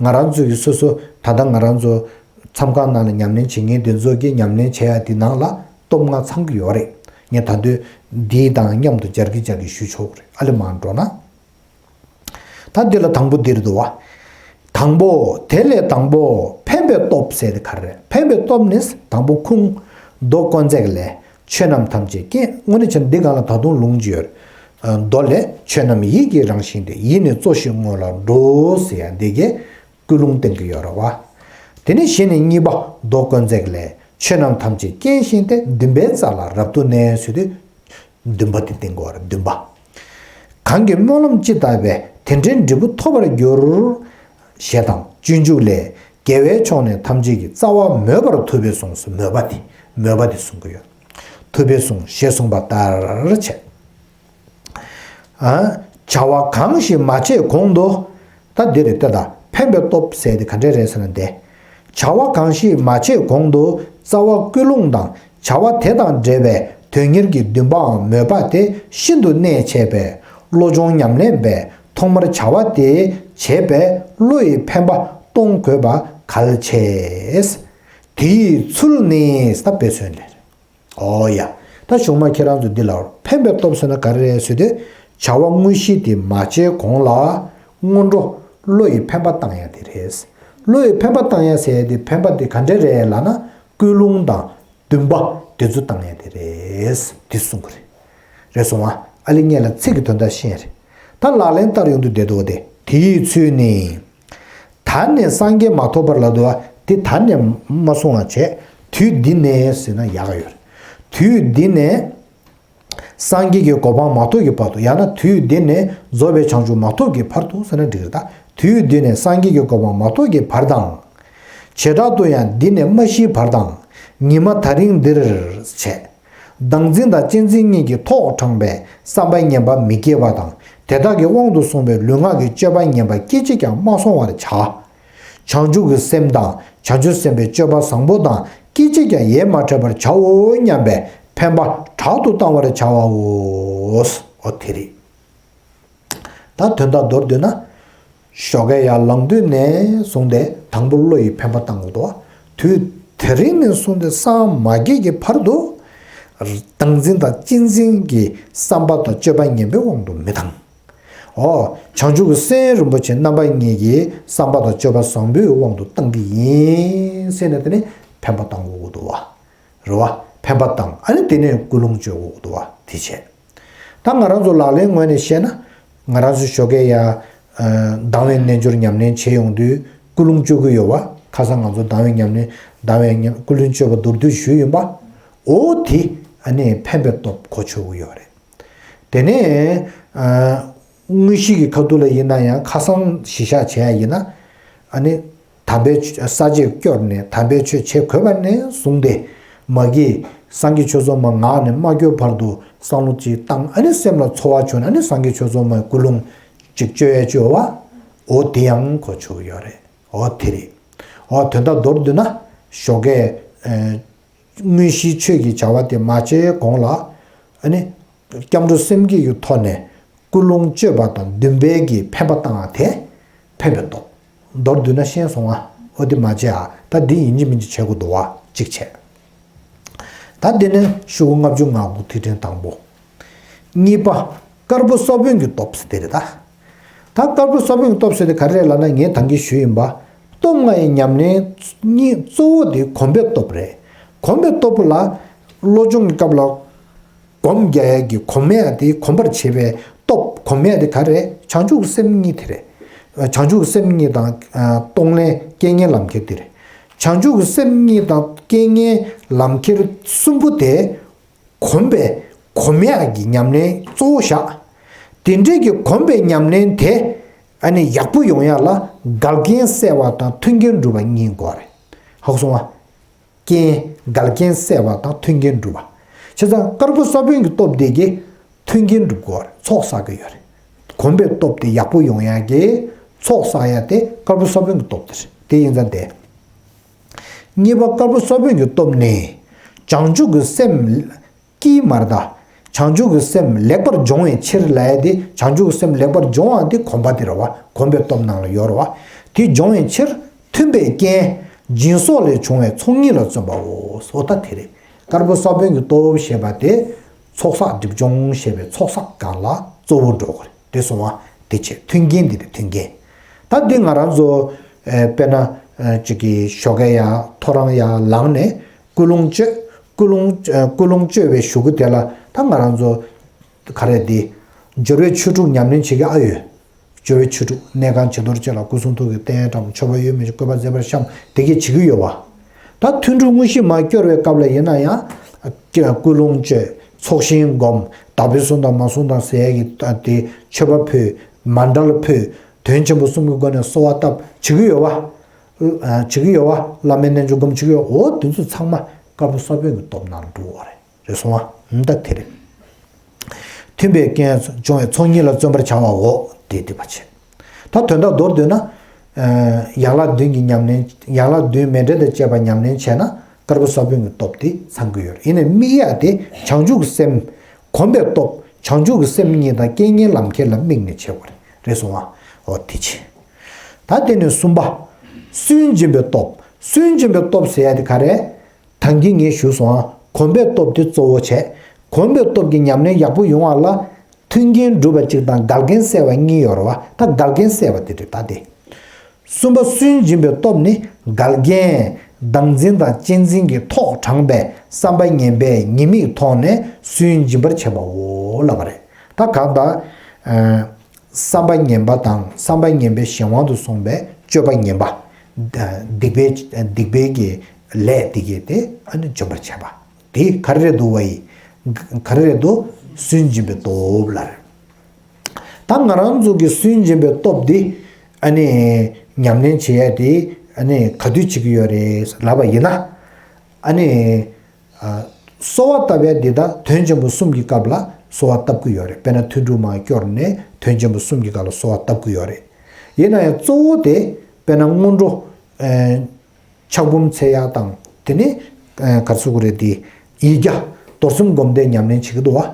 ང་རང་ཚོ་གི་སོ་སོ་ད་ལྟ་ང་རང་ཚོ་མཚམས་ཁང་ནང་ལ་ཉམས་ལེན་བྱེད་མཁན་དེ་ཚོ་གི་ཉམས་ལེན་བྱེད་ཡ་དེ་ནང་ལ་སྟོབས་ལྔ་ཚང་གི་ཡོད་རེད། ངས་ད་དུང་འདི་དང་མཉམ་དུ་སྦྱར་གི་སྦྱར་གི་ཞུ་ཆོག་གི་རེད། ཨ་ལེ་མར་འགྲོ་ན། ད་འདི་ལ་དང་པོ་འདིར་འདུག་བ། དང་པོ། དེ་ལས་དང་པོ་འཕེན་པའི་སྟོབས་ཟེར་དེ་ག་རེ་རེད། འཕེན་པའི་སྟོབས་ནི་དང་པོ་ཁུངས་མདོ་དཀོན་བརྩེགས་ལས། ཆོས་རྣམས་ཐམས་ཅད་རྐྱེན། དངོས་གནས་བྱས་ན་འདི་སྒང་ལ་ད་དུང་ལུང་ཅིག་ཡོད། མདོ་ལས། ཆོས་རྣམས་ཡིད་ཀྱི་རང་བཞིན་ཏེ། ཡིད་ནི་གཙོ་ཞིང་དངོས་ལ་འགྲོ། ཟེར་ཡ་འདི་གའི་ཀུན་སློང་བསྟན་གྱི་ཡོད་རེད་བ། དེ་ནས་གཞི་ནས་གཉིས་པ་མདོ་དཀོན་བརྩེགས་ལས། ཆོས་རྣམས་ཐམས་ཅད་རྐྱེན་བཞིན་ཏེ། འདུན་པའི་རྩ་ལ་རབ་ཏུ་གནས། ཟེར་དུས། འདུན་པ་དེ་བསྟན་དགོས་པ་རེད། འདུན་པ། གང་གིས་སྨོན་ལམ་ཅི་བཏབ་པའི། དེ་འདྲའི་འབྲས་བུ་ཐོབ་པར་འགྱུར། ཞེས་དང་སྤྱོད་འཇུག་ལས། དགེ་བའི་ཕྱོགས་ནི་ཐམས་ཅད་ཀྱི། རྩ་བ་མོས་པར་ཐུབ་པས་གསུངས་སོ། མོས་པ་དེ། མོས་པ་དེ་གསུང་གི་ཡོད། ཐུབ་པས་གསུངས། ཞེས་གསུངས་པ་ལྟར་བྱས། ཨ། བྱ་བ་གང་ཞིག་མ་བྱས་གོང་དུ། ད་འདི་རེད་ལྟ་ད། འཕེན་པའི་སྟོབས་ཟེར་དེ་ག་འདྲས་རེད་ཟེར་ན་འདི། བྱ་བ་གང་ཞིག་མ་བྱས་གོང་དུ་རྩ་བ་ཀུན་སློང་དང་བྱ་བ་དེ་དང་འབྲེལ་བའི་དོན་གཉེར་གྱི་འདུན་པའམ་མོས་པ་དེ་ཤིན་ཏུ་གནད་ཆེ་བས་བློ་སྦྱོང་ཉམས་ལེན་པས་ཐོག་མར་བྱ་བ་དེ་བྱེད་པའི་བློ་ཡི་འཕེན་པ་གཏོང་དགོས་པ་གལ་ཆེ། དེ་ཡི་ཚུལ་ནི་ད་དཔེ་མཚོན་ལས། ཨོ་ཡ། ད་གཞུག་མ་ཁྱེད་རང་ཚོ་འདི་ལ་འཕེན་པའི་སྟོབས་ཟེར་ན་ག་རེ་རེད་ཟེར་དུས། བྱ་བ་དངོས་གཞི་དེ་མ་བྱས་གོང་ལ་སྔོན་འགྲོ་བློ་ཡི་འཕེན་པ་བཏང་ཡ་དེ་རེད། བློ་ཡི་འཕེན་པ་བཏང་ཡ་ཟེར་ཡ་དེ་འཕེན་པ་དེ་ག་འདྲས་རེད་ལབ་ན་ཀུན་སློང་དང་འདུན་པ་དེ་ཚོ་བཏང་ཡ་དེ་རེད། དེ་གསུང་གི་རེད། རེད་སོང་ང་། ཨ་ལེ་སྔོན་ལ་ཚིག་གི་དོན་དག་ཤེས་རེད། ད་ལག་ལེན་བསྟར་ཡོང་དུས་བསྡད་འདུག་བ་དེ། དེ་ཡི་ཚུལ་ནི། ད་ནི་སངས་རྒྱས་མ་ཐོབ་པར་ལབ་འདུག་བ། དེ་ད་ནི་མ་གསུང་བ་བྱས། དུས་འདི་ནས་ཟེར་ན་ཡག་ག་ཡོད་རེད། དུས་འདི་ནས་སངས་རྒྱས་ཀྱི་གོ་འཕང་མ་ཐོབ་ཀྱི་བར་དུ། ཡང་ན་དུས་འདི་ནས་རྫོགས་པའི་བྱང་ཆུབ་མ་ཐོབ་ཀྱི་བར་དུ་ཟེར་ན་འགྲིག་རེད་ད། དུས་འདི་ནས་སངས་རྒྱས་ཀྱི་གོ་འཕང་མ་ཐོབ་ཀྱི་བར་དང་། བྱེ་བྲག་ཏུ་ཡང་འདི་ནས་མ་ཤིའི་བར་དང་། ཉི་མ་ད་རིང་འདིར་བྱས། བདག་འཛིན་དང་གཅེས་འཛིན་གཉིས་ཀྱིས་ཐོག་དྲངས་པའི་བསམ་པ་ངན་པ་མི་སྐྱེ་བ་དང་། དེ་དག་གི་དབང་དུ་སོང་བའི་ལུས་ངག་གི་སྤྱོད་པ་ངན་པ་སྐད་ཅིག་ཀྱང་མ་སོང་བར་བྱ། བྱང་ཆུབ་ཀྱི་སེམས་དང་བྱང་ཆུབ་སེམས་དཔའི་སྤྱོད་པ་བཟང་པོ་དང་སྐད་ཅིག་ཀྱང་ཡལ་མ་འཕྲད་པར་བྱའོ་སྙམ་པའི་འཕེན་པ་དྲག་ཏུ་བཏང་བར་བྱའོ། འོ་དེ་རེད། ད་དོན་དག་མདོར་བསྡུས་ན། ཞོགས་ཀས་ཡར་ལངས་དུས་ནས་བཟུང་སྟེ་དང་པོ་བློ་ཡི་འཕེན་པ་བཏང་དགོས་འདུག་བ། དུས་དེ་རིང་ནས་བཟུང་སྟེ་སངས་མ་རྒྱས་ཀྱི་བར་དུ། བདག་འཛིན་དང་གཅེས་འཛིན་གྱི་བསམ་པ་དང་སྤྱོད་པ་ངན་པའི་དབང་དུ་མི་བཏང་། འོ། བྱང་ཆུབ་ཀྱི་སེམས་རིན་པོ་ཆེ་རྣམ་པ་གཉིས་ཀྱི་བསམ་པ་དང་སྤྱོད་པ་བཟང་པོའི་དབང་དུ་བཏང་གི་ཡིན་ཟེར་ནས་དེ་ནས་འཕེན་པ་བཏང་དགོས་འདུག་བ། རེད་བ། འཕེན་པ་བཏང་། ཨ་ནི་དེ་ནས་ཀུན་སློང་བཅོས་དགོས་འདུག་བ། དེ་བྱས། ད་ང་རང་ཚོ་ལག་ལེན་ངོས་ནས་བཤད་ན། ང་རང་ཚོ་ཞོགས་ཀས་ཡ། ཨ། དང་བའི་རྣལ་འབྱོར་ཉམས་ལེན་བྱེད་ཡོང་དུས་ཀུན་སློང་བཅོས་ཀྱི་ཡོད་བ། ཁ་སང་ང་ཚོ་དང་བའི་ཉམས་ལེན། དང་བའི་ཉམས། ཀུན་སློང་བཅོས་པ་མདོར་བསྡུས་ཞུས་ཡིན་པ། འོ་དེ་ཨ་ནི་འཕེན་པའི་སྟོབས་གོ་ཆོད་ཀྱི་ཡོད་རེད། དེ་ནས། ཨ། དངོས་གཞི་གི་ཁ་ཐུག་ལ་ཡིན་ན་ཡང་ཁ་སང་གཞི་བཞག་བྱས་ཡ་ཡིན་ན། ཨ་ནི། དམ་པའི་ཆོས། ས་བཅད་སྐྱོར་ནས་དམ་པའི་ཆོས་བྱེད་དགོས་པ་ནས་བཟུང་སྟེ། མ་གི་སངས་རྒྱས་ཆོས་ཚོགས་མ་ངག་ནས་མ་སྐྱོར་བར་དུ་བསམ་བློ་ཅིག་བཏང་། ཨ་ནི་སེམས་ལ་ཚོར་བ་བྱུང་ན་ཨ་ནི་སངས་རྒྱས་ཆོས་ཚོགས་མའི་ཀུན་སློང་ཅིག་བཅོས་ཡ་བཅོས་པ། འོ་དེ་ཡང་གོ་ཆོད་ཡོད་རེད། འོ་དེ་རེད། འོ་དོན་དག་མདོར་བསྡུས་ན། ཞོགས་ཀས། ཨ། དངོས་གཞིའི་ཆོས་ཀྱི་བྱ་བ་དེ་མ་བྱས་གོང་ལ། ཨ་ནི། སྐྱབས་འགྲོ་སེམས་བསྐྱེད་ཀྱི་ཐོག་ནས་ཀུན་སློང་བཅོས་པ་དང་འདུན་པའི་གི་འཕེན་པ་བཏང་བ་དེ་འཕེན་པའི་སྟོབས། མདོར་བསྡུས་ན་ཤེས་སོང་ང་། འོ་དེ་མ་བྱས་ཨ། ད་འདི་ཡིན་གཅིག་མིན་གཅིག་བྱེད་དགོས་འདུག་བ། གཅིག་བྱས། ད་འདི་ནི་ཤོག་གུ་ལྔ་བཅུ་ང་དགུ་ཐིག་ཕྲེང་དང་པོ། གཉིས་པ། དཀར་པོ་ས་བོན་གྱི་སྟོབས་ཟེར་དེ་རེད་ད། ད་དཀར་པོ་ས་བོན་གྱི་སྟོབས་ཟེར་དེ་ག་རེ་རེད་ལབ་ན། ངས་ད་གིན་ཞུས་ཡིན་པ། སྟོབས་ལྔ་ཡི་ཉམས་ལེན་གཉིས་གཙོ་བོ་དེ་གོམས་པའི་སྟོབས་རེད། གོམས་པའི་སྟོབས་ལ། བློ་སྦྱོང་གི་སྐབས་ལ། སྒོམ་རྒྱག་ཡ་གི་གོམས་ཡ་དེ་གོམས་པར་བྱེད་པའི་སྟོབས། གོམས་ཡ་དེ་ག་རེད། བྱང་ཆུབ་ཀྱི་སེམས་གཉིས་དེ་རེད། བྱང་ཆུབ་ཀྱི་སེམས་གཉིས་དང་། ཨ། གཏོང་ལེན་རྐྱེན་ངན་ལམ་ཁྱེར་དེ་རེད། བྱང་ཆུབ་ཀྱི་སེམས་གཉིས་དང་རྐྱེན་ངན་ལམ་ཁྱེར་གསུམ་པོ་དེ་གོམས་པས་གོམས་ཡག་གི་ཉམས་ལེན་གཙོ་བོ་བཞག་དེ་འདྲའི་གི་གོམས་པའི་ཉམས་ལེན་དེ་ཨ་ནི་ཡག་པོ་ཡོང་ཡག་ལ་འགལ་རྐྱེན་བསལ་བ་དང་མཐུན་རྐྱེན་སྒྲུབ་པ་གཉིས་དགོས་རེད། ཧ་གོ་སོང་ང་། རྐྱེན། འགལ་རྐྱེན་བསལ་བ་དང་མཐུན་རྐྱེན་སྒྲུབ་པ། བྱས་ཙང་དཀར་པོ་ས་བོན་གྱི་སྟོབས་དེ་གིས་མཐུན་རྐྱེན་སྒྲུབ་དགོས་རེད། ཚོགས་བསགས་ཀྱི་ཡོད་རེད། གོམས་པའི་སྟོབས་དེ་ཡག་པོ་ཡོང་ཡག་གི་ཚོགས་བསགས་ཡག་དེ་དཀར་པོ་ས་བོན་གྱི་སྟོབས་དེ་རེད། དེ་ཡིན་ཙང་དེ། གཉིས་པ་དཀར་པོ་ས་བོན་གྱི་སྟོབས་ནི། བྱང་ཆུབ་ཀྱི་སེམས་ཀྱིས་མ་རེད་ད། བྱང་ཆུབ་ཀྱི་སེམས་ལེགས་པར་སྦྱོང་བའི་ཕྱིར་ལབ་ཡག་དེ་བྱང་ཆུབ་ཀྱི་སེམས་ལེགས་པར་སྦྱོང་བ་དེ་གོམས་པ་དེ་རེད་བ། གོམས་པའི་སྟོབས་ནང་ལ་ཡོད་རེད་བ། དེ་སྦྱོང་བའི་ཕྱིར་མཐུན་པའི་རྐྱེན། སྦྱིན་སོགས་ལས་བྱུང་བའི་ཚོགས་གཉིས་ལ་བརྩོན་པའོ། འོ་ད་དེ་རེད། དཀར་པོ་ས་བོན་གྱི་སྟོབས་ཞེས་པ་དེ་ཚོགས་བསགས་སྒྲིབ་སྦྱོང་ཞེས་པའི་ཚོགས་བསགས་སྒང་ལ་གཙོ་བོ་འགྲོ་གི་རེད། དེ་སོང་བ་དེ་བྱས་མཐུན་རྐྱེན་དེ་རེད་མཐུན་རྐྱེན། ད་འདི་ང་རང་ཚོ་ཨེ་དཔེར་ན་ཨེ་ཅིག་གི་ཞོགས་ཀས་ཡར་ཐོ་རངས་ཡར་ལངས་ནས་ཀུན་སློང་བཅོས། ཀུན་སློང་ཨེ་ཀུན་སློང་བཅོས་པའི་གཞུག་གུ་དེ་ལ་ད་ང་རང་ཚོ་ག་རེ་འདི་སྦྱོར་བའི་ཆོས་དྲུག་ཉམས་ལེན་བྱེད་ཀྱི་ཨ་ཡོད། སྦྱོར་བའི་ཆོས་དྲུག་གནས་ཁང་བྱི་དོར་བཅས་ལ་སྐུ་གསུང་ཐུགས་ཀྱི་རྟེན་དང་མཆོད་པ་ཡོད་མི་ཡོད་བཀོད་པ་མཛད་པར་བཤམས་དེ་གས་བྱེད་ཀྱི་ཡོད་པ། ད་ཐུན་དྲུག་དངོས་གཞི་མར་སྐྱོར་བའི་སྐབས་ལ་ཡིན་ན་ཡང་ཀུན་སློང་བཅོས། ཚོགས་ཞིང་བསྒོམ། བདག་པོས་བཟུང་དང་མ་བཟུང་དང་ཟེར་ཡག་གི་དེ་མཆོད་པ་ཕུལ། མཎྜལ་ཕུལ། དོན་ཆེན་པོ་གསུམ་གྱི་སྒོ་ནས་གསོལ་བ་བཏབ་བྱེད་ཀྱི་ཡོད་པ། བྱེད་ཀྱི་ཡོད་པ། བླ་མའི་རྣལ་འབྱོར་སྒོམ་བྱེད་ཀྱི་ཡོད། འོ་དེ་ཚོ་ཚང་མ་དཀར་པོ་ས་བོན་གྱི་སྟོབས་ནང་འགྲོ་བ་རེད། རེད་སོང་ཨ། ད་དེ་རེད། མཐུན་པའི་རྐྱེན་སྦྱོང་བའི་ཚོགས་གཉིས་ལ་བརྩོན་པར་བྱ་བའོ། དེ་སྡིག་པ་བྱེད། ད་དོན་དག་མདོར་བསྡུས་ན། ཡན་ལག་བདུན་གྱི་ཉམས་ལེན། ཡན་ལག་བདུན་མཎྜལ་དང་བཅས་པ་ཉམས་ལེན་བྱས་ན་དཀར་པོ་ས་བོན་གྱི་སྟོབས་དེ་ཚང་གི་ཡོད་རེད། ཡིན་ནའི་དམིགས་ཡག་དེ་བྱང་ཆུབ་ཀྱི་སེམས། གོམས་པའི་སྟོབས། བྱང་ཆུབ་ཀྱི་སེམས་གཉིས་དང་རྐྱེན་ངན་ལམ་ཁྱེར་ལ་དམིགས་ནས་བྱེད་དགོས་རེད། རེད་སོང་ཨ། འོ་དེ་བྱེད། ད་དེ་ནས་གསུམ་པ། སུན་འབྱིན་པའི་སྟོབས། སུན་འབྱིན་པའི་སྟོབས་ཟེར་ཡག་དེ་ག་རེ། ད་གིན་ངས་ཞུས་སོང་ཨ། གོམས་པའི་སྟོབས་དེ་གཙོ་བོ་བྱས། གོམས་པའི་སྟོབས་ཀྱི་ཉམས་ལེན་ཡག་པོ་ཡོང་བ་ལ། མཐུན་རྐྱེན་སྒྲུབ་པ་གཅིག་དང་འགལ་རྐྱེན་བསལ་བ་གཉིས་ཡོད་རེད་བ། ད་འགལ་རྐྱེན་བསལ་བ་དེ་རེད་ད་དེ། གསུམ་པ་སུན་འབྱིན་པའི་སྟོབས་ནི་འགལ་རྐྱེན་བདག་འཛིན་དང་གཅེས་འཛིན་གྱི་ཐོག་དྲངས་པའི་བསམ་པ་ངན་པའི་ཉེས་དམིགས་ཐོག་ནས་སུན་འབྱིན་པར་བྱེད་པའོ་ལབ་པ་རེད། ད་གང་ལྟར། བསམ་པ་ངན་པ་དང་བསམ་པ་ངན་པའི་གཞན་དབང་དུ་སོང་བའི་སྤྱོད་པ་ངན་པ། སྡིག་པའི་སྡིག་པའི་གི་ལས་དེ་གས་དེ་ཨ་ནི་འཇོམས་པར་བྱེད་པ། དེ་ག་རེ་རེད་འདུག་བ་ཡི། ག་རེ་རེད་འདུག་སུན་འབྱིན་པའི་སྟོབས་ལ། ད་ང་རང་ཚོ་གི་སུན་འབྱིན་པའི་སྟོབས་འདི་ཨ་ནི་ཉམས་ལེན་བྱེད་ཡ་དེ་ཨ་ནི་ག་དུས་བྱེད་ཀྱི་ཡོད་རེད་ལབ་པ་ཡིན་ན། ཨ་ནི། གསོལ་བ་བཏབ་ཡ་འདི་དང་དོན་ཆེན་པོ་གསུམ་གྱི་སྐབས་ལ་གསོལ་བ་བཏབ་ཀྱི་ཡོད་རེད། དཔེར་ན་ཐུན་དྲུག་མར་སྐྱོར་ནས་དོན་ཆེན་པོ་གསུམ་གྱི་སྐབས་ལ་གསོལ་བ་བཏབ་ཀྱི་ཡོད་རེད། ཡིན་ན་ཡང་གཙོ་བོ་དེ་དཔེར་ན་སྔོན་འགྲོ། ཨེ། ཕྱག་འབུམ་འཚལ་ཡ་དང་དེ་ནས་ཨེ་ག་རེ་ཟེར་དགོས་རེད་དེ། ཡིག་བརྒྱ་རྡོར་སེམས་སྒོམ་བཟླས་ཉམས་ལེན་བྱེད་ཀྱི་འདུག་བ།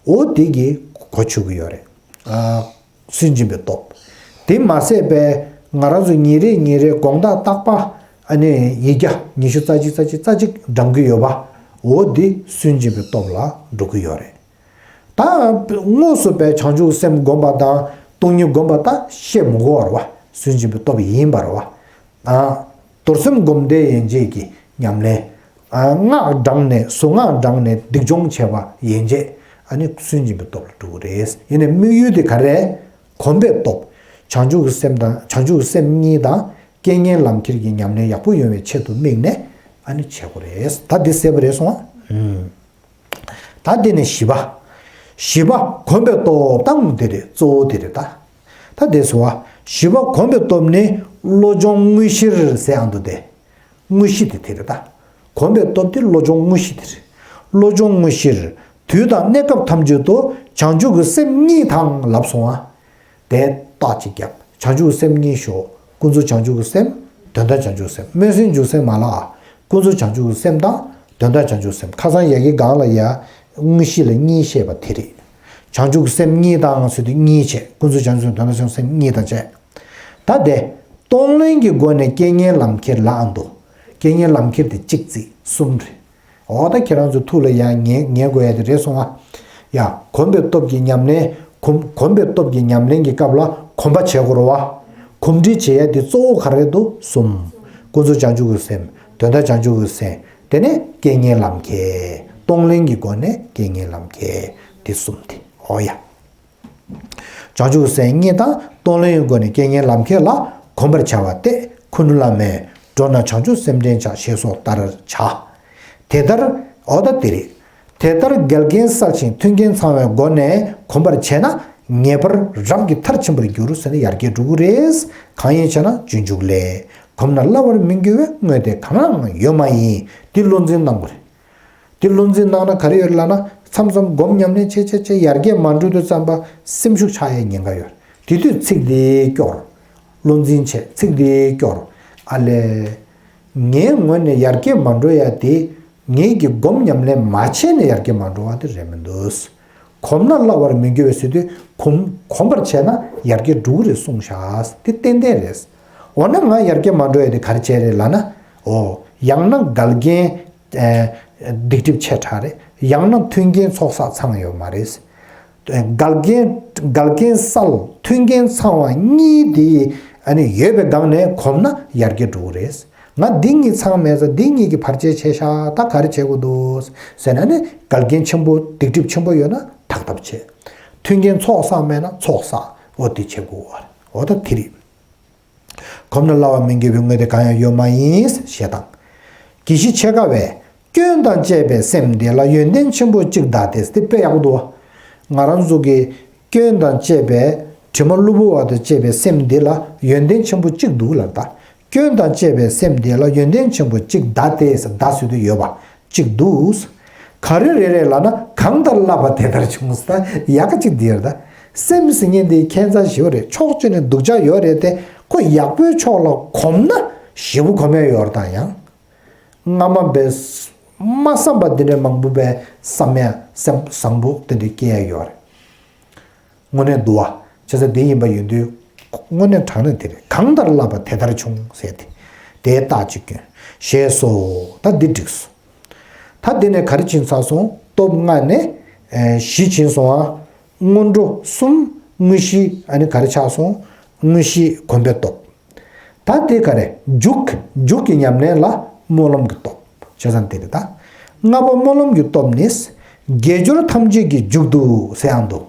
འོ་དེ་གི་གོ་ཆོད་ཀྱི་ཡོད་རེད། ཨ། སུན་འབྱིན་པའི་སྟོབས། དེ་མ་ཟད་པའི་ང་རང་ཚོ་ཉིན་རེ་ཉིན་རེ་དགོང་དག་རྟག་པ་ཨ་ནི་ཡིག་བརྒྱ་ཉི་ཤུ་རྩ་གཅིག་རྩ་གཅིག་རྩ་གཅིག་བགྲང་གི་ཡོད་པ། འོ་འདི་སུན་འབྱིན་པའི་སྟོབས་ལ་འགྲོ་གི་ཡོད་རེད། ད་དངོས་སུ་པའི་བྱང་ཆུབ་སེམས་བསྒོམ་པ་དང་སྟོང་ཉིད་བསྒོམ་པ་ད་བཤད་མི་དགོས་པ་རེད་བ། སུན་འབྱིན་པའི་སྟོབས་ཡིན་པ་རེད་བ། ཨ། རྡོར་སེམས་སྒོམ་བཟླས་ཡན་ཆད་ཀྱི་ཉམས་ལེན། ཨ། སྔགས་བགྲངས་ནས་གཟུངས་སྔགས་བགྲངས་ནས་སྡིག་སྦྱོང་བྱས་པ་ཡན་ཆད་ཨ་ནི་སུན་འབྱིན་པའི་སྟོབས་ལ་འགྲོ་གི་རེད། ཡིན་ནའི་དམིགས་ཡུལ་དེ་ག་རེ། གོམས་པའི་སྟོབས། བྱང་ཆུབ་ཀྱི་སེམས་དང་བྱང་ཆུབ་ཀྱི་སེམས་གཉིས་དང་རྐྱེན་ངན་ལམ་ཁྱེར་གྱི་ཉམས་ལེན་ཡག་པོ་ཡོང་བའི་ཆེད་དུ་དམིགས་ནས་ཨ་ནི་བྱེད་དགོས་རེད། ད་འདི་གསལ་པོ་རེད་སོང་ཨ། ཨུམ། ད་དེ་ནས་བཞི་པ། བཞི་པ་གོམས་པའི་སྟོབས་དང་དེ་རེད་གཙོ་བོ་དེ་རེད་ད། ད་དེ་སོ་བ་བཞི་པ་གོམས་པའི་སྟོབས་ནི་བློ་སྦྱོང་དངོས་གཞིར་ཟེར་ཨང་དུ་དེ། དངོས་གཞི་དེ་དེ་རེད་ད། གོམས་པའི་སྟོབས་དེ་བློ་སྦྱོང་དངོས་གཞི་དེ་རེད། བློ་སྦྱོང་དངོས་གཞིར་དུས་དང་གནས་སྐབས་ཐམས་ཅད་དུ་བྱང་ཆུབ་ཀྱི་སེམས་གཉིས་དང་ལབ་སོང་ཨ། དེ་རྟགས་གཅིག་བརྒྱབ། བྱང་ཆུབ་སེམས་གཉིས་ཞོག་ཀུན་རྫོབ་བྱང་ཆུབ་ཀྱི་སེམས། དོན་དམ་བྱང་ཆུབ་ཀྱི་སེམས། སྨོན་སེམས་འཇུག་སེམས་མ་ལ། ཀུན་རྫོབ་བྱང་ཆུབ་ཀྱི་སེམས་དང་། དོན་དམ་བྱང་ཆུབ་སེམས། ཁ་སང་ཡ་གི་སྒང་ལ་ཡ། དངོས་གཞི་ལ་གཉིས་བཤད་པ་དེ་རེད། བྱང་ཆུབ་ཀྱི་སེམས་གཉིས་དང་ཟེར་དུས་གཉིས་བྱས། ཀུན་རྫོབ་བྱང་ཆུབ་སེམས། དོན་དམ་བྱང་ཆུབ་སེམས་གཉིས་དང་བྱས། ད་དེ། གཏོང་ལེན་གྱི་སྒོ་ནས་རྐྱེན་ངན་ལམ་ཁྱེར་ལ་ཨ་འདུག་རྐྱེན་ངན་ལམ་ཁྱེར་དེ་གཅིག་བརྩིས་གསུམ་རེད། འོ་ད་ཁྱེད་རང་ཚོ་ཐུགས་ལ་ཡང་ཉན་ཉན་དགོས་ཡ་དེ་རེད་སོང་ཨ། ཡ། གོམས་པའི་སྟོབས་ཀྱི་ཉམས་ལེན། གོམས་གོམས་པའི་སྟོབས་ཀྱི་ཉམས་ལེན་གྱི་སྐབས་ལ་གོམས་པ་བྱེད་དགོས་རེད་བ། གོམས་འདྲིས་བྱེད་ཡ་དེ་གཙོ་བོ་ག་རེ་འདུག་གསུམ། ཀུན་རྫོབ་བྱང་ཆུབ་ཀྱི་སེམས། དོན་དམ་བྱང་ཆུབ་ཀྱི་སེམས། དེ་ནས་རྐྱེན་ངན་ལམ་ཁྱེར། གཏོང་ལེན་གྱི་སྒོ་ནས་རྐྱེན་ངན་ལམ་ཁྱེར། དེ་གསུམ་དེ། འོ་ཡ། བྱང་ཆུབ་སེམས་གཉིས་དང་གཏོང་ལེན་གྱི་སྒོ་ནས་རྐྱེན་ངན་ལམ་ཁྱེར་ལ་གོམས་པར་བྱ་བ་སྟེ་ཁུ་ནུ་བླ་མའི་ འགྲོ་ན་བྱང་ཆུབ་སེམས་ལྡན་བྱ། ཞེས་སོགས་ལྟར་བྱ། དེ་ལྟར་འོ་ད་དེ་རེད། དེ་ལྟར་འགལ་རྐྱེན་བསལ་ཞིང་མཐུན་རྐྱེན་ཚང་བའི་སྒོ་ནས་གོམས་པར་བྱས་ན་ངེས་པར་རབ་ཀྱིས་མཐར་ཕྱིན་པར་འགྱུར་ཟེར་ནས་ཡར་རྒྱས་འགྲོ་གི་རེད། གང་ཡིན་ཞེ་ན་སྤྱོད་འཇུག་ལས། གོམས་ན་སླ་བར་མི་འགྱུར་བའི་དངོས་དེ་གང་ལའང་ཡོད་མ་ཡིན། འདི་བློ་འཛིན་གནང་དགོས་རེད། འདི་བློ་འཛིན་གནང་ན་ག་རེ་ཡོད་ལབ་ན། མཚམས་མཚམས་སྒོམ་ཉམས་ལེན་བྱེད་བྱེད་བྱེད་ཡར་རྒྱས་མ་འགྲོ་དུས་ཙམ་པ་སེམས་ཤུགས་ཆག་ཡའི་ཉེན་ཁ་ཡོད། དེ་དུས་ཚིག་འདི་སྐྱོར། བློ་འཛིན་བྱེད། ཚིག་འདི་སྐྱོར། ཨ་ལས། ངའི་ངོས་ནས་ཡར་རྒྱས་མ་འགྲོ་ཡ་དེ། ངེད་ཀྱིས་སྒོམ་ཉམས་ལེན་མ་བྱས་ནས་ཡར་རྒྱས་མ་འགྲོ་བ་དེ་རེད་མི་འདུག་གོམས་ན་སླ་བར་མི་འགྱུར་བའི་ཟེར་དུས་གོམས་གོམས་པར་བྱས་ན་ཡར་རྒྱས་འགྲོ་གི་རེད་གསུངས་བཞག་དེ་ཏན་ཏན་རེད། འོ་ན་ང་ཡར་རྒྱས་མ་འགྲོ་ཡ་དེ་ག་རེ་བྱས་རེད་ལབ་ན། འོ། ཡང་ན་འགལ་རྐྱེན། ཨེ། སྡིག་སྒྲིབ་ཆེ་དྲགས་རེད། ཡང་ན་མཐུན་རྐྱེན་ཚོགས་བསགས་ཚང་ཡོད་མ་རེད། འགལ་རྐྱེན་འགལ་རྐྱེན་བསལ་མཐུན་རྐྱེན་ཚང་བ་གཉིས་དེ་ཨ་ནི་ཡོད་པའི་སྒང་ནས་གོམས་ན་ཡར་རྒྱས་འགྲོ་གི་རེད། ང་འདི་གཉིས་ཚང་མེད་ཙང་འདི་གཉིས་ཀྱི་བར་ཆད་ཆེ་ཤག་ད་ག་རེ་བྱེད་དགོས་འདུག་ཟེར་ན་ནི་འགལ་རྐྱེན་ཆེན་པོ་སྡིག་སྒྲིབ་ཆེན་པོ་ཡོད་ན་དག་ཐབས་བྱེད། མཐུན་རྐྱེན་ཚོགས་བསགས་མེད་ན་ཚོགས་བསགས། འོ་དེ་བྱེད་དགོས་པ་རེད། འོ་ད་དེ་རེད། གོམས་ན་སླ་བ་མི་འགྱུར་བའི་དངོས་དེ་གང་ཡང་ཡོད་མ་ཡིན། ཞེས་དང་། དགེ་བཤེས་ཕྱེད་ཀ་བས། སྐྱོན་དང་བཅས་པའི་སེམས་འདི་ལ་ཡོན་ཏན་ཆེན་པོ་གཅིག་གདའ་སྟེ། དེ་དཔེ་ཡག་པོ་འདུག་ང་རང་ཚོ་གི་སྐྱོན་དང་བཅས་པའི་དྲི་མ་གློ་བུར་བ་དང་བཅས་པའི་སེམས་འདི་ལ་ཡོན་ཏན་ཆེན་པོ་གཅིག་འདུག་ལབ་ད། སྐྱོན་དང་བཅས་པའི་སེམས་འདི་ལ་ཡོན་ཏན་ཆེན་པོ་གཅིག་གདའ་སྟེ། གདའ་ཟེར་དུས་ཡོད་པ། གཅིག་འདུག་ག་རེ་རེད་རེད་ལབ་ན། གང་ལྟར་བསླབ་པ་དེ་ལྟར་བྱུང་ཟེར། ད་ཡག་ག་གཅིག་འདི་ཡོད་ད། སེམས་ཟེར་མཁན་འདི་ཁྱད་མཚར་ཞེ་པོ་རེད། ཕྱོགས་གཅིག་ནས་སྡུག་ཅག་ཡོད་རེད་དེ། ཁོ་ཡག་པོའི་ཕྱོགས་ལ་གོམས་ན་ཞེ་པོ་གོམས་ཡ་ཡོད་རེད། ད་ཡང་སྔ་མ་བས་མ་བསམ་པ་འདི་འདྲའི་མང་པོ་བས་བསམ་ཡ། སེམས་བཟང་པོ་དེ་འདྲ་སྐྱེ་ཡ་ཡོད་རེད། དངོས་གནས་འདུག་བ། བྱས་ཙང་འདི་ཡིན་པ་ཡིན་དུས། དངོས་གནས་དྲང་གནས་དེ་རེད། གང་ལྟར་བསླབ་པ་དེ་ལྟར་བྱུང་ཟེར་ཏེ། དེའི་རྟགས་ཅིག་སྐྱོན། ཞེས་སོ། ད་འདི་འགྲིག་སོང་། ད་འདི་ནས་ག་རེ་ཕྱིན་ཚར་སོང་། སྟོབས་ལྔ་ནས། ཨེ། བཞི་ཕྱིན་སོང་ཨ། སྔོན་འགྲོ་གསུམ། དངོས་གཞི། ཨ་ནི་ག་རེ་ཆགས་སོང་། དངོས་གཞི་གོམས་པའི་སྟོབས། ད་དེ་ག་རེ། མཇུག་མཇུག་གི་ཉམས་ལེན་ལ་སྨོན་ལམ་གྱི་སྟོབས། བྱས་ཙང་དེ་རེད་ད། ལྔ་པ་སྨོན་ལམ་གྱི་སྟོབས་ནི། དགེ་སྦྱོར་ཐམས་ཅད་ཀྱི་མཇུག་ཏུ་ཟེར་ཡང་འདུག་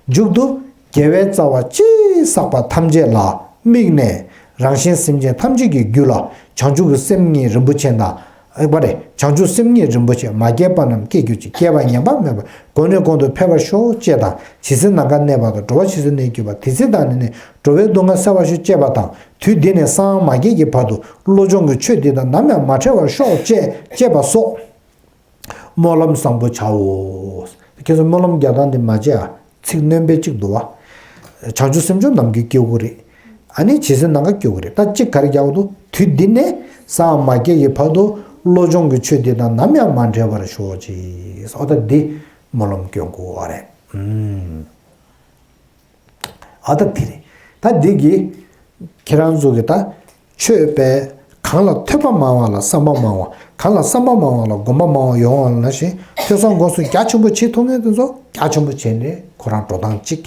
མཇུག་ཏུ་དགེ་བའི་རྩ་བ་ཅི་བསགས་པ་ཐམས་ཅད་ལ་དམིགས་ནས། རང་གཞན་སེམས་ཅན་ཐམས་ཅད་ཀྱི་རྒྱུད་ལ་བྱང་ཆུབ་ཀྱི་སེམས་ཉིད་རིན་པོ་ཆེ་དང་། ཨེ་པ་རེ། བྱང་ཆུབ་སེམས་ཉིད་རིན་པོ་ཆེ་མ་སྐྱེས་པ་རྣམས་སྐྱེ་གྱུར་ཅིག་སྐྱེས་པ་ཉམས་པ་མེད་པར་གོང་ནས་གོང་དུ་འཕེལ་བར་ཤོག་ཅེས་དང་། ཇི་སྲིད་ནམ་མཁའ་གནས་པ་དང་། འགྲོ་བ་ཇི་སྲིད་གནས་གྱུར་པ། དེ་སྲིད་དང་ནི་ནི་འགྲོ་བའི་སྡུག་བསྔལ་སེལ་བར་ཤོག་ཅེས་པ་དང་། དུས་འདི་ནས་སངས་མ་རྒྱས་ཀྱི་བར་དུ་བློ་སྦྱོང་གི་ཆོས་འདི་དང་ནམ་ཡང་མ་བྲལ་བར་ཤོག་ཅེས་ཅེས་པ་སོགས་སྨོན་ལམ་བཟང་པོ་བྱའོ། ཁྱེད་ཚོ་སྨོན་ལམ་རྒྱག་སྟངས་འདི་མ་བརྗེད་ཨ། ཚིག་སྣོན་པ་གཅིག་འདུག་བ། བྱང་ཆུབ་སེམས་མཆོག་ནམ་རྒྱུན་སྐྱེ་དགོས་རེད། ཨ་ནི་ཇི་སྲིད་ནམ་མཁའ་སྐྱེ་དགོས་རེད། ད་གཅིག་ག་རེ་རྒྱག་དགོས་འདུག་དུས་འདི་ནས་སངས་མ་རྒྱས་ཀྱི་བར་དུ་བློ་སྦྱོང་གི་ཆོས་འདི་དང་ནམ་ཡང་མ་བྲལ་བར་ཤོག་ཅིག་འོ་ད་འདི་སྨོན་ལམ་སྐྱོན་དགོས་བ་རེད། ཨུམ། ཨ་ད་དེ་རེད། ད་འདི་གི་ཁྱེད་རང་ཚོ་གི་ད་ཆོས་པས་གང་ལ་ཐོས་པ་མང་བ་ལ་བསམ་པ་མང་བ། གང་ལ་བསམ་པ་མང་བ་ལ་སྒོམ་པ་མང་བ་ཡོང་བ་ནང་བཞིན། ཐོས་བསམ་སྒོམ་གསུམ་རྒྱ་ཆེན་པོ་བྱེད་ཐུབ་མཁན་དེ་ཚོ་རྒྱ་ཆེན་པོ་བྱས་ནས་ཁོ་རང་འགྲོ་སྟངས་གཅིག་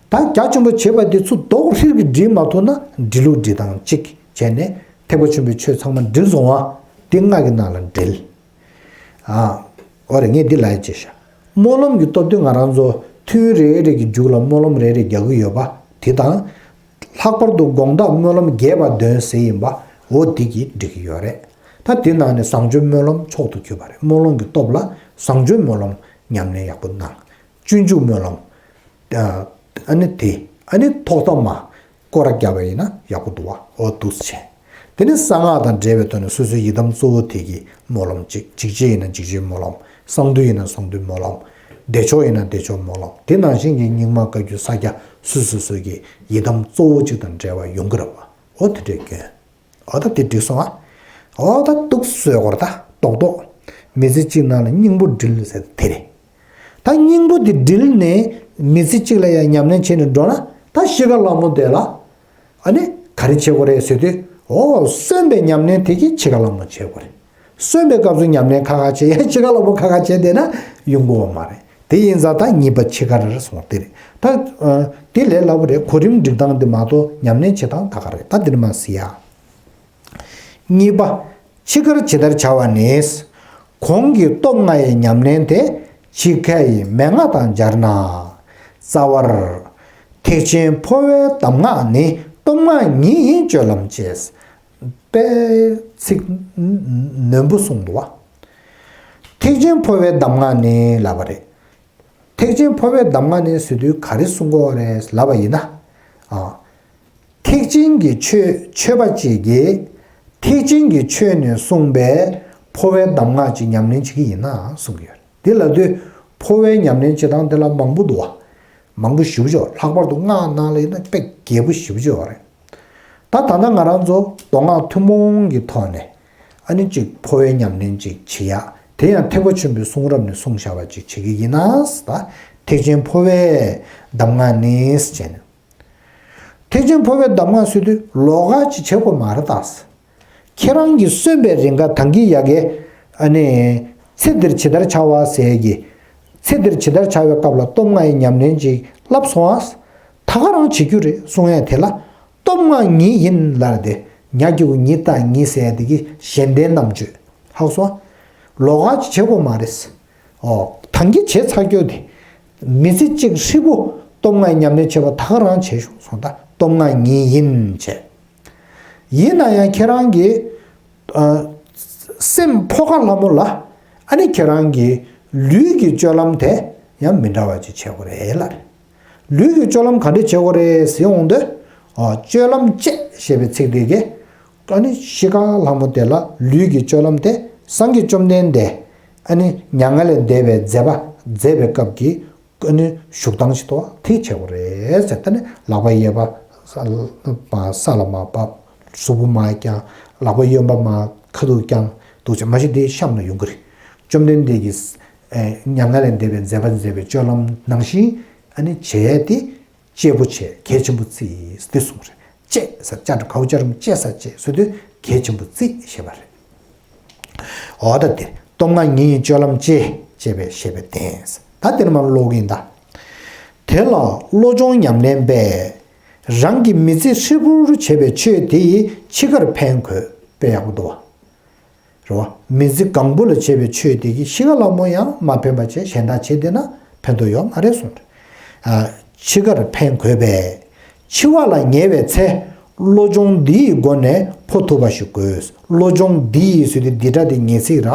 ད་རྒྱ་ཆེན་པོ་བྱེད་པ་འདི་ཚོ་རྡོག་ལྷིར་གྱིས་སྒྲིལ་མ་ཐུབ་ན་འགྲིལ་ལུགས་སྒྲིལ་སྟངས་གཅིག་བྱས་ནས། ཐེག་པ་ཆེན་པོའི་ཆོས་ཚང་མ་འགྲིལ་སོང་བ། འདི་ལྔ་གི་ནང་ལ་འགྲིལ། ཨ། འོ་རེད། ངས་འདི་ལབ་ཡ་བྱས་ཤག་སྨོན་ལམ་གྱི་སྟོབས་དེ་ང་རང་ཚོ་ཐུན་རེ་རེ་གི་མཇུག་ལ་སྨོན་ལམ་རེ་རེ་རྒྱག་གི་ཡོད་པ་དེ་དང་། ལྷག་པར་དུ་དགོང་དག་སྨོན་ལམ་རྒྱས་པ་འདོན་ཟེར་ཡིན་པ། འོ་འདི་གིས་འགྲིག་གི་ཡོད་རེད། ད་དེ་ནང་ནས་བཟང་སྤྱོད་སྨོན་ལམ་མཆོག་ཏུ་གྱུར་པ་རེད། སྨོན་ལམ་གྱི་སྟོབས་ལ་བཟང་སྤྱོད་སྨོན་ལམ་ཉམས་ལེན་ཡག་པོ་གནང་། སྤྱོད་འཇུག་སྨོན་ལམ། ཨ་ནི་དེ། ཨ་ནི་ཐོག་མཐའ་མ། སྐོར་ར་བརྒྱབ་པ་ཡིན་ན་ཡག་པོ་འདུག་བ། འོ་འདུག་སེ་བྱས། དེ་ནས་གསང་སྔགས་དང་འབྲེལ་བའི་ཐོག་ནས་སོ་སོའི་ཡི་དམ་གཙོ་བོ་དེ་གི་སྨོན་ལམ་གཅིག་འཇིགས་བྱེད་ཡིན་ན་འཇིགས་བྱེད་སྨོན་ལམ། གསང་འདུས་ཡིན་ན་གསང་འདུས་སྨོན་ལམ། བདེ་མཆོག་ཡིན་ན་བདེ་མཆོག་སྨོན་ལམ། དེ་ནང་བཞིན་གྱི་རྙིང་མ་བཀའ་བརྒྱུད་ས་སྐྱ་སོ་སོ་སོ་སོ་གི་ཡི་དམ་གཙོ་བོ་གཅིག་དང་འབྲེལ་བ་ཡོང་གི་རེད་བ། འོ་དེ་འདྲའི་སྐྱོན། འོ་ད་དེ་འགྲིག་སོང་ཨ། འོ་ད་འདུག་སེ་གོ་ར་ད་རྡོག་རྡོག་མི་ཚེ་གཅིག་ནང་ལ་སྙིང་པོ་སྒྲིལ་ཟེར་དེ་རེད། ད་སྙིང་པོ་དེ་སྒྲིལ་ནས་མི་ཚེ་གཅིག་ལ་ཡང་ཉམས་ལེན་བྱས་ནས་འགྲོ་ན། ད་ཤི་ཁ་ལ་མོ་དེ་ལ་ཨ་ནི་ག་རེ་བྱེད་དགོས་རེད་ཟེར་དུས། འོ་གསོན་པའི་ཉམས་ལེན་དེ་གིས་འཆི་ཁ་ལ་མོ་བྱེད་དགོས་རེད། གསོན་པའི་སྐབས་སུ་ཉམས་ལེན་ཁ་ཁ་བྱས་ཡང་འཆི་ཁ་ལ་མོ་ཁ་ཁ་བྱས་བསྡད་ན་ཡོང་གི་ཡོད་མ་རེད། དེ་ཡིན་ཙང་ད་གཉིས་པ་འཆི་ཁར་སོང་དེ་རེད། ད་དེ་ལས་སླ་པོ་རེད། གོ་རིམ་སྒྲིག་སྟངས་དེ་མ་གཏོགས་ཉམས་ལེན་བྱེད་སྟངས་ད་ག་རེད། ད་དེ་ནས་མར་གཟིགས་ཡ། གཉིས་པ། འཆི་ཁར་ཇི་ལྟར་བྱ་བ་ནི། གོང་གི་སྟོབས་ལྔ་ཡི་ཉམས་ལེན་དེ། འཆི་ཁ་ཡི་མན་ངག་དང་སྦྱར་ན། རྩ་བར། ཐེག་ཆེན་འཕོ་བའི་གདམས་ངག་ནི། སྟོབས་ལྔ་ཉིད་ཡིན་སྤྱོད་ལམ་གྱི། དཔེ་ཚིག་ནོན་པོ་གསུངས་འདུག་བ། ཐེག་ཆེན་འཕོ་བའི་གདམས་ངག་ནི་ལབ་པ་རེད། ཐེག་ཆེན་འཕོ་བའི་གདམས་ངག་ནི་ཟེར་དུས་ག་རེ་གསུང་གི་ཡོད་རེད་ལབ་པ་ཡིན་ན། ཨ། ཐེག་ཆེན་གྱི་ཆོས་ཆོས་པ་གཅིག་གིས་ཐེག་ཆེན་གྱི་ཆོས་ནས་གསུངས་པའི་འཕོ་བའི་གདམས་ངག་ཅིག་ཉམས་ལེན་བྱེད་ཀྱི་ཡིན་ན་གསུང་གི་ཡོད་རེད། དེ་ལབ་དུས་འཕོ་བའི་ཉམས་ལེན་བྱེད་སྟངས་དེ་ལ་མང་པོ་འདུག་བ། མང་པོ་ཞེ་པོ་ཅིག་ཡོད། ལྷག་པར་དུ་སྔགས་ནང་ལ་ཡིན་ན་དཔེ་རྒྱས་པོ་ཞེ་པོ་ཅིག་ཡོད་རེད། ད་ད་ལྟ་ང་རང་ཚོ་མདོ་སྔགས་ཐུན་མོང་གི་ཐོག་ནས་ཨ་ནི་གཅིག་འཕོ་བའི་ཉམས་ལེན་གཅིག་བྱེད་ཡ། དེ་ཡང་ཐེག་པ་ཆེན་པོའི་གསུང་རབ་ནས་གསུངས་བཞག་པ་གཅིག་བྱེད་ཀྱི་ཡིན་ན། ད་ཐེག་ཆེན་འཕོ་བའི་གདམས་ངག་ནི་བྱས་ནས། ཐེག་ཆེན་འཕོ་བའི་གདམས་ངག་ཟེར་དུས་ལོགས་ཀ་ཅིག་བྱེད་དགོས་མ་རེད་ད། ཁྱེད་རང་གིས་གསོན་པའི་རིང་ག་ད་གིན་ཡ་གི་ཨ་ནི་ཚེ་འདིར་ཇི་ལྟར་བྱ་བ་ཟེར་གི། ཚེ་འདིར་ཇི་ལྟར་བྱ་བའི་སྐབས་ལ་སྟོབས་ལྔ་ཡི་ཉམས་ལེན་ཅིག་བསླབས་སོང་ཨ། ད་ག་རང་བྱེད་རྒྱུ་རེད་གསུང་ཡ་དེ་ལ་སྟོབས་ལྔ་ཉིད་ཡིན་ལབ་རེད་དེ། ཉ་གི་གུ་ཉི་ད་ཉི་ཟེར་ཡ་དེ་གི་གཞན་ལྡན་རྣམ་བརྗོད། ཧ་གོ་སོང་ཨ། ལོགས་ཀ་ཅིག་བྱེད་དགོས་མ་རེད། ཨོ། ད་གིན་བྱས་ཚར་རྒྱུ་དེ། མི་ཚེ་གཅིག་ཧྲིལ་པོ་སྟོབས་ལྔ་ཉམས་ལེན་བྱེད་པ་ད་ག་རང་བྱེད་ཤོག་གསུངས། ད་སྟོབས་ལྔ་ཉིད་ཡིན་བྱས། ཡིན་ན་ཡང་ཁྱེད་རང་གི་ཨ། སེམས་ཕོ་ཁ་ལྷ་མོ་ལ་ཨ་ནི་ཁྱེད་རང་གི་ལུས་ཀྱི་སྤྱོད་ལམ་དེ་ཡང་མི་འདྲ་བ་ཅིག་བྱེད་དགོས་རེད་ལབ་རེད། ལུས་ཀྱི་སྤྱོད་ལམ་ག་འདྲ་བྱེད་དགོས་རེད་ཟེར་འོང་དུས། ཨ། སྤྱོད་ལམ་བཅས་ཞེས་པའི་ཚིག་དེ་གིས། ཨ་ནི་ཤི་ཁ་ལྷ་མོ་དེ་ལ་ལུས་ཀྱི་སྤྱོད་ལམ་དེ་སངས་རྒྱས་བཅོམ་ལྡན་འདས་ཨ་ནི་མྱ་ངན་ལས་འདས་པའི་མཛད་པ་མཛད་པའི་སྐབས་ཀྱི་ཨ་ནི་བཞུགས་སྟངས་ཤིག་ཏུ་དེ་བྱེད་དགོས་རེད་ཟེར། ད་ནི་ལག་པ་གཡས་པ་ས་ལ་མར་ཕབ། གཟུགས་པོ་མར་བརྐྱང་། ལག་པ་གཡོན་པ་མར་ཁ་ཐུག་བརྐྱང་འདུག་བྱས། མ་གཞི་དེ་གཤམ་ལ་ཡོང་གི་རེད། བཅོམ་ལྡན་འདས་ཀྱིས་ཨ། མྱ་ངན་ལས་འདས་པའི་མཛད་པ་མཛད་པའི་སྤྱོད་ལམ་ནང་བཞིན་ཨ་ནི་བྱས་ཏེ། གཅེས་པོ་བྱས་གལ་ཆེན་པོ་བརྩིས་ཏེ་གསུངས་རེད། གཅེས་ཟེར་ཅ་འགྲེང་བུ་ཅ་རིམ་གཅེས་ཟེར་གཅེས་ཟེར་དུས་གལ་ཆེན་པོ་བརྩིས་ཞེས་པ་རེད། འོ་ད་དེ་སྟོབས་ལྔ་ཉིད་ཡིན་སྤྱོད་ལམ་གཅེས་ཅེས་པའི་ཞེས་པའི་དོན། ད་དེ་ནས་མར་ཀློག་གི་ཡིན་ད། དེ་ལ་བློ་སྦྱོང་ཉམས་ལེན་པས་རང་གི་མི་ཚེ་ཧྲིལ་པོར་བྱས་པའི་ཆོས་དེ་ཡིས་འཆི་ཁར་ཕན་དགོས་པས་ཡག་པོ་འདུག་བ། རེད་བ། མི་ཚེ་གང་པོ་ལ་བྱས་པའི་ཆོས་དེ་གིས་ཤི་ཁ་ལ་མོ་ཡང་མ་ཕན་པ་བྱས་གཞན་དག་བྱས་བསྡད་ན་ཕན་ཐོགས་ཡོད་མ་རེད་གསུངས། ཨ། འཆི་ཁར་ཕན་དགོས་པས། འཆི་བ་ལ་ཉེ་བའི་ཚེ། བློ་སྦྱོང་འདིའི་སྒོ་ནས་འཕོ་ཐུབ་པ་ཞིག་དགོས། བློ་སྦྱོང་འདིའི་ཟེར་དུས་འདི་སྒྲ་དེ་ངེས་ཚིག་ར།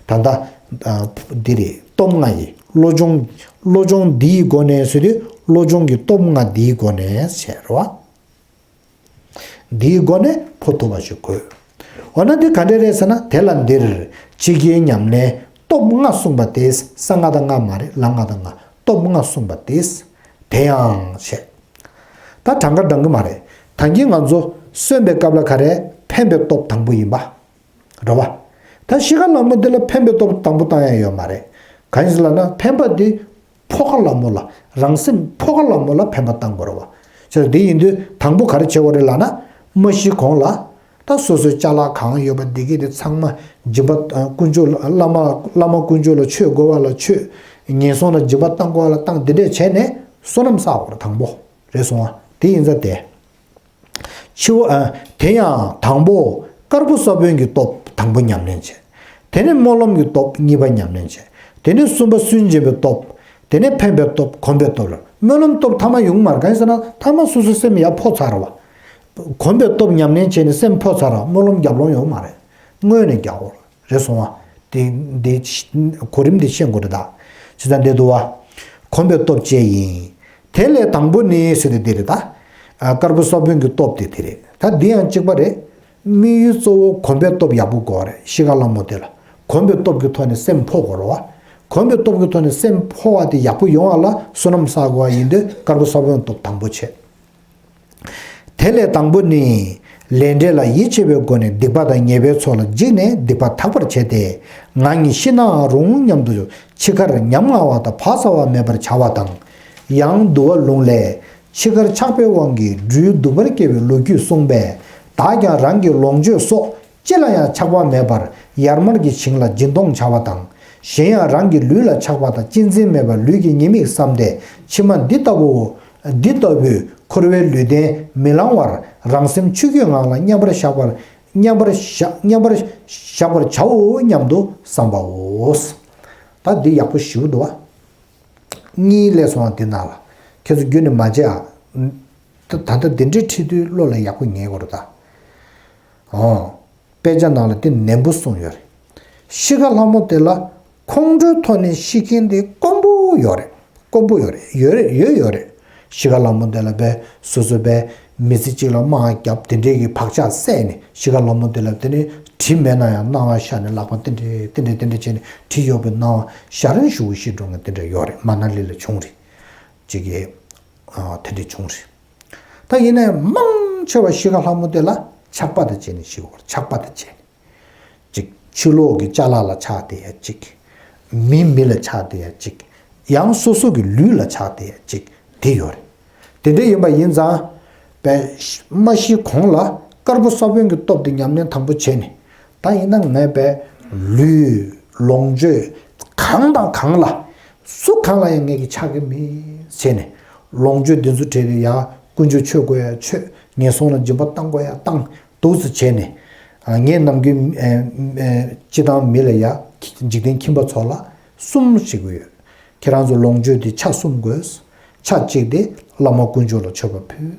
ད་ལྟ་ཨ། འདི་རེད། སྟོབས་ལྔ་ཡི་བློ་སྦྱོང་། བློ་སྦྱོང་འདིའི་སྒོ་ནས་ཟེར་དུས་བློ་སྦྱོང་གི་སྟོབས་ལྔ་འདིའི་སྒོ་ནས་བྱས་རེད་བ། འདིའི་སྒོ་ནས་འཕོ་ཐུབ་པ་ཞིག་དགོས། འོ་ན་འདི་ག་འདྲ་རེད་ཟེར་ན། དེ་ལ་འདིར་འཆི་ཁའི་ཉམས་ལེན་སྟོབས་ལྔ་གསུངས་པ་སྟེ། ས་ལྔ་དང་ལྔ་མ་རེད། ལ་ལྔ་དང་ལྔ། སྟོབས་ལྔ་གསུངས་པ་སྟེ། དེ་ཡང་བྱས། ད་གྲངས་ཀ་འགྲིག་གི་མ་རེད། ད་གིན་ང་ཚོ་གསོན་པའི་སྐབས་ལ་ག་རེ། ཕན་པའི་སྟོབས་དང་པོ་ཡིན་པ། རེད་བ། ད་ཤི་ཁ་ལ་མོ་འདི་ལ་ཕན་པའི་སྟོབས་དང་པོ་བཏང་ཡ་ཡོད་མ་རེད། གང་ཡིན་ཟེར་ལབ་ན་ཕན་པ་འདི་ཕོ་ཁ་ལ་མོ་ལ། རང་སེམས་ཕོ་ཁ་ལ་མོ་ལ་ཕན་པ་བཏང་དགོས་རེད་བ། བྱས་ཙང་འདི་ཡིན་དུས་དང་པོ་ག་རེ་བྱེད་དགོས་རེད་ལབ་ན། མ་ཤི་གོང་ལ་ད་སོ་སོའི་ཅ་ལག་གང་ཡོད་པ་འདི་གས་དེ་ཚང་མ་སྦྱིན་པ། ཨ། དཀོན་མཆོག་ལ། བླ་མ། བླ་མ་དཀོན་མཆོག་ལ་མཆོད་དགོས་པ་ལ་མཆོད། ངན་སོང་ལ་སྦྱིན་པ་བཏང་དགོས་པ་ལ་བཏང་། འདི་འདྲས་བྱས་ནས་བསོད་ནམས་བསགས་དགོས་རེད་དང་པོ། རེད་སོང་བ། དེ་ཡིན་ཙང་དེ། འཆི་བ། ཨ། དེ་ཡང་དང་པོ་དཀར་པོ་ས་བོན་གྱི་སྟོབས་དང་པོ་ཉམས་ལེན་བྱས། དེ་ནས་སྨོན་ལམ་གྱི་སྟོབས་གཉིས་པ་ཉམས་ལེན་བྱས། དེ་ནས་གསུམ་པ་སུན་འབྱིན་པའི་སྟོབས། དེ་ནས་ཕན་པའི་སྟོབས། གོམས་པའི་སྟོབས་ལ། སྨོན་ལམ་སྟོབས་ཐ་མ་ཡོང་མ་རེད། གང་ཡིན་ཟེར་ན་ཐ་མ་སོ་སོའི་སེམས་ཡར་འཕོ་ཚར་བ། གོམས་པའི་སྟོབས་ཉམས་ལེན་བྱས་ནས་སེམས་འཕོ་ཚར་བ། སྨོན་ལམ་རྒྱབ་ལོང་ཡོང་མ་རེད། སྔོན་ནས་རྒྱག་དགོས་རེད་སོང་བ། དེ་འདི་གོ་རིམ་འདི་ཤེས་དགོས་རེད་ད། བྱས་ཙང་འདི་འདུག་བ། གོམས་པའི་སྟོབས་བཅས་ཡིན། དེ་ལས་དང་པོ་ནི་ཟེར་དེ་འདི་རེད་ད། ཨ། དཀར་པོ་ས་བོན་གྱི་སྟོབས་དེ་དེ་རེད། ད་འདི་ཡང་གཅིག་པ་རེད། དམིགས་ཡུལ་གཙོ་བོ་གོམས་པའི་སྟོབས་ཡག་པོ་དགོས་རེད། ཤི་ཁ་ལ་མོ་དེ་ལ་གོམས་པའི་སྟོབས་ཀྱི་ཐོག་ནས་སེམས་འཕོ་དགོས་རེད་བ། གོམས་པའི་སྟོབས་ཀྱི་ཐོག་ནས་སེམས་འཕོ་བ་དེ་ཡག་པོ་ཡོང་བ་ལ་བསོད་ནམས་བསགས་དགོས་པ་ཡིན་དུས་དཀར་པོ་ས་བོན་སྟོབས་དང་པོ་བྱས། དེ་ལས་དང་པོ་ནི། ལས་འབྲས་ལ་ཡིད་ཆེས་པའི་སྒོ་ནས་སྡིག་པ་དང་ཉེས་པའི་ཚོགས་ལ་འཇིགས་ནས་སྡིག་པ་དག་པར་བྱས་ཏེ། ང་ཉིད་ཤི་ནའང་རུང་སྙམ་དུ་འཆི་ཁར་ཉམ་ང་བ་དང་བག་ཚ་བ་མེད་པར་བྱ་བ་དང་། ཡང་འདུལ་བ་ལུང་ལས། འཆི་ཁར་ཆགས་པའི་དབང་གིས་སྦྲུལ་གདུག་པར་སྐྱེ་བའི་ལོ་རྒྱུས་གསུངས་པས། བདག་ཀྱང་རང་གི་ལོངས་སྤྱོད་སོགས་ཅི་ལ་ཡང་ཆགས་པ་མེད་པར་ཡར་མར་གྱི་ཞིང་ལ་སྦྱིན་གཏོང་བྱ་བ་དང་། གཞན་ཡང་རང་གི་ལུས་ལ་ཆགས་པ་དང་གཅེས་འཛིན་མེད་པར་ལུས་ཀྱི་ཉེས་དམིགས་བསམས་ཏེ་ཕྱི་མ་འདི་ལྟ་བུའོ། འདི་ལྟ་བུའི་འཁོར་བའི་ལུས་རྟེན་མི་བླང་བར་རང་སེམས་ཆོས་ཀྱི་ངང་ལ་མཉམ་པར་བཞག་པར་མཉམ་པར་བཞག་མཉམ་པར་བཞག་པར་བྱའོ་སྙམ་དུ་བསམ་པའོ། ད་འདི་ཡག་པོ་ཞེ་པོ་འདུག་བ། གཉིས་སླེབས་སོང་བ་འདི་ནང་ལ། ཁྱེད་ཚོ་རྒྱུན་ནས་མ་བརྗེད་ཨ། ད་ད་ལྟ་འདི་འདྲའི་ཁྲིད་དུས་བློ་ལ་ཡག་པོ་ངེས་དགོས་རེད་ད། ཨོ། དཔེ་ཆ་ནང་ལ་དེ་ནན་པོ་གསུངས་ཡོད་རེད། ཤི་ཁ་ལྷ་མོ་དེ་ལ་ཁོང་ཁྲོའི་ཐོག་ནས་ཤི་མཁན་དེ་དཀོན་པོ་ཡོད་རེད། དཀོན་པོ་ཡོད་རེད། ཡོད་རེད། ཡོད་ཡོད་རེད། ཤི་ཁ་ལྷ་མོ་དེ་ལ་བས་སོ་སོ་བས་མི་ཚེ་གཅིག་ལ་དམག་རྒྱབ་དེ་འདྲའི་གི་བག་ཆགས་བསད་ནས། ཤི་ཁ་ལྷ་མོ་དེ་ལ་དེ་ནི་གྲི་མེད་ན་ཡང་སྣང་བ་ཤར་ནས་ལག་པ་དེ་འདྲས་དེ་འདྲས་དེ་འདྲས་བྱས་ནས་གྲི་གཡོག་པའི་སྣང་བ་ཤར་རན་ཞུ་བོ་ཤི་འགྲོ་མཁན་དེ་འདྲས་ཡོད་རེད། མ་ན་ལི་ལ་བྱུང་རེད། ཅིག་གི་དེ་འདྲས་བྱུང་རེད། ད་ཡིན་ནའི་མང་ཆེ་བ་ཤི་ཁ་ལྷ་མོ་དེ་ལ་ཆགས་པ་དང་བཅས་ནས་ཤི་བ་རེད། ཆགས་པ་དང་བཅས་ནས། གཅིག་ཕྱི་ལོགས་ཀྱི་ཅ་ལག་ལ་ཆགས་བསྡད་ཡ་གཅིག་མི་མི་ལ་ཆགས་བསྡད་ཡ་གཅིག་ཡང་སོ་སོ་གི་ལུས་ལ་ཆགས་བསྡད་ཡ་གཅིག་དེ་ཡོད་རེད། དེ་འདྲ་ཡིན་པ་ཡིན་ཙང་། པས་མ་ཤི་གོང་ལ་དཀར་པོ་ས་བོན་གྱི་སྟོབས་དེ་ཉམས་ལེན་དང་པོ་བྱས་ནས། ད་ཡིན་ན་ངས་པས་ལུས་ལོངས་སྤྱོད་གང་དང་གང་ལ། སུ་གང་ལ་ཡང་ངས་ཀྱི་ཆགས་ཀྱི་མེད་བྱས་ནས། ལོངས་སྤྱོད་འདི་ཚོ་བྲལ་ཏེ་ཡ་ཀུན་སྤྱོད་ཆོས་དགོས་ཡ་ཆོས། ངན་སོང་ལ་སྦྱིན་པ་བཏང་དགོས་ཡ་བཏང་། འདུག་སེ་བྱས་ནས། ངས་ནམ་རྒྱུན་སྤྱི་བཏང་མི་ལ་ཡ། འཇིག་རྟེན་ཁྱིམ་པ་ཚོ་ལ་གསུམ་ཞིག་ཡོད། ཁྱེད་རང་ཚོ་ལོངས་སྤྱོད་དེ་ཆ་གསུམ་དགོས། ཆ་གཅིག་དེ་བླ་མ་དཀོན་མཆོག་ལ་མཆོད་པ་ཕུལ།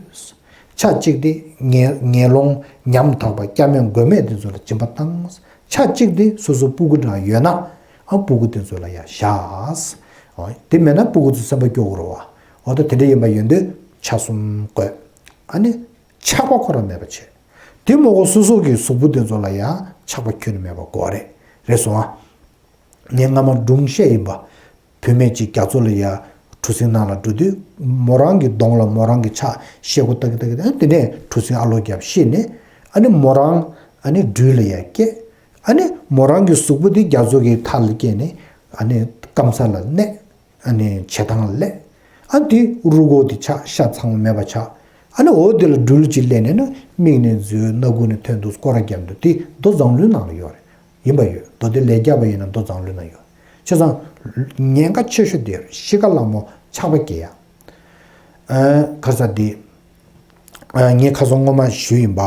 ཆ་གཅིག་དེ་ངན་ངན་སློང་ཉམ་ཐག་པ་སྐྱ་མེད་མགོན་མེད་དེ་ཚོ་ལ་སྦྱིན་པ་བཏང་། ཆ་གཅིག་དེ་སོ་སོ་སྤུ་གུ་འདྲ་ཡོད་ན། ཨ་སྤུ་གུ་དེ་ཚོ་ལ་ཡ་བཞག་འོ། དེ་མེད་ན་སྤུ་གུ་ཚོ་སེམས་པ་སྐྱོ་གི་རེད་བ། འོ་ད་དེ་འདྲ་ཡིན་པ་ཡོད་དུས་ཆ་གསུམ་དགོས། ཨ་ནི། ཆགས་པ་ཁོ་རང་མེད་པ་བྱེད། དེ་མོ་གོ་སོ་སོ་གི་གཟུགས་པོ་དེ་ཚོ་ལ་ཡང་ཆགས་པ་ཁྱོན་ནས་མེད་པ་དགོས་རེད། རེད་སོང་ཨ། ངས་སྔ་མ་སྒྲུང་བཤད་ཡིན་པ། བུད་མེད་ཅིག་རྒྱ་མཚོ་ལ་ཡ། གྲུ་གཟིངས་ནང་ལ་འགྲོ་དུས་མོ་རང་གི་གདོང་ལ་མོ་རང་གི་ཕྱག་ཤེལ་སྒོ་ལྟ་གི་ལྟ་གི་ལྟ་གི་དེ་ནས་གྲུ་གཟིངས་ཨ་ལོ་བརྒྱབ་ཤི་ནས། ཨ་ནི་མོ་རང་ཨ་ནི་སྦྲུལ་ལ་ཡ་སྐྱེས། ཨ་ནི་མོ་རང་གི་གཟུགས་པོ་དེ་རྒྱ་མཚོ་གི་མཐའ་ལ་སྐྱེས་ནས། ཨ་ནི་སྐམ་ས་ལ་གནས། ཨ་ནི་བྱེ་ཐང་ལས། ཨ་དེ་རུས་ཁོག་དེ་ཆག་ཤ་ཚང་མ་མེད་པ་ཆག་ཨ་ནི་འོ་དེ་ལ་སྦྲུལ་ཅིག་སླེབས་ནས་ནི་མིག་ནས་འཛུལ། སྣ་ཁུག་ནས་ཐོན་འདུག་སྐོར་ར་བརྒྱབ་འདུག་དེ་མདོ་མཛངས་བླུན་ནང་ལ་ཡོད་རེད། ཡིན་པ་ཡོད། མདོ་དེ་ལས་རྒྱབ་པ་ཡིན་ན་མདོ་མཛངས་བླུན་ན་ཡོད། བྱས་ཙང་། ཉེན་ཁ་ཆེ་ཤོས་དེ་ཤི་ཁ་ལྷ་མོ་ཆགས་པ་སྐྱེ་ཡ། ཨ་ཁ་ས་དེ། ཨ་ངས་ཁ་སང་སྔོན་མ་ཞུས་ཡིན་པ།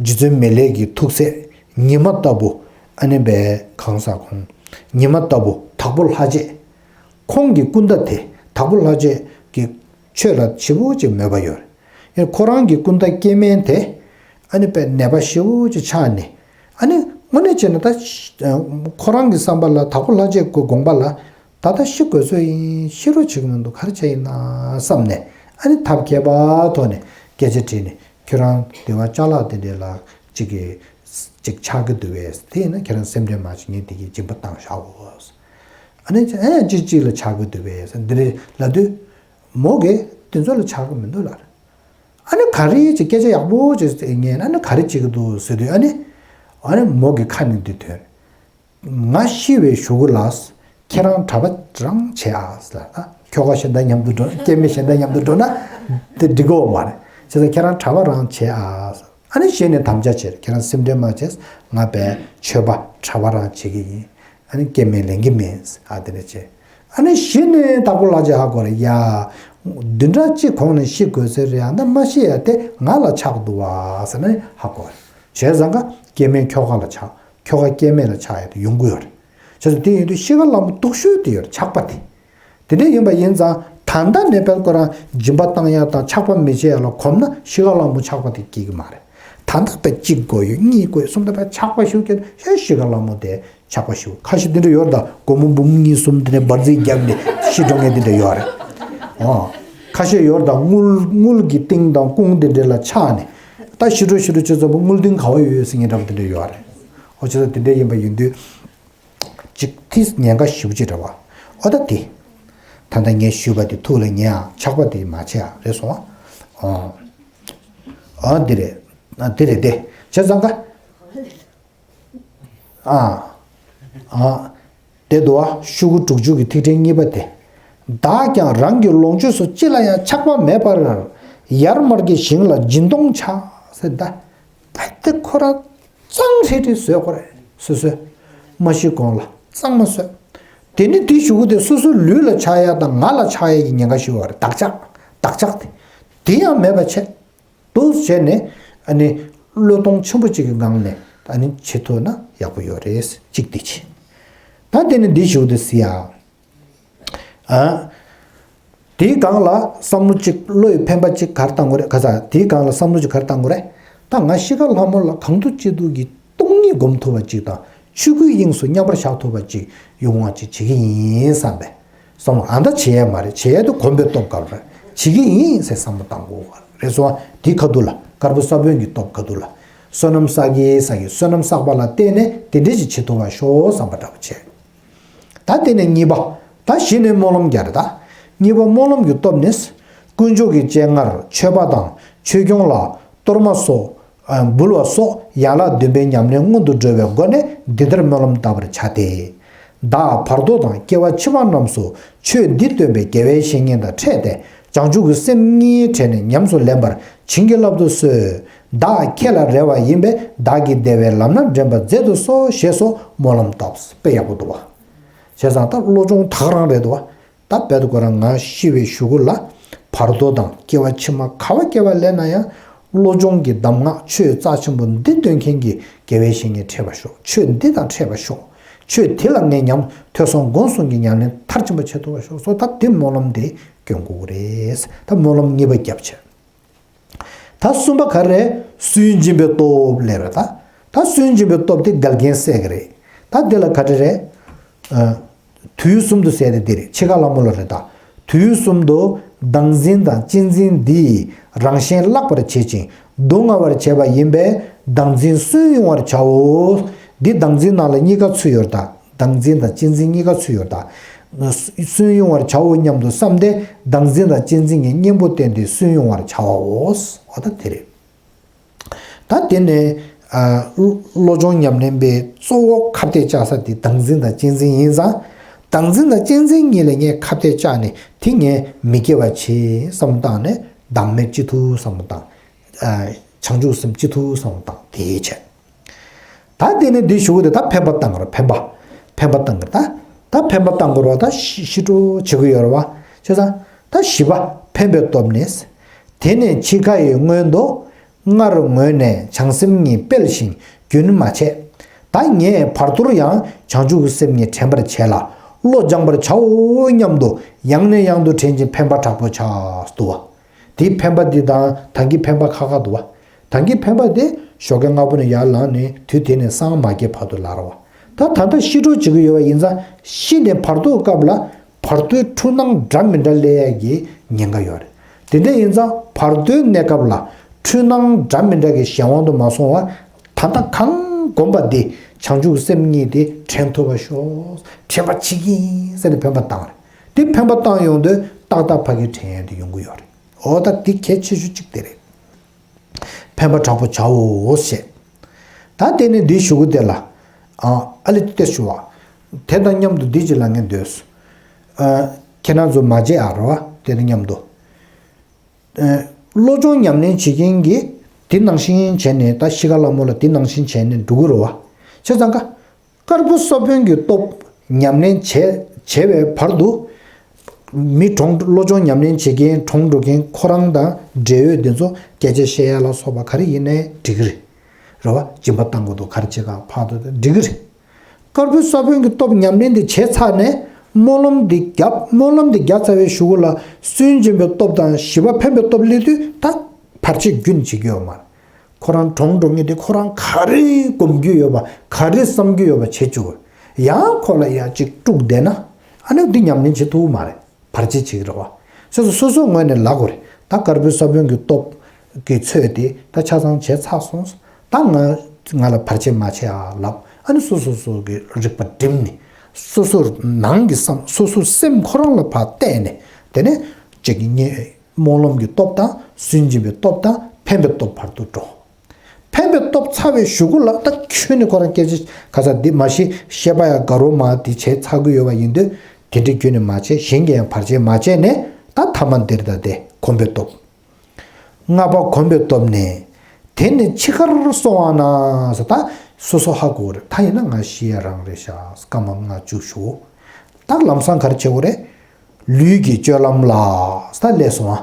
རྗེ་བཙུན་མི་ལས་ཀྱི་ཐུགས་སྲས་ཉི་མ་ལྟ་བུ། ཨ་ནི་བས་གང་ཟག་ཁོང་། ཉི་མ་ལྟ་བུ་དྭགས་པོ་ལྷ་རྗེ། ཁོང་གི་སྐུ་ཟླ་དེ་དྭགས་པོ་ལྷ་རྗེ་གི་ཆོས་ལ་ཞེ་པོ་ཅིག་མོས་པ་ཡོད་རེད། ཁོ་རང་གི་སྐུ་ཟླ་སྐྱེ་དམན་དེ། ཨ་ནི་བས་ནད་པ་ཞེ་པོ་ཅིག་ཆགས་ནས། ཨ་ནི་དངོས་གནས་བྱས་ན་ད། ཁོ་རང་གི་བསམ་པ་ལ་དྭགས་པོ་ལྷ་རྗེ་གི་དགོངས་པ་ལ། ད་ལྟ་ཤི་དགོས་ཚོད་ཡིན། ཤི་རོགས་བྱེད་ཀྱི་མི་འདུག་ག་རེ་བྱས་ཡིན་ན་བསམ་ནས། ཨ་ནི་ཐབས་མཁས་པ་ཐོག་ནས་སྐད་ཆ་དྲིས་ནས། ཁྱོད་རང་དེ་བ་ཅ་ལག་དེ་འདྲས་ལ་གཅིག་གིས་གཅིག་ཆགས་ཀྱི་འདུག་བས། དེ་ཡིན་ན་ཁྱེད་རང་སེམས་ཁྲལ་མ་བྱེད། ངས་དེ་གི་སྦྱིན་པ་བཏང་བཞག་གོ། ཨ་ནི་ཨེ་གཅིག་གཅིག་ལ་ཆགས་ཀྱི་འདུག་བས་འདི་རེད་ལབ་དུས། མོ་གིས་དེ་ཚོ་ལ་ཆགས་ཀྱི་མི་འདུག་ལབ་རེད། ཨ་ནི་ག་རེ་ཅིག་སྐད་ཆ་ཡག་པོ་ཅིག་ཉན་ན་ཨ་ནི་ག་རེ་བྱེད་ཀྱི་འདུག་ཟེར་དུས་ཨ་ནི། ཨ་ནི་མོ་གི་ཁ་ནས་འདི་ཐོན། ང་ཤི་བའི་གཞུག་གུ་ལ། ཁྱེད་རང་གྲྭ་པ་རང་བྱེད་ཨ་ཟེར་ལ། ཁྱོ་ག་གཞན་དག་མཉམ་དུ་འགྲོ་ན། སྐྱེ་དམན་གཞན་དག་མཉམ་དུ་འགྲོ་ན་དེ་འགྲིག་གི་ཡོད་མ་རེད། བྱས་ཙང་ཁྱེད་རང་གྲྭ་པ་རང་བྱེད་ཨ་ཟེར། ཨ་ནི་ཤི་ནས་དམ་བཅའ་བྱས། ཁྱེད་རང་སེམས་ཁྲལ་མ་བྱེད། ང་བས་ཆོས་པ་གྲྭ་པ་རང་བྱེད་ཀྱི་ཡིན། ཨ་ནི་སྐྱེ་དམན་ལེན་གྱི་མིན་ཨ་དེ་འདྲ་བྱས། ཨ་ནི་ཤི་ནས་དྭགས་པོ་ལྷ་རྗེ་ཧ་གོ་རེད་ཡ། བདུན་ཕྲག་གཅིག་གོང་ནས་ཤི་དགོས་ཟེར་རེད་ཡ། ད་མ་ཤི་ཡ་དེ་ང་ལ་ཆགས་འདུག་བ་ཟེར་ནས་ཧ་གོ་རེད། བྱས་ཙང་ཀ་སྐྱེ་དམན་ཁྱོ་ག་ལ་ཆགས། ཁྱོ་ག་སྐྱེ་དམན་ལ་ཆགས་ཡ་དེ་ཡོང་གི་ཡོད་རེད། བྱས་ཙང་དེ་ཡིན་དུས་ཤི་ཁ་ལྷ་མོ་སྡུག་ཤོས་དེ་ཡོད་རེད། ཆགས་པ་དེ། དེ་འདྲ་ཡིན་པ་ཡིན་ཙང་ད་ལྟ་ནས་དཔེར་ཁོ་རང་སྦྱིན་པ་བཏང་ཡ་དང་ཆགས་པ་མི་བྱེད་ཡ་ལ་གོམས་ན་ཤི་ཁ་ལྷ་མོ་ཆགས་པ་དེ་སྐྱེ་གི་མ་རེད། ད་ལྟ་དཔེ་གཅིག་དགོས་ཡོད། གཉིས་དགོས་ཡོད། གསུམ་ད་དཔེ་ཆགས་པ་ཞིག་སྐྱེ་ན་ཤི་ཤི་ཁ་ལྷ་མོ་དེ་ཆགས་པ་ཞིག་ཁ་ཤས་དེ་འདྲ་ཡོད་རེད། ད་སྒོར་མོ་འབུམ་གཉིས་གསུམ་དེ་འདྲ་འབར་རྫས་བརྒྱབ་ནས་ཤི་འགྲོ་མཁན་དེ་འདྲ་ཡོད་རེད། ཨོ། ཁ་ཤས་ཡོད་རེད། ད་དངུལ་དངུལ་གྱི་ཏིང་དང་ཀུང་དེ་འདྲ་ལ་ཆགས་ནས་ད་ཤི་འགྲོ་ཤི་འགྲོ་བྱེད་ཙམ་པ་དངུལ་ཏིང་ག་བ་ཡོད་ཟེར་མཁན་འདྲ་པོ་དེ་འདྲ་ཡོད་རེད། ཨོ་བྱས་ཙང་དེ་འདྲ་ཡིན་པ་ཡིན་དུས། ཅིག་ཐིས་ཉེན་ཁ་ཞེ་པོ་ཅིག་རེད་བ། ཨོ་ད་དེ། ད་ལྟ་ངས་ཞུས་པ་དེ་ཐུགས་ལ་ཉེ་ཨ། ཆགས་པ་དེ་མ་བྱེད་ཨ། རེད་སོང་ཨ། ཨོ། ཨོ་འདི་རེད། ཨ་འདི་རེད་དེ། བྱས་ཙང་ཀ་ཨ། ཨ། དེ་འདུག་ཨ། ཤོག་གུ་དྲུག་ཅུ་གི་ཐིག་ཕྲེང་གཉིས་པ་དེ། བདག་ཀྱང་རང་གི་ལོངས་སྤྱོད་སོགས་ཅི་ལ་ཡང་ཆགས་པ་མེད་པར། ཡར་མར་གྱི་ཞིང་ལ་སྦྱིན་གཏོང་བྱ། ཟེར་ད། བ་དེ་ཁོ་རང་གཙང་ཧྲིལ་ཧྲིལ་བཟོས་ཁོ་རེ་སོ་སོས། མ་ཤི་གོང་ལ་གཙང་མ་བཟོས། དེ་ནི་དེའི་གཞུག་གུ་དེ་སོ་སོའི་ལུས་ལ་ཆགས་ཡ་དང་ང་ལ་ཆགས་ཡ་གི་ཉེན་ཁ་ཞིག་ཡོད་རེད། བདག་ཆགས། བདག་ཆགས་དེ། དེ་ཡང་མེད་པ་བྱས། འདུག་བྱས་ནས་ཨ་ནི་བློས་གཏོང་ཆེན་པོ་གཅིག་གི་སྒང་ནས་ཨ་ནི་བྱེད་ཐུབ་ན་ཡག་པོ་ཡོད་རེད། གཅིག་དེ་བྱས། ད་དེ་ནི་དེའི་གཞུག་གུ་དེ་ཟེར་ཡ། ཨ། དེའི་སྒང་ལ་བསམ་བློ་གཅིག་བློ་ཡི་འཕེན་པ་གཅིག་ག་རེ་བཏང་དགོས་རེད། ག་ས་དེའི་སྒང་ལ་བསམ་བློ་གཅིག་ག་རེ་བཏང་དགོས་རེད། ད་ང་ཤི་ཁ་ལྷ་མོ་ལ་གང་ཐུབ་ཅི་ཐུབ་ཀྱིས་གཏོང་ སྒོམ་ཐུབ་པ་ཅིག་དང་ཆོས་སྐུའི་དབྱིངས་སུ་མཉམ་པར་བཞག་ཐུབ་པ་ཅིག་ཡོང་བ་ཅིག་བྱེད་ཀྱི་ཡིན་བསམ་པས། བསམ་བློ་ཨ་མདའ་བྱེད་ཡས་མ་རེད། བྱེད་ཡས་དེ་གོམས་པའི་སྟོབས་སྐབས་རེད། བྱེད་ཀྱི་ཡིན་ཟེར་བསམ་བློ་བཏང་དགོས་པ་རེད་སོང་། དེའི་ཁ་ཐུག་ལ་དཀར་པོ་ས་བོན་གྱི་སྟོབས་ཁ་ཐུག་ལ་བསོད་ནམས་བསགས་ཀྱི་བསགས་ཀྱི་བསོད་ནམས་བསགས་པ་ལ་བརྟེན་ནས་དེ་འདྲ་ཞིག་བྱེད་ཐུབ་པ་ཤོག་བསམ་པ་འདྲ་པོ་བྱས། ད་དེ་ནས་གཉིས་པ། ད་གཞི་ནས་སྨོན་ལམ་རྒྱག་རེད་ད། གཉིས་པ་སྨོན་ལམ་གྱི་སྟོབས་ནི། དཀོན་མཆོག་གི་སྤྱན་སྔར་མཆོད་པ་དང་ཆོས་སྐྱོང་ལ་གཏོར་མ་སོགས། འབུལ་བ་སོགས་ཡན་ལག་བདུན་པའི་ཉམས་ལེན་སྔོན་དུ་འགྲོ་བའི་སྒོ་ནས་འདི་ལྟར་སྨོན་ལམ་བཏབ་པར་བྱ་སྟེ། བདག་བར་དོ་དང་སྐྱེ་བ་ཕྱི་མ་རྣམས་སུ་ཆོས་འདི་སྟོན་པའི་དགེ་བའི་བཤེས་གཉེན་དང་འཕྲད་དེ་བྱང་ཆུབ་ཀྱི་སེམས་གཉིས་དྲན་ནས་ཉམས་སུ་ལེན་པར་བྱིན་གྱིས་བརླབ་ཏུ་གསོལ། བདག་ཁྱེད་ལ་རེ་བ་ཡིན་པས་བདག་གི་བདེ་བའི་ལམ་སྣ་འདྲེན་པར་མཛད་དུ་གསོལ་ཞེས་སོགས་སྨོན་ལམ་བཏབ། དཔེ་ཡག་པོ་འདུག་བ། བྱས་ཙང་ད་བློ་སྦྱོང་ད་ག་རང་རེད་འདུག་བ། ད་བལ་དུ་ཁོ་རང་ང་ཤི་བའི་གཞུག་གུ་ལ་བར་དོ་དང་སྐྱེ་བ་ཕྱི་མ་ག་བ་སྐྱེ་བ་ལེན་ན་ཡང་བློ་སྦྱོང་གི་གདམས་ངག་ཆོས་རྩ་ཆེན་པོ་འདི་སྟོན་མཁན་གྱི་དགེ་བའི་བཤེས་གཉེན་འཕྲད་པ་ཤོག་ཆོས་འདི་དང་འཕྲད་པ་ཤོག་ཆོས་དེ་ལ་ངས་ཉམས་ཐོས་བསམ་སྒོམ་གསུམ་གྱི་ཉམས་ལེན་མཐར་ཕྱིན་པ་བྱེད་ཐུབ་པ་ཤོག་སོགས་ད་འདི་སྨོན་ལམ་འདི་སྐྱོན་དགོས་ཀྱི་རེད། ད་སྨོན་ལམ་གཉིས་པ་བརྒྱབ་བྱས། ད་གསུམ་པ་ག་རེ་རེད། སུན་འབྱིན་པའི་སྟོབས་ལབ་རེད་ད། ད་སུན་འབྱིན་པའི་སྟོབས་དེ་འགལ་རྐྱེན་སེལ་གྱི་རེད། ད་འདི་ལ་ག་རེ་རེད། ཨ། དུས་གསུམ་དུ་ཟེར་དེ་འདི་རེད། འཆི་ཁ་ལ་མོ་ལ་རེད་ད། དུས་གསུམ་དུ་བདག་འཛིན་དང་གཅེས་འཛིན་འདིས་རང་གཞན་བརླག་པར་བྱེད་ཅིང་སྡུག་བསྔལ་བར་བྱེད་པ་ཡིན་པས་བདག་འཛིན་སུན་དབྱུང་བར་བྱའོ། འདི་བདག་འཛིན་ནང་ལ་གཉིས་ཀ་ཚུད་ཡོད་ད། བདག་འཛིན་དང་གཅེས་འཛིན་གཉིས་ཀ་ཚུད་ཡོད་ད། སུན་དབྱུང་བར་བྱའོ་སྙམ་དུ་བསམ་སྟེ་བདག་འཛིན་དང་གཅེས་འཛིན་གྱི་གཉེན་པོ་བསྟེན་ཏེ་སུན་དབྱུང་བར་བྱའོ། འོ་ད་དེ་རེད། ད་དེ་ནས་ཨ། བློ་སྦྱོང་ཉམས་ལེན་པའི་གཙོ་བོ་ཁ་གཏད་བཅག་ས་དེ་བདག་འཛིན་དང་གཅེས་འཛིན་ཡིན་ཙང་། བདག་འཛིན་དང་གཅེས་འཛིན་གཉིས་ལ་ངས་ཁ་གཏད་བཅག་ནས་དེ་ངས་མི་སྐྱེ་བ་བྱེད་བསམ་བཏང་ནས་བདག་མེད་ཅི་ཐུབ་བསམ་བཏང་། ཨ། བྱང་ཆུབ་སེམས་ཅི་ཐུབ་བསམ་བཏང་དེ་བྱས། ད་དེ་ནས་འདི་ཞུ་གི་འདུག་ད་འཕེན་པ་བཏང་གི་རེད། འཕེན་པ། འཕེན་པ་བཏང་གི་རེད་ད། ད་འཕེན་པ་བཏང་དགོས་རེད་བ། ད་ཤི་ཤི་འགྲོ་བྱེད་ཀྱི་ཡོད་རེད་བ། བྱས་ཙང་། ད་བཞི་པ་འཕེན་པའི་སྟོབས་ནི། དེ་ནས་འཆི་ཁ་ཡི་སྔོན་དུ། སྔར་ངོས་ནས་བྱང་སེམས་གཉིས་སྤེལ་ཞིང་རྒྱུན་མ་ཆད། ད་ངས་བར་དོར་ཡང་བྱང་ཆུབ་ཀྱི་སེམས་གཉིས་དྲན་པར་བྱས་ལ་བློ་སྦྱང་པར་བྱའོ་སྙམ་དུ་ཡང་ནས་ཡང་དུ་དྲན་ཅིང་འཕེན་པ་དྲག་པོ་བྱ། འདུག་བ། དེའི་འཕེན་པ་འདི་དང་ད་གིན་འཕེན་པ་ཁ་ཁ་འདུག་བ། ད་གིན་འཕེན་པ་དེ་ཞོགས་ཀས་སྔ་པོ་ནས་ཡར་ལངས་ནས་དུས་དེ་ནས་སང་མ་སྐྱེ་བར་དུ་ལ་རེད་བ། ད་ད་ལྟ་ཤི་འགྲོ་བྱེད་ཀྱི་ཡོད་པ་ཡིན་ཙང་ཤི་ནས་བར་དོའི་སྐབས་ལ་བར་དོའི་འཁྲུལ་སྣང་འདྲ་མི་འདྲ་སླེབས་ཡས་ཀྱི་ཉེན་ཁ་ཡོད་རེད། དེ་འདྲ་ཡིན་ཙང་བར་དོའི་གནས་སྐབས་ལ་འཁྲུལ་སྣང་འདྲ་མི་འདྲ་གི་གཞན་དབང་དུ་མ་སོང་བར་ད་ལྟ་གང་བསྒོམས་པ་འདི་བྱང་ཆུབ་སེམས་གཉིས་དེ་དྲན་ཐུབ་པ་ཤོག་དྲན་པ་བྱེད་ཀྱི་ཡིན་ཟེར་ནས་འཕེན་པ་བཏང་རེད། དེ་འཕེན་པ་བཏང་ཡོང་དུས་ཏག་ཏག་ཕ་གི་དྲན་ཡས་དེ་ཡོང་གི་ཡོད་རེད། འོ་ད་འདི་གལ་ཆེ་ཤོས་གཅིག་དེ་རེད། འཕེན་པ་དྲག་པོ་བྱའོ་ཞེས། ད་དེ་ནས་འདི་ཞུ་གི་དེ་ལ། ཨ་ཨ་ལེ་ཏེ་ཞུ་བ། དེ་དང་མཉམ་དུ་འདི་ཅི་ལ་ངས་འདོད། ཨ་ཁྱེད་རང་ཚོ་མ་བརྗེད་ཨ་རོ་བ་དེ་དང་མཉམ་དུ། ཨ་བློ་སྦྱོང་ཉམས་ལེན་བྱེད་མཁན་གྱིས་དེ་ནང་བཞིན་བྱས་ནས་ད་ཤི་ཁ་ལ་མོ་ལ་དེ་ནང་བཞིན་བྱས་ནས་འགྲོ་གི་རེད་བ། བྱས་ཙང་ཀ་དཀར་པོ་ས་བོན་གྱི་སྟོབས་ཉམས་ལེན་བྱས་བྱས་པའི་བར་དུ། མི་གྲོངས་བློ་སྦྱོང་ཉམས་ལེན་བྱེད་མཁན་གྲོངས་འགྲོ་མཁན་ཁོ་རང་དང་འབྲེལ་ཡོད་དེ་ཚོ་སྐད་ཆ་བཤད་ཡ་ལ་སོགས་པ་ག་རེ་ཡིན་ནའི་འགྲིག་གི་རེད། རེད་བ། སྦྱིན་པ་བཏང་དགོས་འདུག་ག་རེ་བྱེད་ག་ཕར་དུ་འགྲིག་གི་རེད། དཀར་པོའི་ས་བོན་གྱི་སྟོབས་ཉམས་ལེན་དེ་བྱས་ཚར་ནས་སྨོན་ལམ་འདི་བརྒྱབ། སྨོན་ལམ་འདི་བརྒྱབ་ཚར་བའི་གཞུག་གུ་ལ་སུན་འབྱིན་པའི་སྟོབས་དང་ཞི་བ་འཕེན་པའི་སྟོབས་སླེབས་དུས་ད་བར་ཆད་རྒྱུན་བྱེད་ཀྱི་ཡོད་མ་རེད། ཁོ་རང་གྲོངས་འགྲོ་མཁན་དེ་ཁོ་རང་ག་རེ་སྒོམ་རྒྱུ་ཡོད་པ་ག་རེ་བསམ་རྒྱུ་ཡོད་པ་བྱེད་བཅུག་ཡང་ཁོ་ལ་ཡ་གཅིག་དཀྲུགས་བསྡད་ན་ཨ་ནི་འདི་ཉམས་ལེན་བྱེད་ཐུབ་མ་རེད། བར་ཆད་བྱེད་ཀྱི་རེད་བ། སོ་སོ་སོ་སོའི་ངོས་ནས་ལབ་དགོས་རེད། ད་དཀར་པོའི་ས་བོན་གྱི་སྟོབས་ཀྱི་ཚོད་དེ་ད་ཆ་ཚང་བྱས་ཚར་སོང་། ད་ང་ང་ལ་བར་ཆད་མ་བྱེད་ཨ་ལབ། ཨ་ནི་སོ་སོ་སོ་གི་རིག་པ་བསྒྲིམས་ནས་སོ་སོ་ནང་གི་བསམ་སོ་སོ་སེམས་ཁོ་རང་ལ་ཕར་གཏད་ནས་དེ་ནས་གཅིག་གི་སྨོན་ལམ་གྱི་སྟོབས་དང་སུན་འབྱིན་པའི་སྟོབས་དང་འཕེན་པའི་སྟོབས་བར་དུ་འགྲོ། འཕེན་པའི་སྟོབས་ཚར་བའི་གཞུག་གུ་ལ་ད་ཁྱོན་ནས་ཁོ་རང་སྐད་ཆ་ག་ས་འདི་མ་ཤེས་ཤེས་པ་ཡ་དགའ་རོགས་མ་འདི་བྱས་ཚར་གི་ཡོད་པ་ཡིན་དུས་དེ་འདྲའི་རྒྱུ་ནས་མ་བྱས་གཞན་གྱིས་ཡང་བར་ཆད་མ་བྱས་ནས་ད་ཐ་མ་འདིར་ད་དེ་གོམས་པའི་སྟོབས། ལྔ་པ་གོམས་པའི་སྟོབས་ནི། དེ་ནི་འཆི་ཁར་སོང་བ་ན་ཟེར་ད་སོ་སོ་ཧ་གོ་རེད། ད་ཡིན་ན་ང་ཤི་ཡ་རང་རེད་ཤག་སྐར་མ་ལྔ་བཅུ་ཞུ། ད་ལམ་སང་ག་རེ་བྱེད་དགོས་རེད། ལུས་ཀྱི་སྤྱོད་ལམ་ལ་ཟེར་ད་སླེབས་སོང་ཨ།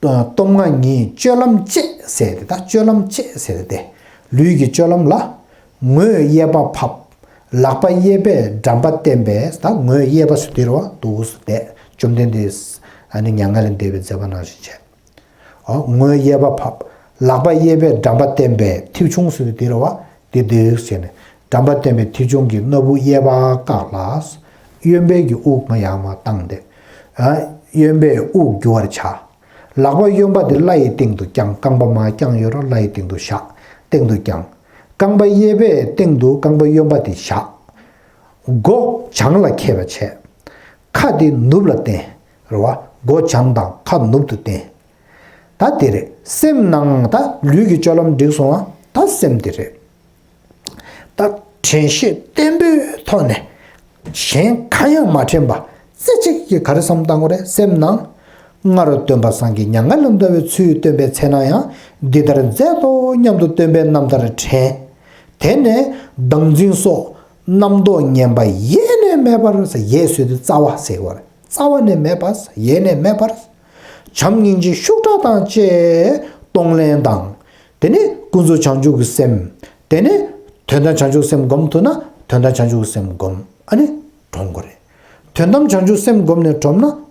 སྟོབས་ལྔ་ཉིད་སྤྱོད་ལམ་བཅས་ཟེར་ཏེ་ད་སྤྱོད་ལམ་བཅས་ཟེར་ཏེ། ལུས་ཀྱི་སྤྱོད་ལམ་ལ། ངོས་གཡས་པ་ཕབ། ལག་པ་གཡས་པས་འགྲམ་པ་བསྟན་པས་ད་ངོས་གཡས་པ་ཟེར་དེ་རེད་བ་འདུག་སེ་བསྡད། བཅོམ་ལྡན་འདས་ཨ་ནི་མྱ་ངན་ལས་འདས་པའི་མཛད་པ་ནང་བཞིན་བྱས། ཨོ་ངོས་གཡས་པ་ཕབ། ལག་པ་གཡས་པས་འགྲམ་པ་བསྟན་པས་མཐེའུ་ཆུང་ཟེར་དེ་རེད་བ། དེ་འདིར་ཟེར་ནས། དགྲམ་པ་བསྟན་པའི་མཐེའུ་ཆུང་གིས་སྣ་བུག་གཡས་པ་བཀག་ལ། གཡོན་པའི་གི་དབུགས་མར་ཡར་མར་བཏང་སྟེ། ཨ། གཡོན་པས་དབུགས་རྒྱུ་བར་བྱ། ལག་པ་གཡོན་པ་དེ་བརླ་ཡི་སྟེང་དུ་བརྐྱང་། རྐང་པ་མར་བརྐྱངས་ཡོད་ར། བརླ་ཡི་སྟེང་དུ་བཞག་སྟེང་དུ་བརྐྱང་། རྐང་པ་གཡས་པའི་སྟེང་དུ་རྐང་པ་གཡོན་པ་དེ་བཞག་སྒོ་བྱང་ལ་ཁད་པ་བྱས། ཁ་དེ་ནུབ་ལ་བསྟན། རེད་བ། སྒོ་བྱང་དང་ཁ་ནུབ་ཏུ་བསྟན། ད་དེ་རེད། སེམས་ནང་ད་ལུས་ཀྱི་སྤྱོད་ལམ་འགྲིག་སོང་བ། ད་སེམས་དེ་རེད། ད་དྲན་ཤེས་བརྟན་པོའི་ཐོག་ནས་གཞན་གང་ཡང་མ་དྲན་པ་རྩེ་གཅིག་གིས་ག་རེ་བསམ་བཏང་དགོས་རེད། སེམས་ནང་སྔར་སྟོན་པ་སངས་རྒྱས་མྱ་ངན་ལས་འདའ་བའི་ཚུལ་སྟོན་པའི་ཚེ་ན་ཡང་འདི་ལྟར་མཛད་དོ་སྙམ་དུ་སྟོན་པའི་རྣམ་ཐར་དྲན། དེ་ནས་བདག་འཛིན་སོགས་རྣམ་རྟོག་ངན་པ་ཡེ་ནས་མེད་པར། ཡེ་ཟེར་དུས་རྩ་བ་ཟེར་བ་རེད། རྩ་བ་ནས་མེད་པ། ཡེ་ནས་མེད་པར། བྱམས་སྙིང་རྗེ་ཤུགས་དྲག་དང་བཅས་གཏོང་ལེན་དང་། དེ་ནས་ཀུན་རྫོབ་བྱང་ཆུབ་ཀྱི་སེམས། དེ་ནས་དོན་དམ་བྱང་ཆུབ་སེམས་སྒོམ་ཐུབ་ན་དོན་དམ་བྱང་ཆུབ་སེམས་སྒོམ་ཨ་ནི་གྲོངས་དགོས་རེད། དོན་དམ་བྱང་ཆུབ་སེམས་སྒོམ་ནས་གྲོངས་ན་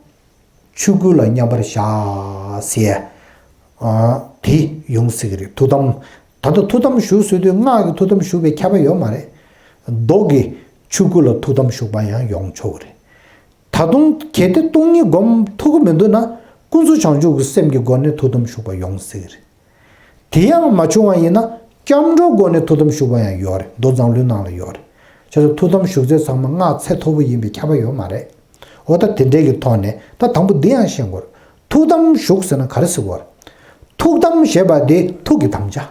ཆོས་སྐུ་ལ་མཉམ་པར་བཞག་ཟེར། ཨ། དེ་ཡོང་སྲིད་ཀྱི་རེད། ཐུགས་དམ། ད་ལྟ་ཐུགས་དམ་བཞུགས་ཟེར་དུས་སྔགས་ཀྱི་ཐུགས་དམ་བཞུགས་པའི་ཁྱད་པར་ཡོད་མ་རེད། མདོ་གི་ཆོས་སྐུ་ལ་ཐུགས་དམ་བཞུགས་པ་ཡང་ཡོང་ཆོག་གི་རེད། ད་དུང་གལ་ཏེ་སྟོང་ཉིད་སྒོམ་ཐུབ་ཀྱི་མི་འདུག་ན་ཀུན་རྫོབ་བྱང་ཆུབ་ཀྱི་སེམས་ཀྱི་སྒོ་ནས་ཐུགས་དམ་བཞུགས་པ་ཡོང་སྲིད་ཀྱི་རེད། དེ་ཡང་མ་བྱུང་བ་ཡིན་ན་སྐྱབས་འགྲོའི་སྒོ་ནས་ཐུགས་དམ་བཞུགས་པ་ཡང་ཡོད་རེད། མདོ་མཛངས་བླུན་ནང་ལ་ཡོད་རེད། བྱས་ཙང་ཐུགས་དམ་བཞུགས་ཚད་ཚང་མ་སྔགས་ཚད་མཐོ་པོ་ཡིན་པའི་ཁྱབ་པ་ཡོད་མ་རེད། འོ་ད་དེ་འདྲའི་གི་ཐོག་ནས་ད་དང་པོ་འདི་ཡང་ཤེས་དགོས་རེད། ཐུགས་དམ་བཞུགས་ཟེར་ན་ག་རེ་ཟེར་དགོས་རེད། ཐུགས་དམ་ཞེས་པ་དེ་ཐུགས་ཀྱི་དམ་བཅའ།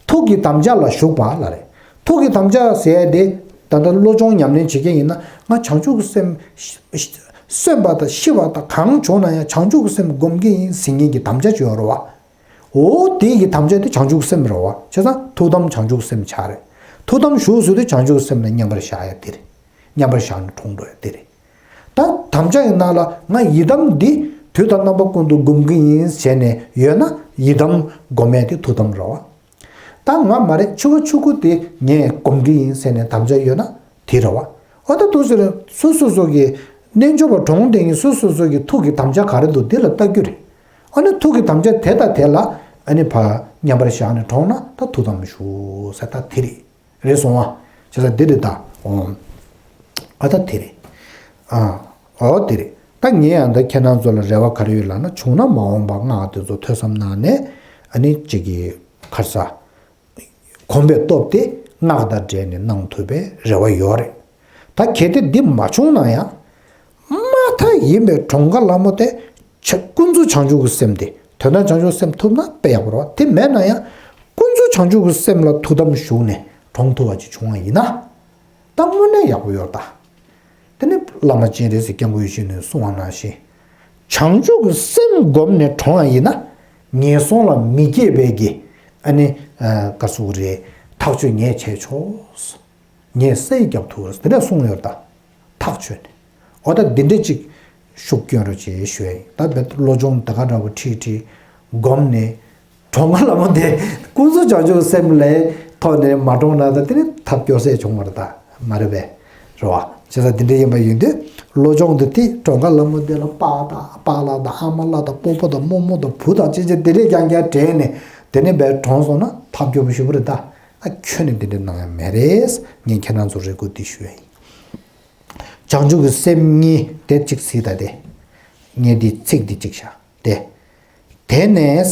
ཐུགས་ཀྱི་དམ་བཅའ་ལ་ཞུགས་པ་ལ་རེད། ཐུགས་ཀྱི་དམ་བཅའ་ཟེར་ཡ་དེ་ད་ལྟ་བློ་སྦྱོང་ཉམས་ལེན་བྱེད་མཁན་ཡིན་ན་ང་བྱང་ཆུབ་ཀྱི་སེམས། གསོན་པ་དང་ཤི་བ་དང་གང་བྱུང་ན་ཡང་བྱང་ཆུབ་ཀྱི་སེམས་སྒོམ་གྱི་ཡིན་ཟེར་མཁན་གྱི་དམ་བཅའ་ཅིག་ཡོད་རེད་བ། འོ་དེ་གི་དམ་བཅའ་དེ་བྱང་ཆུབ་སེམས་རེད་བ། བྱས་ཙང་ཐུགས་དམ་བྱང་ཆུབ་སེམས་ཆགས་རེད། ཐུགས་དམ་བཞུགས་ཟེར་དུས་བྱང་ཆུབ་སེམས་ལ་མཉམ་པར་བཞག་ཡ་དེ་རེད། མཉམ་པར་བཞག་ནས་གྲོངས་འགྲོ་ཡ་དེ་རེད། ད་དམ་བཅའ་ཡི་ནང་ལ་ང་ཡི་དམ་འདི་དུས་དང་རྣམ་པ་ཀུན་ཏུ་སྒོམ་གྱི་ཡིན་ཟེར་ནས་ཡོད་ན་ཡི་དམ་སྒོམ་ཡ་དེ་ཐུགས་དམ་རེད་བ། ད་ང་མ་རེད། འཆི་བ་ཆོས་སྐུ་དེ་ངས་སྒོམ་གྱི་ཡིན་ཟེར་ནས་དམ་བཅའ་ཡོད་ན་དེ་རེད་བ། འོ་ད་དུ་ཟེར་སོ་སོ་སོ་གི་རྣལ་འབྱོར་པ་གྲོངས་དེ་ཡིན་སོ་སོ་སོ་གི་ཐུགས་ཀྱི་དམ་བཅའ་ག་རེ་འདུག་དེ་ལ་ལྟ་རྒྱུ་རེད། ཨ་ནི་ཐུགས་ཀྱི་དམ་བཅའ་དེ་དང་དེ་ལ་ཨ་ནི་ཕར་མཉམ་པར་བཞག་ནས་གྲོངས་ན་ད་ཐུགས་དམ་བཞུགས་ཟེར་ད་དེ་རེད། རེད་སོང་བ། བྱས་ཙང་འདི་རེད་ད། ཨོ། ཨ་ད་དེ་རེད། ཨ། ཨོ་དེ་རེད། ད་ངས་ཡང་ད་ཁྱེད་རང་ཚོ་ལ་རེ་བ་ག་རེ་ཡོད་ལབ་ན། བྱུང་ན་མ་འོངས་པ་སྔགས་དེ་ཚོ་ཐོས་བསམ་གནང་ནས་ཨ་ནི་གཅིག་གི་ཁར་ས། གོམས་པའི་སྟོབས་དེ་སྔགས་དང་འབྲེལ་ནས་གནང་ཐུབ་པའི་རེ་བ་ཡོད་རེད། ད་གལ་ཏེ་འདི་མ་བྱུང་ན་ཡང་། མ་མཐའ་ཡིན་པའི་གྲངས་ཀ་ལ་མོ་དེ། ཆ་ཀུན་རྫོབ་བྱང་ཆུབ་ཀྱི་སེམས་དེ་དོན་དམ་བྱང་ཆུབ་སེམས་ཐུབ་ན་དཔེ་ཡག་པོ་རེད་བ། དེ་མེད་ན་ཡང་ཀུན་རྫོབ་བྱང་ཆུབ་ཀྱི་སེམས་ལ་ཐུགས་དམ་བཞུགས་ནས་གྲོངས་ཐུབ་པ་ཅིག་བྱུང་བ་ཡིན་ན། ད་དངོས་གནས་ཡག་པོ་ཡོད་ད། དེ་ནི་བླ་མ་སྤྱན་རས་གཟིགས་སྐྱབས་མགོན་ཡིད་བཞིན་ནོར་བུས་གསུངས་པ་ནང་བཞིན། བྱང་ཆུབ་ཀྱི་སེམས་བསྒོམས་ནས་གྲོངས་པ་ཡིན་ན། ངན་སོང་ལ་མི་སྐྱེ་བའི་གི། ཨ་ནི། ཨ། ག་ཟེར་དགོས་རེད། ཐག་ཆོད་ངས་བྱས་ཆོག་ངས་སའི་རྒྱབ་ཐུག་རེད་དེ་འདྲ་གསུངས་ཡོད་ད། ཐག་ཆོད་ནས། འོ་ད་འདི་འདྲ་ཅིག་ཤུགས་སྐྱོན་རོགས་བྱེད་ཞུ་ཡ་ཡིན། ད་བེད་བློ་སྦྱོང་ད་ག་འདྲ་བོ་ཁྲིད་ཁྲིད་སྒོམ་ནས་གྲོངས་ང་ལ་མོ་དེ་ཀུན་རྫོབ་བྱང་ཆུབ་སེམས་ལས་ཐོག་ནས་མ་གྲོངས་ན་ད་དེ་ནི་ཐབས་སྐྱོ་སེ་བྱུང་བ་རེད་ད། མ་རེད་པས། རེད་བ། བྱས་ཙང་འདི་འདྲ་ཡིན་པ་ཡིན་དུས་བློ་སྦྱོང་འདི་དེ་གྲོངས་ང་ལ་མོ་དེ་ལ་པཱ་དང་པཱ་ལགས་དང་ཨ་མ་ལགས་དང་སྤོ་བོ་དང་རྨོ་མོ་དང་བུ་དང་ཅི་ཅི་དེ་འདྲས་རྐྱང་རྐྱང་དྲན་ནས་དེ་ནས་བེད་གྲོངས་སོང་ན་ཐབས་སྐྱོ་པོ་ཞེ་པོ་རེད་ད། ཨ་ཁྱོད་ནི་འདི་འདྲ་གནང་ཡ་མེད་རེད། ངས་ཁྱེད་རང་ཚོ་རེ་སྐུལ་འདི་ཞུ་ཡ་ཡིན། བྱང་ཆུབ་ཀྱི་སེམས་གཉིས་དེ་གཅིག་གཟིགས་ད་དེ། ངས་འདི་ཚིག་འདི་གཅིག་བཞག་དེ། དེ་ནས་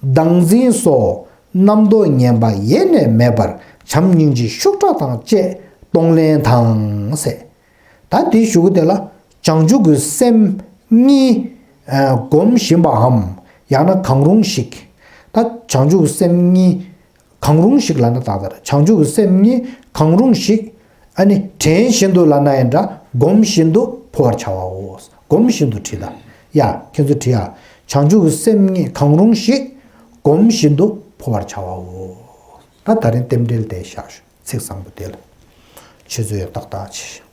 བདག་འཛིན་སོགས་རྣམ་རྟོག་ངན་པ་ཡེ་ནས་མེད་པར་བྱམས་སྙིང་རྗེ་ཤུགས་དྲག་དང་བཅས་གཏོང་ལེན་དང་ཟེར། ད་དེའི་གཞུག་གུ་དེ་ལ་བྱང་ཆུབ་ཀྱི་སེམས་གཉིས་སྒོམ་བཞིན་པའམ་ཡང་ན་གང་རུང་ཞིག་ད་བྱང་ཆུབ་ཀྱི་སེམས་གཉིས། གང་རུང་ཞིག་ལབ་ན་ཏག་ཏག་རེད། བྱང་ཆུབ་ཀྱི་སེམས་གཉིས་གང་རུང་ཞིག་ཨ་ནི་དྲན་བཞིན་དུ་ལབ་ན་ཡང་འདྲ། སྒོམ་བཞིན་དུ་འཕོ་བར་བྱ་བའོ། སྒོམ་བཞིན་དུ་བྲིས་ད། ཡ། ཁྱེད་ཚོ་བྲིས་ཡ། བྱང་ཆུབ་ཀྱི་སེམས་གཉིས་གང་རུང་ཞིག་སྒོམ་བཞིན་དུ་འཕོ་བར་བྱ་བའོ། ད་ད་རིང་རྟེན་འབྲེལ་དེ་བཞག་ཞུ། ཚིག་བཟང་པོ་དེ་ལ། ཆུ་ཚོད་ཏག་ཏག་ཆེ།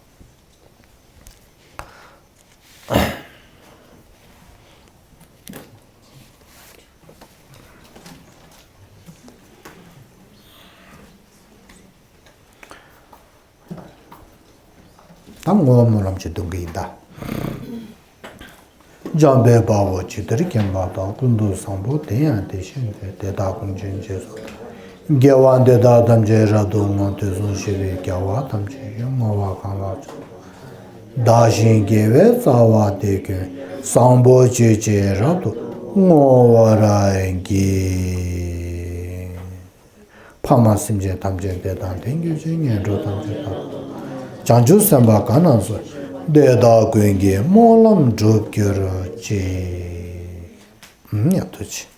ད་བསྔོ་བ་སྨོན་ལམ་ཅིག་འདོན་གི་ཡིན་ད། འཇམ་དཔལ་དཔའ་བོས་ཇི་ལྟར་མཁྱེན་པ་དང་། ཀུན་ཏུ་བཟང་པོ་དེ་ཡང་དེ་བཞིན་ཏེ། དེ་དག་ཀུན་གྱི་རྗེས་སུ་བདག་ དགེ་བ་འདི་དག་ཐམས་ཅད་རབ་ཏུ་བསྔོ། དུས་གསུམ་གཤེགས་པའི་རྒྱལ་བ་ཐམས་ཅད་ཀྱིས། བསྔོ་བ་གང་ལ་བགྱིའམ་བདག་གཞན་དགེ་བའི་རྩ་བ་དེ། ཀུན་བཟང་པོ་སྤྱོད་ཅིང་རབ་ཏུ་བསྔོ་བར་བགྱི། ཕ་མ་སེམས་ཅན་ཐམས་ཅད་བདེ་དང་ལྡན་གྱུར་ཅིག། ངན་འགྲོ་ཐམས་ཅད་དག་བྱང་ཆུབ་སེམས་དཔའ་གང་རྣམས་སུ། དེ་དག་ཀུན་གྱི་སྨོན་ལམ་འགྲུབ་གྱུར་ཅིག། ཡ་ཐུགས་རྗེ་ཆེ།